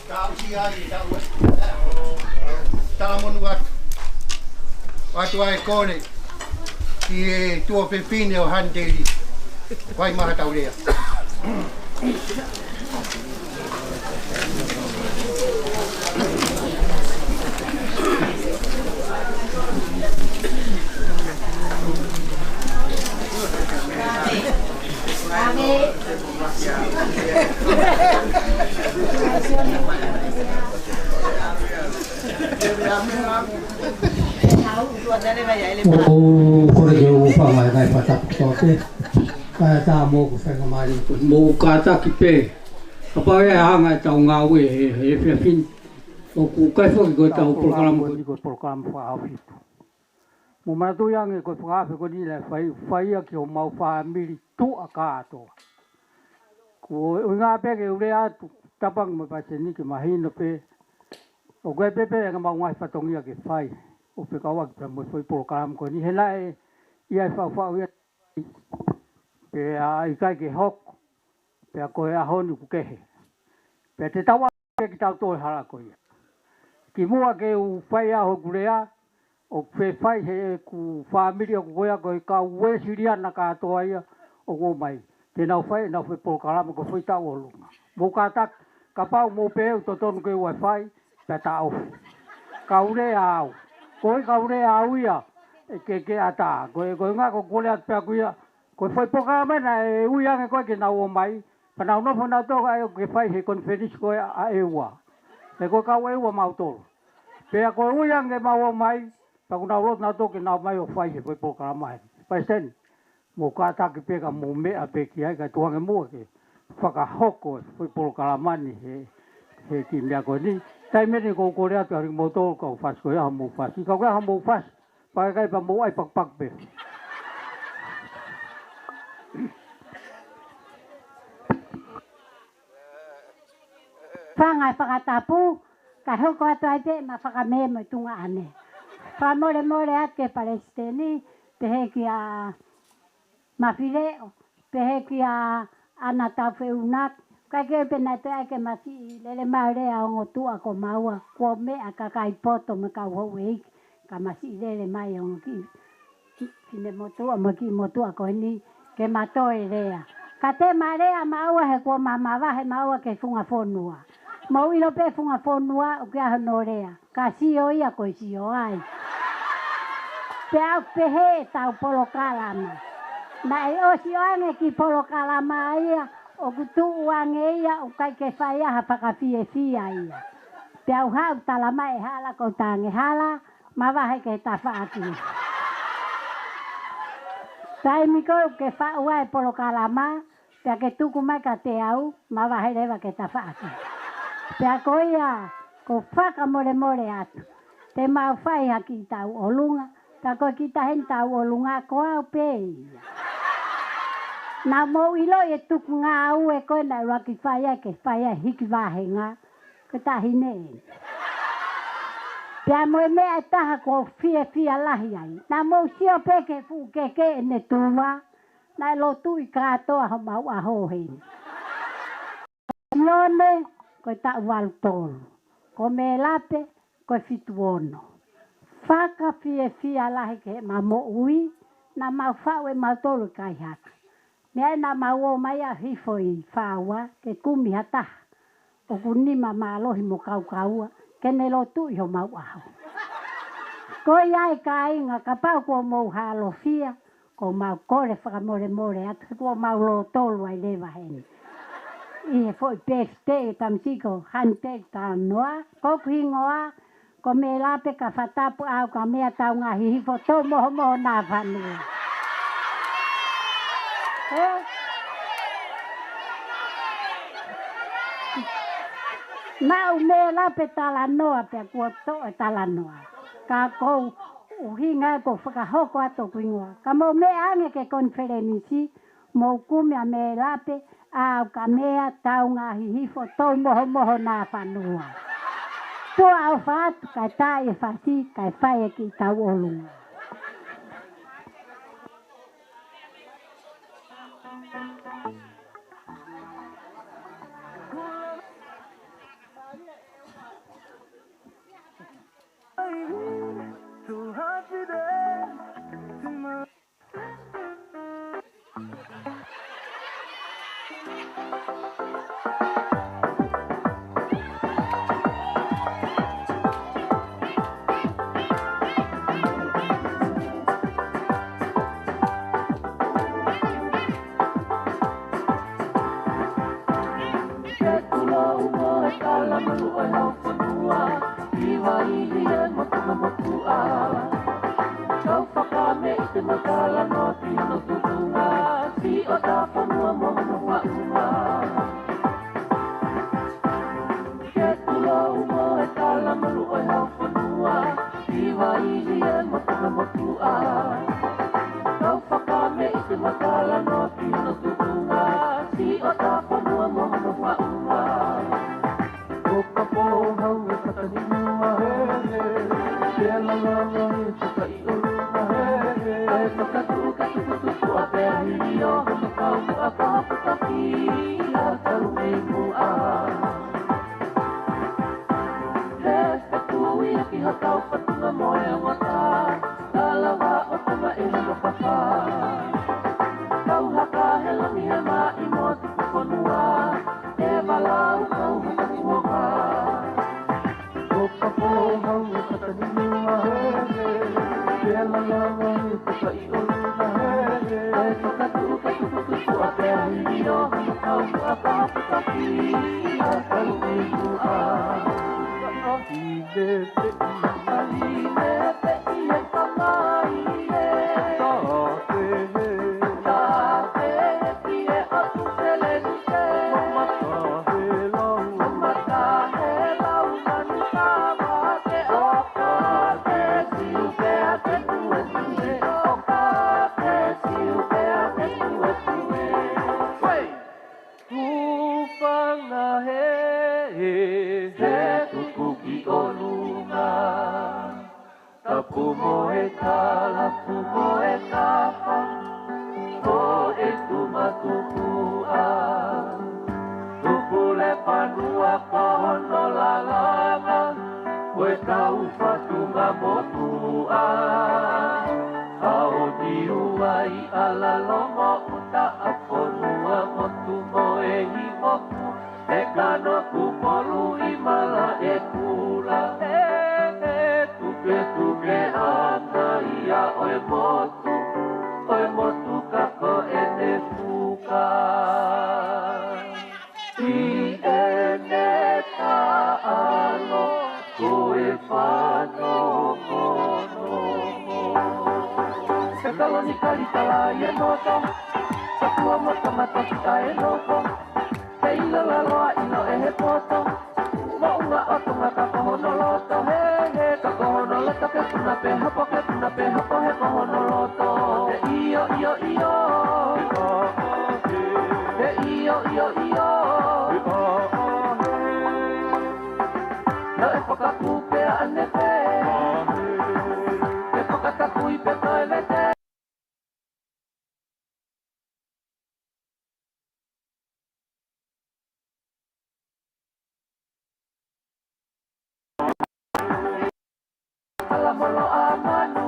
ka ʻosi ai, ka ʻosi. Talamonū atu. ʻOatu ʻa e kole ki he tuofefine ʻo Haniteli. Fai mai haʻatau lea. ʻOku ou kole ke u fai mai e ngaahi fakatapu kotoa pē. Kae ʻatā mo ʻeku faingamālie. Mou kātaki pē. Kapau ʻe hanga ʻetau ngāue he, he efiafi ni, ʻoku ʻikai foki ko ʻetau polokalama ko eni ko e polokalama fakaʻosi. Mou manatuʻi ange ko e fakaafe ko eni naʻe fai, fai ia ki homau fāmili tuʻa kātoa. Ko e ʻuhinga pē ke u lea atu, tapu ange mo e palesiteni ke mahino pē ʻoku ʻi ai pē pea ke maʻu ngaahi fatongia ke fai ʻo fekauʻaki pea mo e foʻi polokalama ko eni. He naʻe ʻi ai e faʻufaʻu ia pea ʻikai ke hoko, pea ko e ʻaho ni ʻoku kehe. Pea te tau ʻalu pē kitautolu he hala ko ia. Kimuʻa ke u fai ʻa hoku lea, ʻoku fefai heʻeku fāmili ʻoku ko ia ko e kau Uēsiliana kātoa ia ʻoku ʻomai. Te nau fai ʻenau foʻi polokalama ko e foʻi taʻu ʻolunga. Mou kātaki, kapau mou pehē ʻoku totonu ke u ʻai fai, pea taʻofi. Kau lea au. Ko e kau lea au ia, ʻe ke ke ʻatā. Ko e, ko e ʻuhinga ko ʻeku lea pē ʻaku ia, ko e foʻi polokalama naʻe ui ange ko ē ke nau ō mai, pea nau nofo nautolu ʻa ē ʻoku ke fai he konifelenisi ko ē ʻa ʻEua. He ko e kau ʻEua mautolu. Pea ko e ui ange mau ō mai, pea ʻoku nau loto nautolu ke nau ō mai ʻo fai he foʻi polokalama he. Palesiteni, mou kātaki pē ka mou meʻa pē ki ai kae tuku ange muʻa ke fakahoko e foʻi polokalama ni he, he kiʻi meʻa ko eni. Taimi ni ʻoku ou kole atu ʻa kimoutolu kau fasi ko ia hoʻomou fasi. Ka ko ia hoʻomou fasi. Pea ʻikai pea mou ʻai pakupaku pē. Fanga e fakatapu, kae hoko atu ai pē ʻema fakamemo ʻi tuʻa ʻanai. Fakamolemole atu ki he palesiteni, pehē kia Mafileʻo, pehē kia ʻAna Taufeʻunga, ʻikai ke pē naʻe toe ʻai ke masiʻi lele mai ʻo lea ongo tuʻa ko maua, kuo meʻa kakai poto mo e kau houʻeiki, ka masiʻi lele mai ongo kiʻi, kiʻi, kiʻi motuʻa mo e kiʻi motuʻa ko eni, ke ma toe lea. Ka te ma lea maua he kuo ma mavahe maua ki he funga fonua. Mou ʻilo pē funga fonua, ʻoku ʻi ai hono lea. Ka sio ia ko e sio ai. Pea ʻoku pehē ʻetau polokalama. Naʻe ʻosi ʻoange kiʻi polokalama ia, ʻoku tuʻu ange ia, ʻoku ʻikai ke fai ai ha fakafiefia ia. Pea u haʻu tala mai ʻe hala ʻoku ou tangi hala, mavahe ki he tafaʻaki. Taimi ko ē ʻoku ke faʻu ai e polokalama, pea ke tuku mai kiate au, mavahe leva ki he tafaʻaki. Pea ko ia, ʻoku ou fakamolemole atu. Te mau fai ha kiʻi taʻu ʻolunga, pea ko e kiʻi taʻu ʻeni taʻu ʻolunga ko au pē ia. Naʻa mou ʻiloʻi e tuku ngāue ko ē naʻe ʻuluaki fai ai ke fai ai e hiki vāhenga, ko e taʻahine eni. Pea mo e meʻa ʻe taha ʻoku ou fiefia lahi ai. Naʻa mou sio pē ki he fuʻu keke ʻene tuva, naʻe lotuʻi kātoa homau ʻaho heni. Sione, ko e taʻu valu tolu. Ko Melape, ko e fitu ono. Fakafiefia lahi ki heʻemau moʻui, naʻa mau faʻu ʻe mautolu e kaihaka. Meʻa naʻa mau ō mai ʻo hifo ʻi Faua, ke kumi ha taha ʻoku nima mālohi mo kaukaua, ke ne lotuʻi homau ʻaho. Ko ia ai kāinga, kapau kuo mou hālofia, ʻoku mau kole fakamolemole atu, he kuo mau lōtolu ai leva heni. ʻI he foʻi pēsitei e tamasiʻi ko Haniteli Talanoa, ko hoku hingoa, ko Melape Kafatapu ʻAukamea Taungahihifo Toumohomoho Nafanua. Ē? Naʻa ku Melape Talanoa pea kuo toʻo e Talanoa. Ka ko e ʻuhinga ia ʻoku ou fakahoko atu hoku hingoa. Ka mou meʻa ange ki he konifelenisi, mou kumi ʻa Melape ʻAukamea Taungahihifo Toumohomoho Nafanua. Tuʻa ʻofa atu, kae taaʻi e fasi, kae fai e kiʻi taʻu ʻolunga. Talamalu ʻo e hau fonua, ʻi Vaihie mo Tongamotuʻa. Kau fakameʻite mo talanoa ki hono tuʻunga, siʻotau fonua mo hono faʻunga. Ke tulou mo e talamalu ʻo e hau fonua, ʻi Vaihie mo Tongamotuʻa. Kau fakameʻite mo talanoa ki hono tuʻunga, siʻotau fonua mo hono faʻunga. ʻO ka pō hau e kata ni mua he he, ke langa he tuka i o luma he he. ʻAi fakatuʻu ka tukutuku a pea hili o hono kau muʻa ka hapu taki a talu mei muʻa. He fetui a ki hotau fatunga mo e ongata, ka lava ʻo tama e hono kapa. Kau haka he langi he maʻi mo tuku fonua, e malau kau haka kuonga. ʻO ka pō hau e kata ni mua he he, ke langa he tuka i o luma he he. ʻAi fakatuʻu ka tukutuku a pea hili o hono kau muʻa ka hapu taki a talu mei muʻa. Ine peʻi. Ine peʻi e kamai e. Tape he. Tape he ki he ʻotu seleni. Hūfanga he, he tuku ki ʻolunga. Tapu mo e tala, tapu mo e kapa, ko e tuma tupuʻa. Tupu lepanua ko hono lalanga, ko e kau fatunga motuʻa. ʻAo Niua, ʻAlalo mo ʻUta, ʻAponua, Motu mo e Himoku, ʻEkanoku, Polu, ʻImala, ʻEkula, ʻEtuketuke, ʻAnaia, ʻo e motu, ʻo e motu ka ko ʻene fuka. ʻI ʻene taʻalo ko e fano mono. He kalo ni kali tala ia noto, ka tua mo tama toki ʻa e noko. He ʻilo lalo ʻa ʻilo ʻe he poto. Moʻunga ʻo Tonga ka ko hono loto, he, he, ka ko hono loto ke puna pē hapo, ke puna pē hapo, he ko hono loto. He ʻio, ʻio, ʻio. He ʻio, ʻio, ʻio. Naʻe fakakū pē ʻa ʻanepē. He fakatapui pē toelete. Kala molo ʻa manu.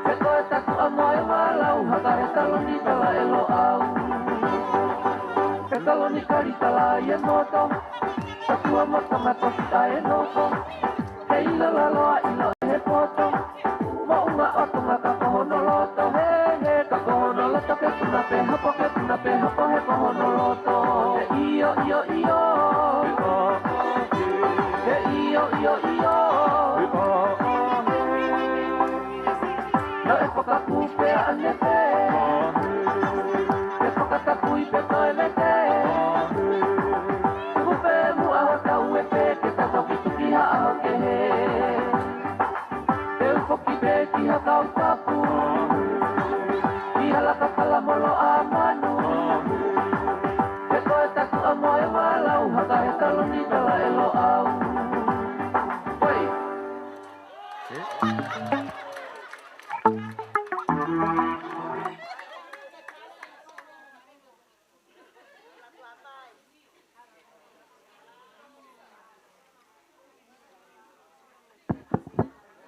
He ko e tatu ʻa moe malau, haka he kalo ni tala ʻe Loʻau. He kalo ni kali tala ia noto. Ka tua mo tama toki ʻa e noko. He ʻilo lalo ʻa ʻilo ʻe he poto. Moʻunga ʻo Tonga ka ko hono loto, he, he, ka ko hono loto ke puna pē hapo, ke puna pē hapo, he ko hono loto. He ʻio, ʻio, ʻio. He ʻio, ʻio, ʻio. Naʻe fakakū pē ʻa ʻanepē. He fakatapui pē toelete. Tuku pē muʻa hotau ʻefe ke ta toki tuki ha ʻaho kehe. Te u foki pē ki ha kau tapu. ʻI ha laka kala molo ʻa manu. He ko e tatu ʻa moe malau, haka he kalo ni tala ʻe Loʻau. Oi.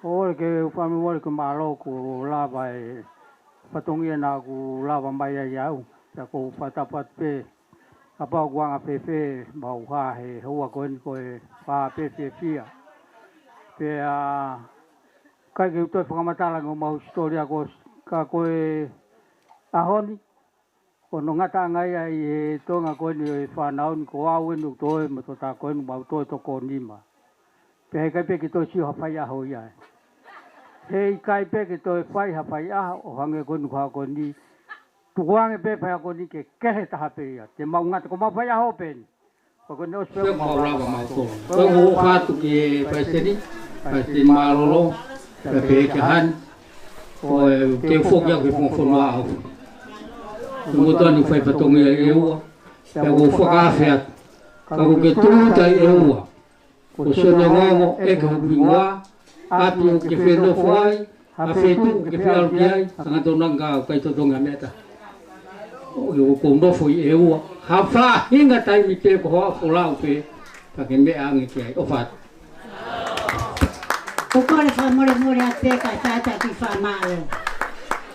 ʻOku ou fakamolemole, ko e mālō kuo lava e fatongia naʻa ku lava mai ai au. Pea ʻoku ou fakatapu atu pē, kapau ʻoku anga fēfē, mau hā he houa ko eni ko e fā pē fiefia. Pea ʻikai ke u toe fakamatala ki homau hisitōlia ko, ka ko e ʻaho ni, Ko hono ngataʻanga ia ʻi he toenga ko eni ʻo e fānau ni, ko au eni ʻoku toe mo tota ko eni mau toe toko nima. Pea heʻikai pē ke toe sio ha faiʻaho ia. Heʻikai pē ke toe fai ha faiʻaho ʻo hangē ko eni ko ha ko eni. Tukuange pē faiʻaho ko eni ke kehe taha pē ia. Te mau ngata ko mau faiʻaho pē eni. Ko eni ʻosi pē. Pea mau lava mau tō. Ko e ʻofa atu ki he Palesiteni, Palesiteni Mālōlō, pea pehē kia Hani, ko e te u foki au ki he funga fonua au. Ko e motuʻa ni fai fatongia ʻi ʻEua, pea ko e fakaafe atu. Ka ko e ke tūtai ʻEua. Ko siʻono ongoongo ʻeke hoku hingoa, ʻapi ʻoku ke fenofo ai, ha feituʻu ʻoku ke feʻalu ki ai, tangata ʻoku ʻikai totongi ha meʻa taha. ʻOku ou nofo ʻi ʻEua, ha faʻahinga taimi pē ko hoʻo folau pē, ka ke meʻa ange ki ai, ʻofa atu. ʻOku ou kole fakamolemole atu pē kae fai atu e kiʻi fakamālō.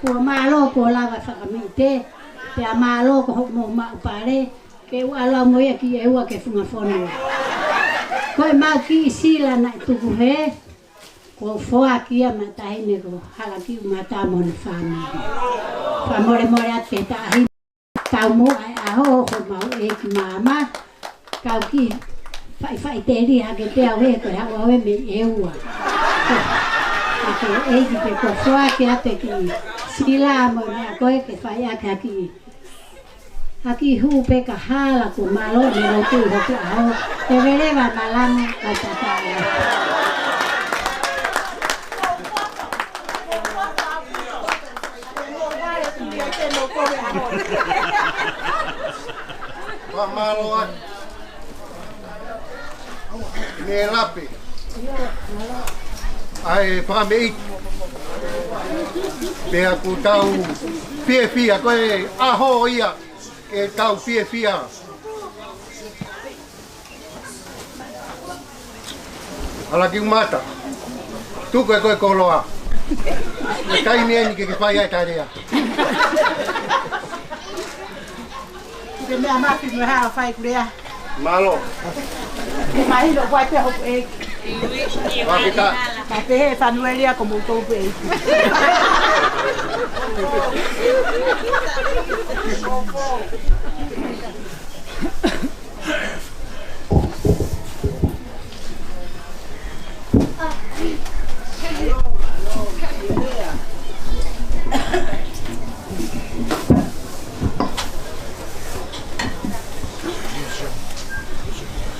Kuo mālō kuo lava fakamiʻite, pea mālō ko hoʻomou maʻu pale, ke u ʻalu au mo ia ki ʻEua ki he funga fonua. Ko ʻemau kiʻi sila naʻe tuku hē, kuo foaki ia maʻa e taʻahine ko Halakiumata mo hono fāmili. Fakamolemole atu pē taʻahine. Taumuʻa e ʻaho homau ʻeiki māmā. Kau kiʻi faʻifaʻiteliha ke te au he ko e haʻu au ē mei ʻEua. Ka ko e ʻeiki pē kuo foaki atu e kiʻi sila mo e meʻa ko ē ke fai ʻaki ha kiʻi ha kiʻi hū pē ka hala kuo mālō ʻene lotu ʻi hoku ʻaho. Ke veleva malanga ka takai. Fakamālō atu. Mei Lape. ʻA e fakameʻi. Pea ʻoku tau fiefia, ko e ʻaho ia ke tau fiefia. Halakiumata. Tuku ē ko e koloa. Ko e taimi eni ke ke fai ai e lea. Ke meʻa mafi mo e haʻu ʻo fai ʻeku lea. Mālō. Mahino ʻoku ʻi ai pē hoku ʻeiki. Fakafetaʻi. Ka pehē ʻe Fanueli ia ko moutolu pē ʻeiki.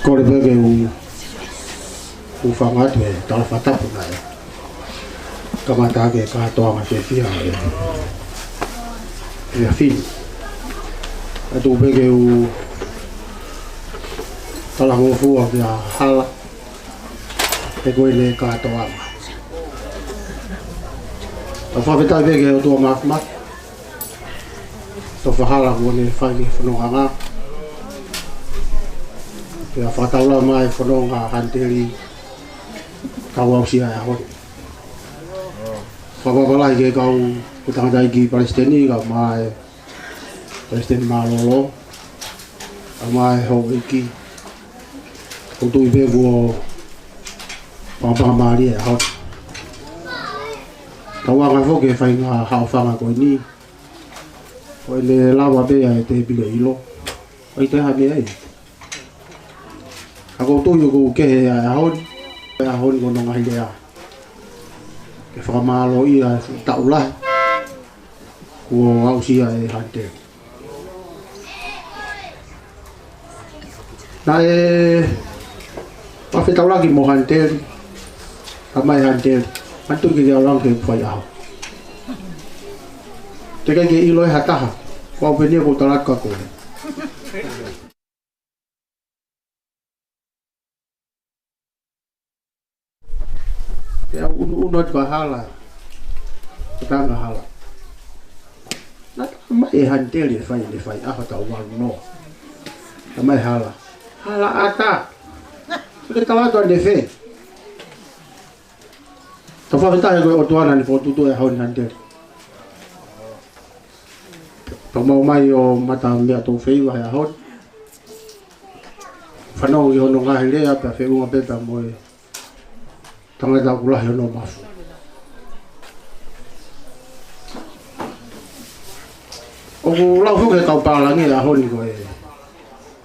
Kole pē ke u, u hūfanga atu he tala fakatapu naʻe kamata ʻaki e kātoanga fiefia ʻa e, ʻa e efiafi ni. Kae tuku pē ke u talangofua kia Hala, he ko ʻene kātoanga. Tau fakafetaʻi pē ki he ʻOtua Māfimafi. Tofa Hala kuo ne fai ki he fononga. Pea fakataulama mai e fononga Haniteli, kau aʻusia e ʻaho ni. Fakaʻapaʻapa lahi ki he kau, ki he tangataʻeiki palesiteni, kae ʻumaʻā e palesiteni mālōlō, kae ʻumaʻā e houʻeiki. ʻOku ou tui pē kuo pāpā mālie e ʻaho ni. Tauange foki e faʻahinga haʻofanga ko eni, ko ʻene lava pē ʻa e tēpile ʻilo, ʻikai toe ha meʻa ia. Ka ʻoku ou tui ʻoku kehe ʻa e ʻaho ni, e ʻaho ni ko hono ngaahi lea ke fakamālōʻia e fuʻu taʻu lahi kuo aʻusia ʻe Haniteli. Naʻe fakafetaulaki mo Haniteli, ka mai Haniteli, Haniteli ke ke ʻalu ange ke fai ʻaho. Teʻeki ke ʻilo ʻe ha taha, ko au pē eni ʻoku ou tala atu kia koe. Pea u ʻunuʻunu atu kia Hala. Ko e tangata Hala. Naʻe talamai ʻe Haniteli ʻe fai, ʻe fai ʻaho taʻu valu noa. Talamai ʻe Hala. Hala ʻatā. Ke tala atu ʻanefē. Tau fakafetaʻi ko e ʻOtua naʻa ne fokotuʻutuʻu e ʻaho ni Haniteli. Tau maʻu mai ʻo mata meʻa tau feiva he ʻaho ni. Fanongo ki hono ngaahi lea pea feʻunga pē pea mo e tangata ʻoku lahi hono mafu. ʻO ʻOku lau foki ʻe he kau pālangi ʻa e ʻaho ni ko e,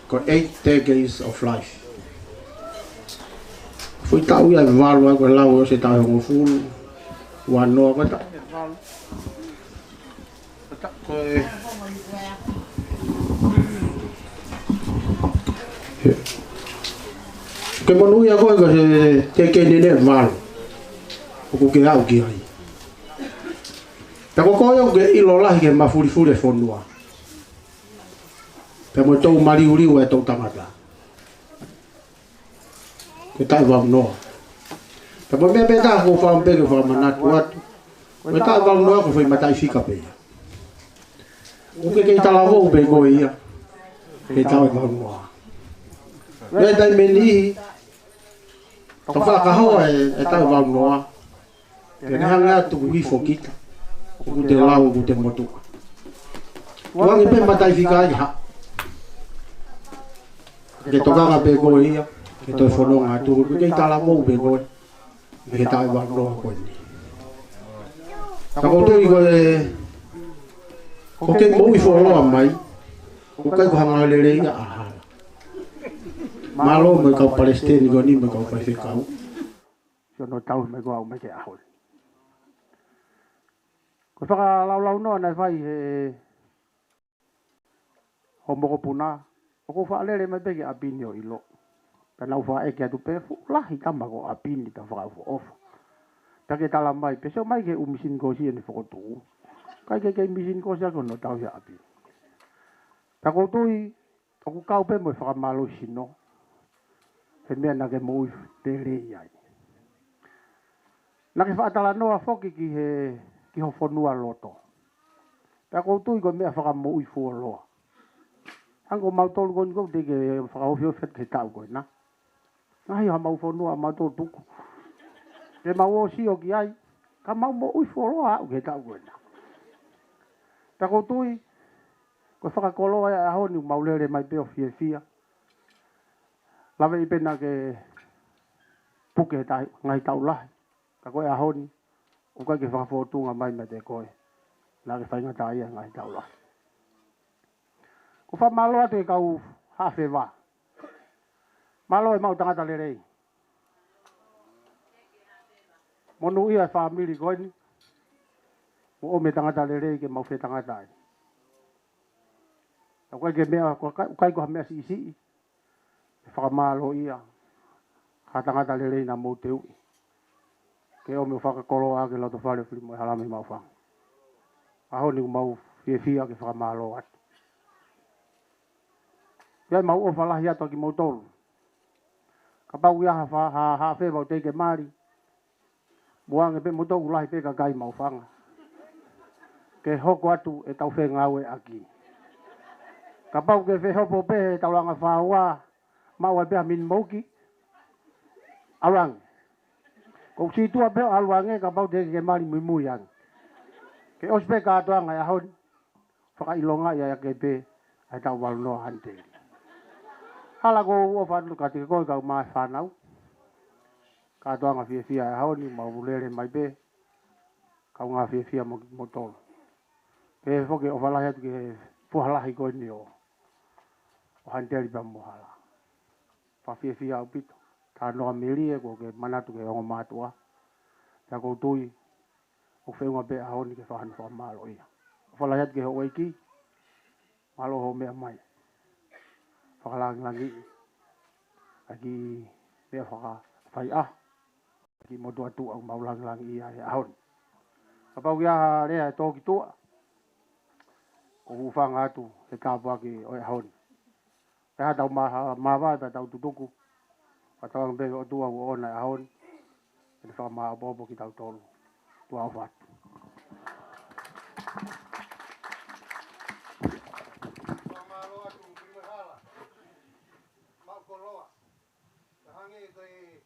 ko e eight decades of life. Foʻi taʻu ia ʻe valu, ʻa ia ko e lau ʻo e taʻu ʻe hongofulu, ua noa ko e taʻu. Ko e taʻu ko e, ke monūʻia koe ko e decade ʻe valu ʻoku ke aʻu ki ai. Pea ko koe ʻoku ke ʻilo lahi ki he mafulifuli ʻa e fonua. Pea mo e toʻu maliuliu ʻa e toʻu tangata. Ko e taʻu ʻe valu noa. Pea mo e meʻa pē taha ʻoku ou fakaʻamu pē ke fakamanatu atu. Ko e taʻu ʻe valu noa ko e foʻi mataʻifika pē ia. ʻOku ke kei talavou pē koe ia. He taʻu ʻe valu noa. Pea taimi ni, tau fakahoa e, e taʻu ʻe valu noa. Pea ne hanga atu ʻo hifo kita. ʻOku te lau, ʻoku te motuʻa. Tuangi pē mataʻifika ia ha. Ke tokanga pē koe ia. Ke toe fononga atu. ʻOku ke kei talavou pē koe. Ke taʻu ʻe valu noa ko eni. Ka ʻoku ou tui ko e, ʻoku ke moʻui fuoloa mai. ʻOku ʻikai ko ha ngāue lelei ia ʻa hala. Mālō mo e kau palesiteni ko eni mo e kau faifekau. Siʻono tauhi mai ko au mai ki he ʻaho ni. Ko e fakalaulaunoa naʻe fai ʻe he hoʻo mokopuna, ʻoku ou faʻa lele mai pē ki ʻapi ni ʻo ʻilo. Pea naʻa ku faʻa ʻeke atu pē, fuʻu lahi tama ko ʻapi ni, tau fakaʻofoʻofa. Pea ke tala mai, pea sio mai ki he ʻū mīsini kōsi ʻene fokotuʻu. ʻIkai ke kei mīsini kōsi ʻaki hono tauhi ʻa ʻapi. Pea ʻoku ou tui, ʻoku kau pē mo e fakamālohisino. He meʻa naʻa ke moʻui lelei ai. Naʻa ke faʻa talanoa foki ki he, ki ho fonua loto. Pea ʻoku ou tui ko e meʻa fakamoʻui fuoloa. Hangē ko mautolu ko eni ʻoku teʻeki ke fakaofiofi atu ki he taʻu ko ena. Ngaahi ʻa homau fonua ʻa mautolu tuku. Ke mau ō sio ki ai. Ka mau moʻui fuoloa aʻu ki he taʻu ko ena. Pea ʻoku ou tui, ko e fakakoloa ia ʻa e ʻaho ni ʻoku mau lele mai pē ʻo fiefia. Lave ʻi pē naʻa ke puke he tahi, ngaahi taʻu lahi. Ka ko e ʻaho ni, ʻoku ʻikai ke fakafōtunga mai meiate koe. Naʻa ke faingataʻaʻia he ngaahi taʻu lahi. ʻOku ou fakamālō atu ki he kau Haʻa Feva. Mālō e maʻu tangata lelei. Monūʻia e fāmili ko eni. Mo ʻomi e tangata lelei ke mau fetangata ai. ʻOku ʻikai ke meʻa, ʻoku ʻikai, ʻoku ʻikai ko ha meʻa siʻisiʻi. ʻE fakamālōʻia ha tangata lelei naʻa mou teuʻi ke ʻomi ʻo fakakoloa ʻaki e loto fale ʻo Filimoʻehalaimi Maʻufanga. ʻAho ni ʻoku mau fiefia ke fakamālō atu. ʻIo, mau ʻofa lahi atu ʻa kimoutolu. Kapau ʻe ʻi ai ha fa-, ha, ha Haʻa Feva ʻoku teʻeki ke mali, mou ʻange pē moutolu lahi pē kakai Maʻufanga. Ke hoko atu ʻetau fengāueʻaki. Kapau ke fehopo pē he taulanga fāua, maʻu ai pē ha minimouki. ʻAlu ange. Ko e sītuʻa pē ʻo ʻalu ange, kapau teʻeki ke mali muimui ange. Ke ʻosi pē kātoanga e ʻaho ni. Fakaʻilongaʻi ai ʻaki pē ʻa e taʻu valu noa ʻa Haniteli. Hala ʻoku ou ʻofa atu kiate koe kau mai fānau. Kātoanga fiefia e ʻaho ni, mau lele mai pē. Kaungā fiefia mo, moutolu. Pea foki ʻofa lahi atu ki he foha lahi ko eni ʻo, ʻo Haniteli pea mo Hala. Fakafiefia ʻaupito. Talanoa melie kuo ke manatu ki he ongo mātuʻa. Pea ʻoku ou tui, ʻoku feʻunga pē ʻaho ni ke fakahā hono fakamālōʻia. ʻOfa lahi atu ki he houʻeiki, mālō hoʻo meʻa mai. Fakalāngilangiʻi ʻa e kiʻi meʻa fakafaiʻaho, kiʻi motuʻa tuʻa ʻoku mau lāngilangiʻia he ʻaho ni. Kapau ʻe ʻi ai ha lea ʻe tō ki tuʻa, ʻoku ou hūfanga atu he tāpuaki ʻo e ʻaho ni. Pea tau mā-, māvae pea tau tutuku. Fakatauange pē ki he ʻOtua ʻoku ʻoʻona e ʻaho ni. Ke ne fakamāʻopoʻopo kitautolu. Tuʻa ʻofa atu. Fakamālō atu, Filimoʻehala. Maʻu koloa. Ka hangē ko e,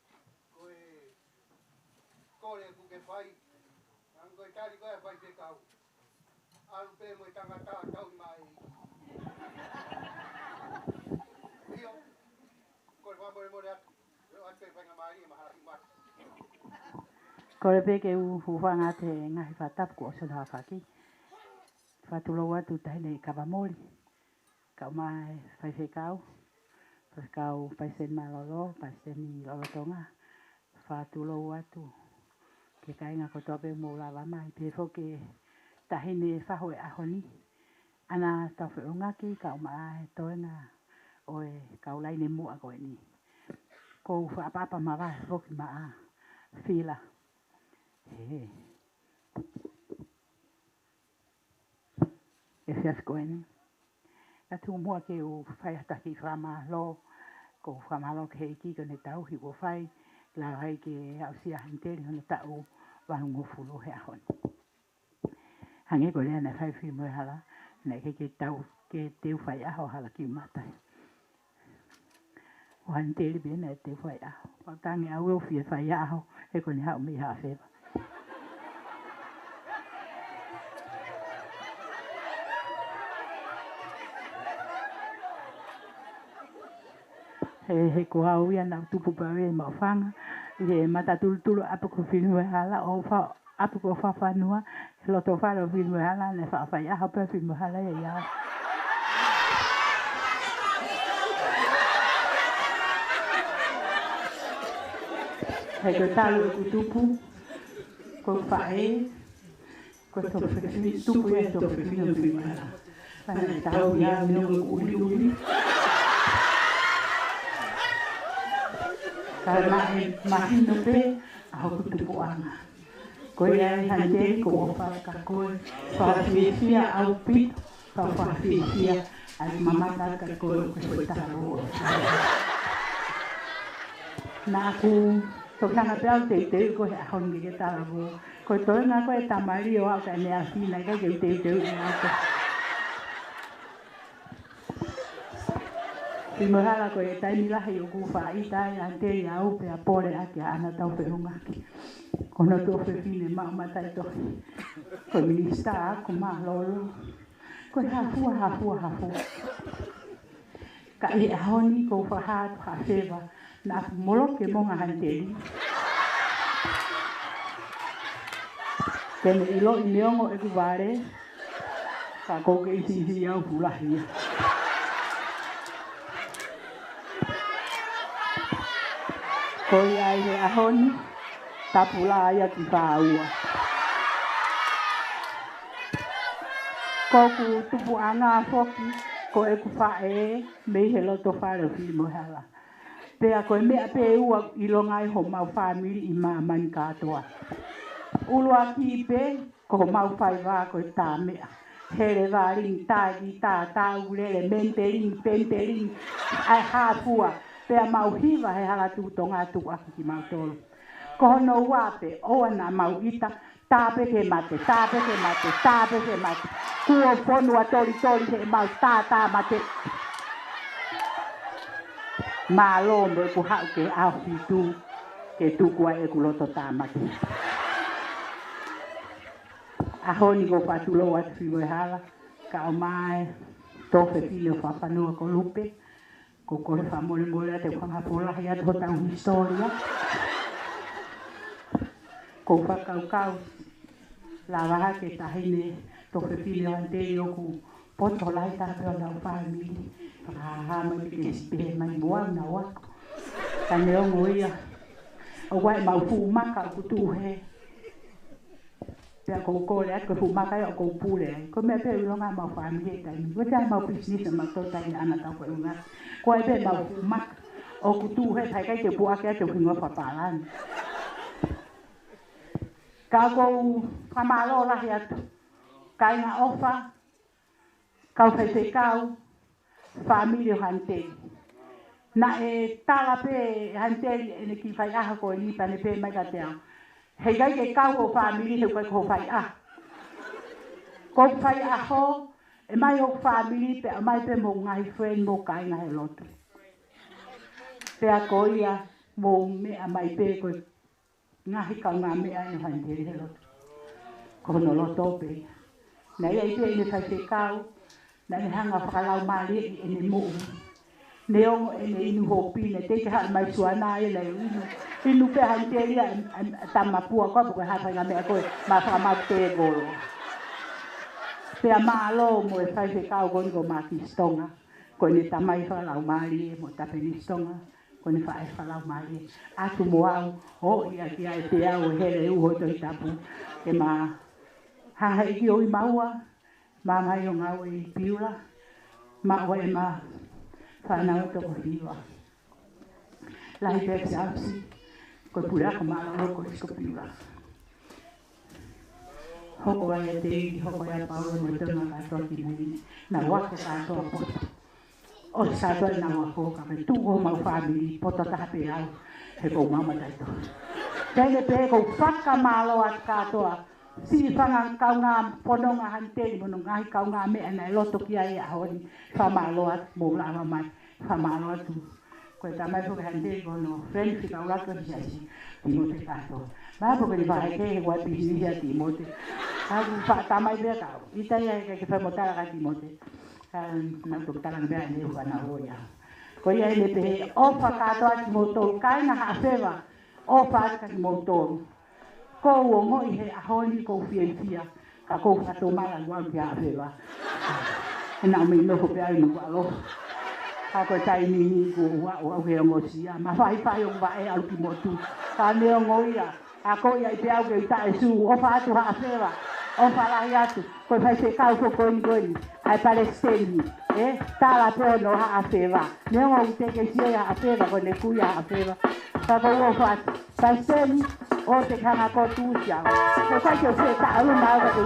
ko e kole ʻoku ke fai. Hangē ko e tali ko ē ʻa e faifekau. ʻAlu pē mo e tangata tauhi mai. ʻIo. Ko e fakamolemole atu. Ko e ʻoatu e faingamālie mahala ki mata. Kole pē ke u hūfanga atu he ngaahi fakatapu kuo ʻosi hono aofaki. Fakatulou atu Taʻahine Kavamoli, kae ʻumaʻā e faifekau, faifekau Palesiteni Mālōlō, Palesiteni Lolotonga. Fakatulou atu ki he kāinga kotoa pē ʻoku mou lava mai, pehē foki ki he Taʻahine Fahu he ʻaho ni, ʻAna Taufeʻulungaki, kae ʻumaʻā e toenga ʻo e kau laine muʻa ko eni. ʻOku ou fakaʻapaʻapa mavahe foki maʻa Fila he efiafi ko eni. Kae tuku muʻa ke u fai ha kiʻi fakamālō, ʻoku ou fakamālō ki he ʻEiki ko ʻene tauhi kuo fai, lava ai ke aʻusia ʻa Hanteli hono taʻu valungofulu he ʻaho ni. Hangē ko e lea naʻe fai ʻe Filimoehala, naʻe ʻikai ke tau, ke teu faiʻaho hala kiʻi mata. ʻO Hanteli pē naʻe teu faiʻaho. Pea tangi au ʻo fie faiʻaho, he ko ʻene haʻu mei Haʻafeva. He, he ko au ia naʻá ku tupu pē au ia ʻi Maʻufanga, ʻi he matatulutulu ʻapi ko Filimoehala ʻo fa-, ʻapi ko Fafanua, he loto fale ʻo Filimoehala, naʻe faʻa faiʻaho pē Filimoehala ia ʻiate au. He ko e talu ʻeku tupu, ko e faʻē, ko e Tofefine, tupu ia ʻi he Tofefine ʻo Filimoehala. Naʻe tau ia ʻi he ʻuliʻuli. Ka naʻe mahino pē ʻa hoku tupuʻanga. Ko ia ai Hanteli, ʻoku ou ʻofa atu kia koe, fakafiefia ʻaupito, fakafiefia ai mamata kia koe ʻoku ke foʻi talavou. Naʻá ku toki hanga pē au ʻo teuteuʻi koe he ʻaho ni ke ke talavou. Ko e toenga koe ʻo e tama lī ʻo aʻu ki he ʻaho ni, naʻe ʻikai ke u teuteuʻi au koe. Filimoehala, ko e taimi lahi ʻoku faʻa ʻita ai ʻa Hanteli au pea pole ʻaki ʻa ʻAna Taufeʻulungaki. Ko hono tuofefine maʻu mataʻitohi. Ko e minisitā ʻaku mālōlō. Ko e hafua, hafua, hafua. Ka ʻi he ʻaho ni ʻoku ou fakahā atu ha feva, naʻá ku moloki e monga ʻo Hanteli. Ke ne ʻiloʻi neongo ʻeku vale, ka ʻoku ou kei siʻisiʻi au, fuʻu lahi ia. Ko ia ai he ʻaho ni, tapu lahi ia ki fā ua. Ko hoku tupuʻanga foki, ko ʻeku faʻē, mei he loto fale ʻo Filimoehala. Pea ko e meʻa pē ʻe ua ʻoku ʻilonga ai homau fāmili ʻi māmani kātoa. ʻUluaki pē, ko homau faiva ko e tā meʻa. Hele vā lingi, tā ki tā, tā ʻulele, mentelingi, pentelingi, ʻa e hafua. Pea mau hiva he hala tuʻu Tonga tuʻuaki kimautolu. Ko hono ua pē, ʻoua naʻa mau ʻita, tā pē ke mate, tā pē ke mate, tā pē ke mate. Kuo fonua tolitoli heʻemau tā tāmate. Mālō mo ʻeku haʻu ki he ʻaho fitu ke tuku ai ʻeku loto tāmate. ʻAho ni ʻoku ou fakatulou atu Filimoehala, kae ʻumaʻā e tuofefine ʻo Fafanua ko Lupe, ʻoku ou kole fakamolemole atu ʻeku hanga ʻo pōlahi atu hotau hisitōlia. ʻOku ou fakakaukau, lava hake Taʻahine Tofefine ʻo Hanteli ʻoku poto lahi taha pē honau fāmili. Fakahāhā mai pē ke sipehe mai mo au naʻa ku ako. Ka neongo ia, ʻoku ʻi ai ʻemau fuʻu maka ʻoku tuʻu hē. Pea ʻoku ou kole atu ko e fuʻu maka ia ʻoku ou pule ai. Ko e meʻa pē ʻoku ʻilonga ai ʻemau fāmili he taimi ni. Ko e taha ʻemau pisinisi ʻa mautolu, Taʻahine ʻAna Taufeʻulungaki. Ko e pē ʻemau fuʻu maka ʻoku tuʻu hē, pea ʻikai ke u puʻaki atu ʻeku hingoa fakapālangi. Ka ʻoku ou fakamālō lahi atu. Kāinga ʻofa, kau faifekau, fāmili ʻo Hanteli. Naʻe tala pē ʻe Hanteli ʻene kiʻi faiʻaho ko eni pea ne pehē mai kiate au, heʻikai ke kau hoʻo fāmili he ʻoku ʻikai ko hoʻo faiʻaho. Ko hoʻo faiʻaho, ʻomai hoku fāmili pea ʻomai pē mo e ngaahi friend mo e kāinga he lotu. Pea ko ia mou meʻa mai pē ko e ngaahi kaungāmeʻa ʻa Hanteli he lotu. Ko hono loto pē ia. Naʻe ʻi ai pē ʻene faifekau, naʻa ne hanga ʻo fakalaumālieʻi ʻene moʻui. Neongo ʻene inu hopi, naʻe teʻeki haʻu mai Suana ia naʻe inu. Inu pē ʻa Hanteli ia, ʻa, ʻa, ʻa Tamapua ko ē, pe ko e hā e faʻahinga meʻa ko ē, ma fakamau tēvolo. Pea mālō mo e faifekau ko eni ko Makisi Tonga, ko ʻene tamai fakalaumālie mo Tapenisi Tonga, ko ʻene faʻē fakalaumālie. ʻAtu mo au, ʻo ia ki ai pē au ʻo hele uho Tohi Tapu, ke ma hahaʻi ki ʻo i maua, ma mai ʻo ngāue ʻi Piula, ma ʻo e ma fānau toko hiva. Lahi pē ʻa e siasi, ko e puleako mālōlō ko ʻIsi ko Piula. Hoko ai ʻa Tei, hoko ai ʻa Paula mo e toenga kātoa ki mui, naʻa ku ako kātoa poto. ʻOsi kātoa naʻa ku ako ka me tuʻu homau fāmili, poto taha pē au, he ko mau mataito. Tele pē ko e fakamālō atu kātoa, siʻi fanga kaungā fononga Haniteli mo hono ngaahi kaungāmeʻa naʻe loto ki ai he ʻaho ni, fakamālō atu mo lava mai, fakamālō atu. Ko e tamai foki Haniteli ko hono friend fika ʻuluaki ʻo e siasi, Timote Kato. Ma po ke ni vahe ke he ua pisinisi ʻa Timote. Ka ku fa tamai pē kau. ʻIta ia ke ke fai mo tala ka Timote. Ka naʻa ku toki tala pē ʻa e ʻuha naʻa ku ʻi ai. Ko ia ʻene pehē ʻofa kātoa kimoutolu, kāinga Haʻafeva. ʻOfa atu kimoutolu. Ko u ongoʻi he ʻaho ni ko u fiefia, ka ko u fakatomala ʻalu au ki Haʻafeva. He naʻa ku mei nofo pē au ʻi Nukuʻalofa. Ka ko e taimi ni kuo u aʻu au he ongosia, ma faifai ʻo vaʻe ʻalu ki motu. Ka neongo ia, ka ko ia ʻi pē au ke u taʻe sū, ʻofa atu Haʻafeva, ʻofa lahi atu. Ko e faifekau foki ko eni ko eni, ʻa e palesiteni, ē, tala pē hono Haʻafeva. Neongo ʻoku teʻeki ke sio ia Haʻafeva, ko ʻene kui ia Haʻafeva. Ka ko u ʻofa atu. Palesiteni, ʻoua te ke hanga ʻo tuʻusi au. Ko e kai ke u fie taʻalu mau ka te.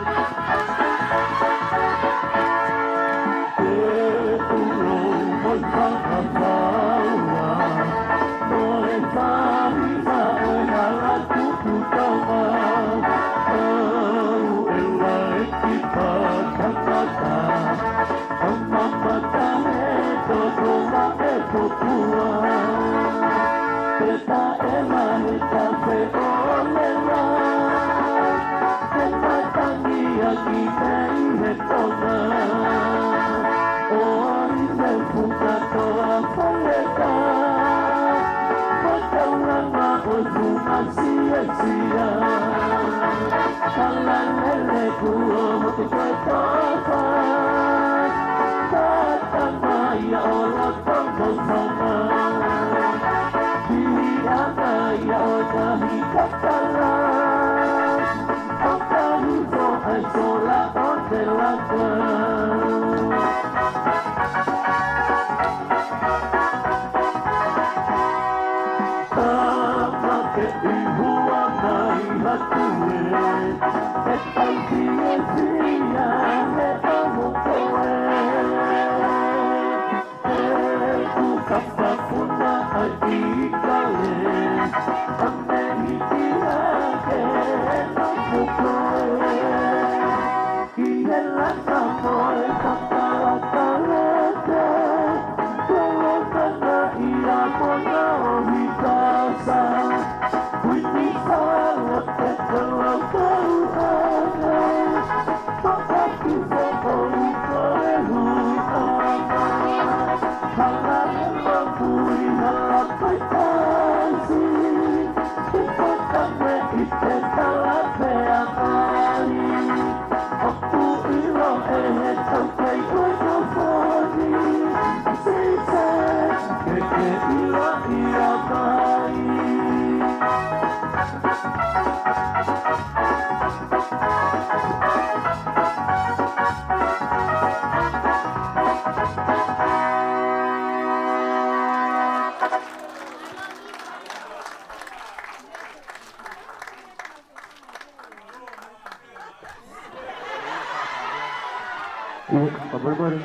Ia, ka molemole.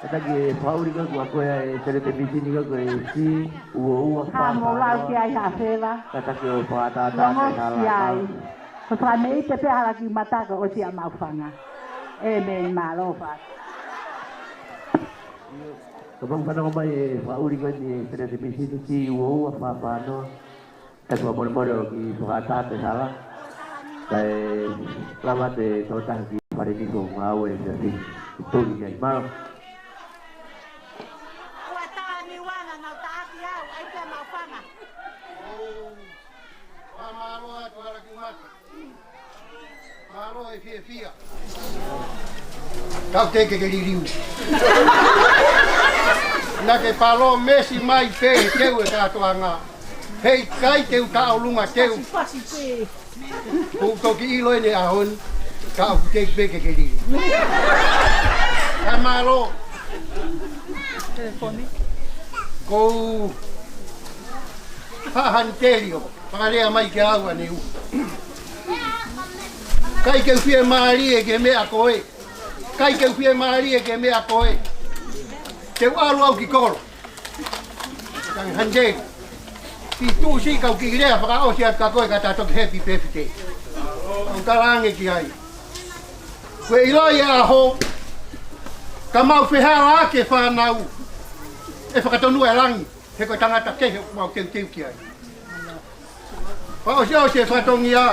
Kātaki e fakaʻuli ko ē kuo akoʻi ʻe he Senete Misini ko ē ko e C ua ua fā fā noa. Ka mo lau ki ai Haʻafeva. Kātaki ʻo fakatātā. Longo ki ai. Ko e fakameʻite pē hala ki mata ka ʻosi ʻa Maʻufanga. ʻĒmeni, mālō fa. Ka mau fanongo mai e fakaʻuli ko eni Senete Misini C ua ua fā fā noa. Ka ko e molemole ʻo kiʻi fakatātā e hala. Kae lava ʻa e tokotaha ki Falenifo ngāue ʻi he tuli ki ai. Mālō. Ua taha ni wana nau taʻaki au, ʻai pē Maʻufanga. Mālō atu hala ki mata. Mālō e fiefia. Kau te ke ke liliu. Naʻa ke palōmesi mai pē he teu e kātoanga. Heʻikai te u taʻolunga teu. Kuo u toki ʻilo ʻeni ʻaho ni, ka ʻoku teʻeki pē ke ke liliu. Kae mālō. Ko u haʻa Haniteli ʻo fakalea mai kiate au ʻaneuhu. ʻIkai ke u fiemālie ki he meʻa ko ē. ʻIkai ke u fiemālie ki he meʻa ko ē. Te u ʻalu au ki kolo. Kae Haniteli, ʻi tuʻu siʻi kau kiʻi lea fakaʻosi atu kia koe ka ta toki happy birthday. Kau talaange ki ai. Ko e ʻilo ʻi he ʻaho, ka mau fehālaaki e fānau, ʻe fakatonua e langi, he ko e tangata kehe ʻoku mau teuteu ki ai. Fakaʻosiʻosi e fatongia,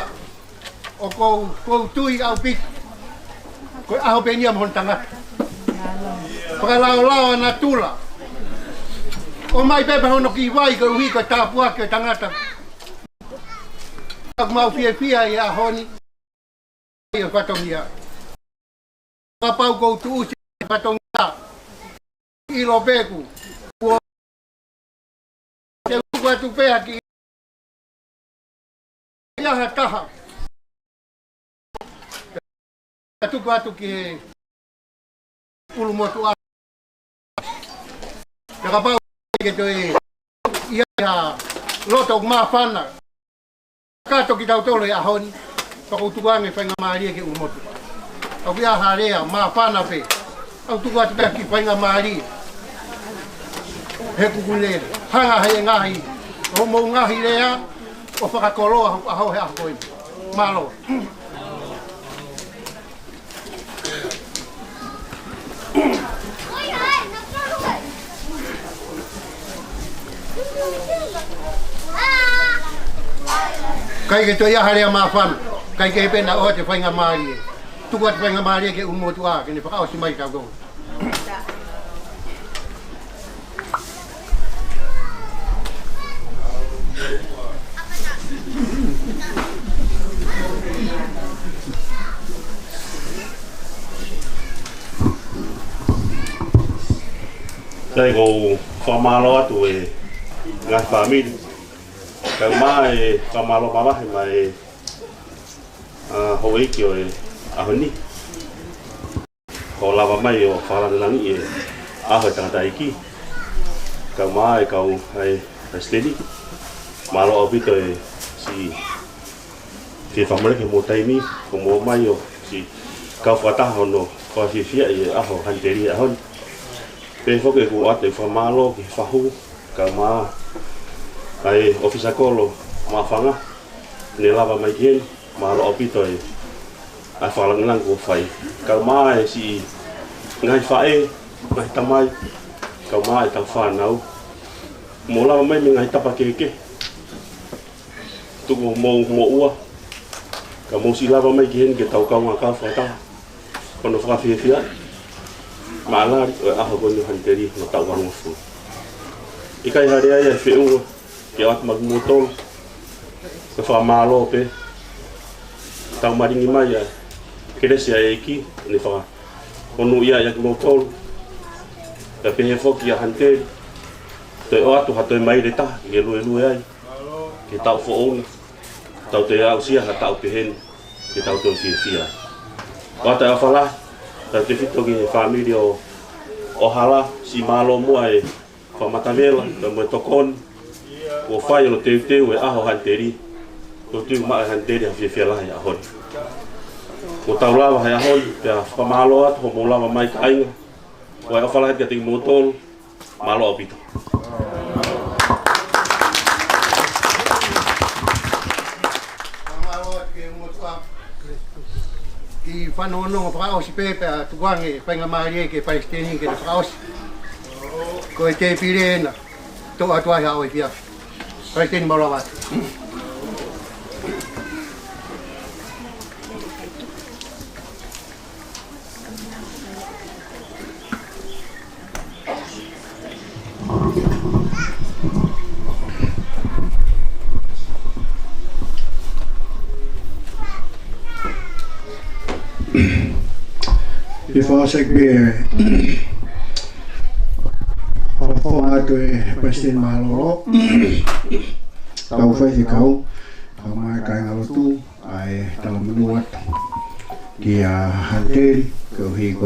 ʻoku ou, ʻoku ou tui ʻaupito. Ko e ʻaho pē eni ia mo hono tangata. Fakalaolao ʻa natula. ʻOmai pē pea hono kiʻi vai koeʻuhi ko e tāpuaki ʻo e tangata. ʻOku mau fiefia ʻi he ʻaho ni. ʻI he fatongia. Kapau ʻoku ou tuʻusi e fatongia. ʻIlo pē ʻoku. Kuo te tuku atu pē ʻa e kiʻi ʻi ha taha. Ka tuku atu ki he ʻulumotuʻa. Ka kapau ke toe ʻi ai ha loto māfana. Ka toki tautolo he ʻaho ni, pea ʻoku ou tuku ange faingamālie ki he ʻulumotuʻa. ʻOku ʻi ai ha lea māfana pē. ʻOku ou tuku atu pē kiʻi faingamālie. He kuku lele. Hanga he ngaahi. ʻO mo ngaahi lea. ʻO fakakoloa ʻaho he ʻaho ko eni. Mālō. ʻIkai ke toe ʻi ai ha lea māfana. ʻIkai ke pena ʻo te faingamālie. Tuku atu faingamālie ki he ʻulumotuʻa, ke ne fakaʻosi mai tautolu. Sai, ʻoku ou fakamālō atu e ngaahi fāmili. Kae ʻumaʻā e fakamālō mavahe mai e, ʻa, houʻeiki ʻo e ʻaho ni. ʻO lava mai ʻo fakalangilangiʻi e ʻaho e tangataʻeiki. Kae ʻumaʻā e kau ʻa e palesiteni. Mālō ʻaupito e siʻi fie fakamoleki hoʻomou taimi, ʻo mou ō mai ʻo siʻi kau fakataha hono fakafiefiaʻi e ʻaho Haniteli he ʻaho ni. Pehē foki ʻeku ʻoatu e fakamālō ki he fahu, kae ʻumaʻā ʻa e ʻōfisa kolo Maʻufanga, ne lava mai ki heni, mālō ʻaupito e ʻa e fakalangilangi kuo fai. Kae ʻumaʻā e siʻi ngaahi faʻē, ngaahi tamai, kae ʻumaʻā e tau fānau. Mou lava mai mei he ngaahi tapa kehekehe. Tuku hoʻomou moʻua. Ka mou siʻi lava mai ki heni ke tau kaungā kau fakataha. Ko hono fakafiefia. Maʻalali, ʻo e ʻaho ko eni ʻo Haniteli, ʻo e taʻu valungofulu. ʻIkai ha lea ia ʻe feʻunga. Ke ʻoatu maʻa kimoutolu. Ko e fakamālō pē. Tau malingi mai ʻa e kelesi ʻa e ʻEiki, ne fakamonūʻia ʻa kimoutolu. Pea pehē foki ʻa Haniteli. Toe ʻoatu ha toe maile ʻe taha, ke luelue ai. Ke tau foʻou na. Tau toe aʻusia ha taʻu pehē ni. Ke tau toe fiefia. ʻOatu e ʻofa lahi. Tautefito ki he fāmili ʻo, ʻo Hala, siʻi mālō muʻa e fakamatavela, pea mo e tokoni, kuo fai hono teuteu e ʻaho Haniteli, teuteu maʻa e Haniteli ha fiefia lahi he ʻaho ni. Kuo tau lava he ʻaho ni, pea fakamālō atu, hoʻomou lava mai kāinga, ʻoatu e ʻofa lahi kiate kimoutolu, mālō ʻaupito. Fakamālō atu ki he ʻulumotuʻa. Kiʻi fanongonongo fakaʻosi pē pea tuku ange faingamālie ki he palesiteni ke ne fakaʻosi. Ko e tēpile ena, toʻo atu ai haʻo efiafi. Palesiteni, mālō atu. ʻI he Fakaʻosi pē, fakafofonga atu e Palesiteni Mālōlō, kau faifekau, kaeʻumaʻā e kāingalotu, ʻa e talamonū atu kia Hanteni, koeʻuhi ko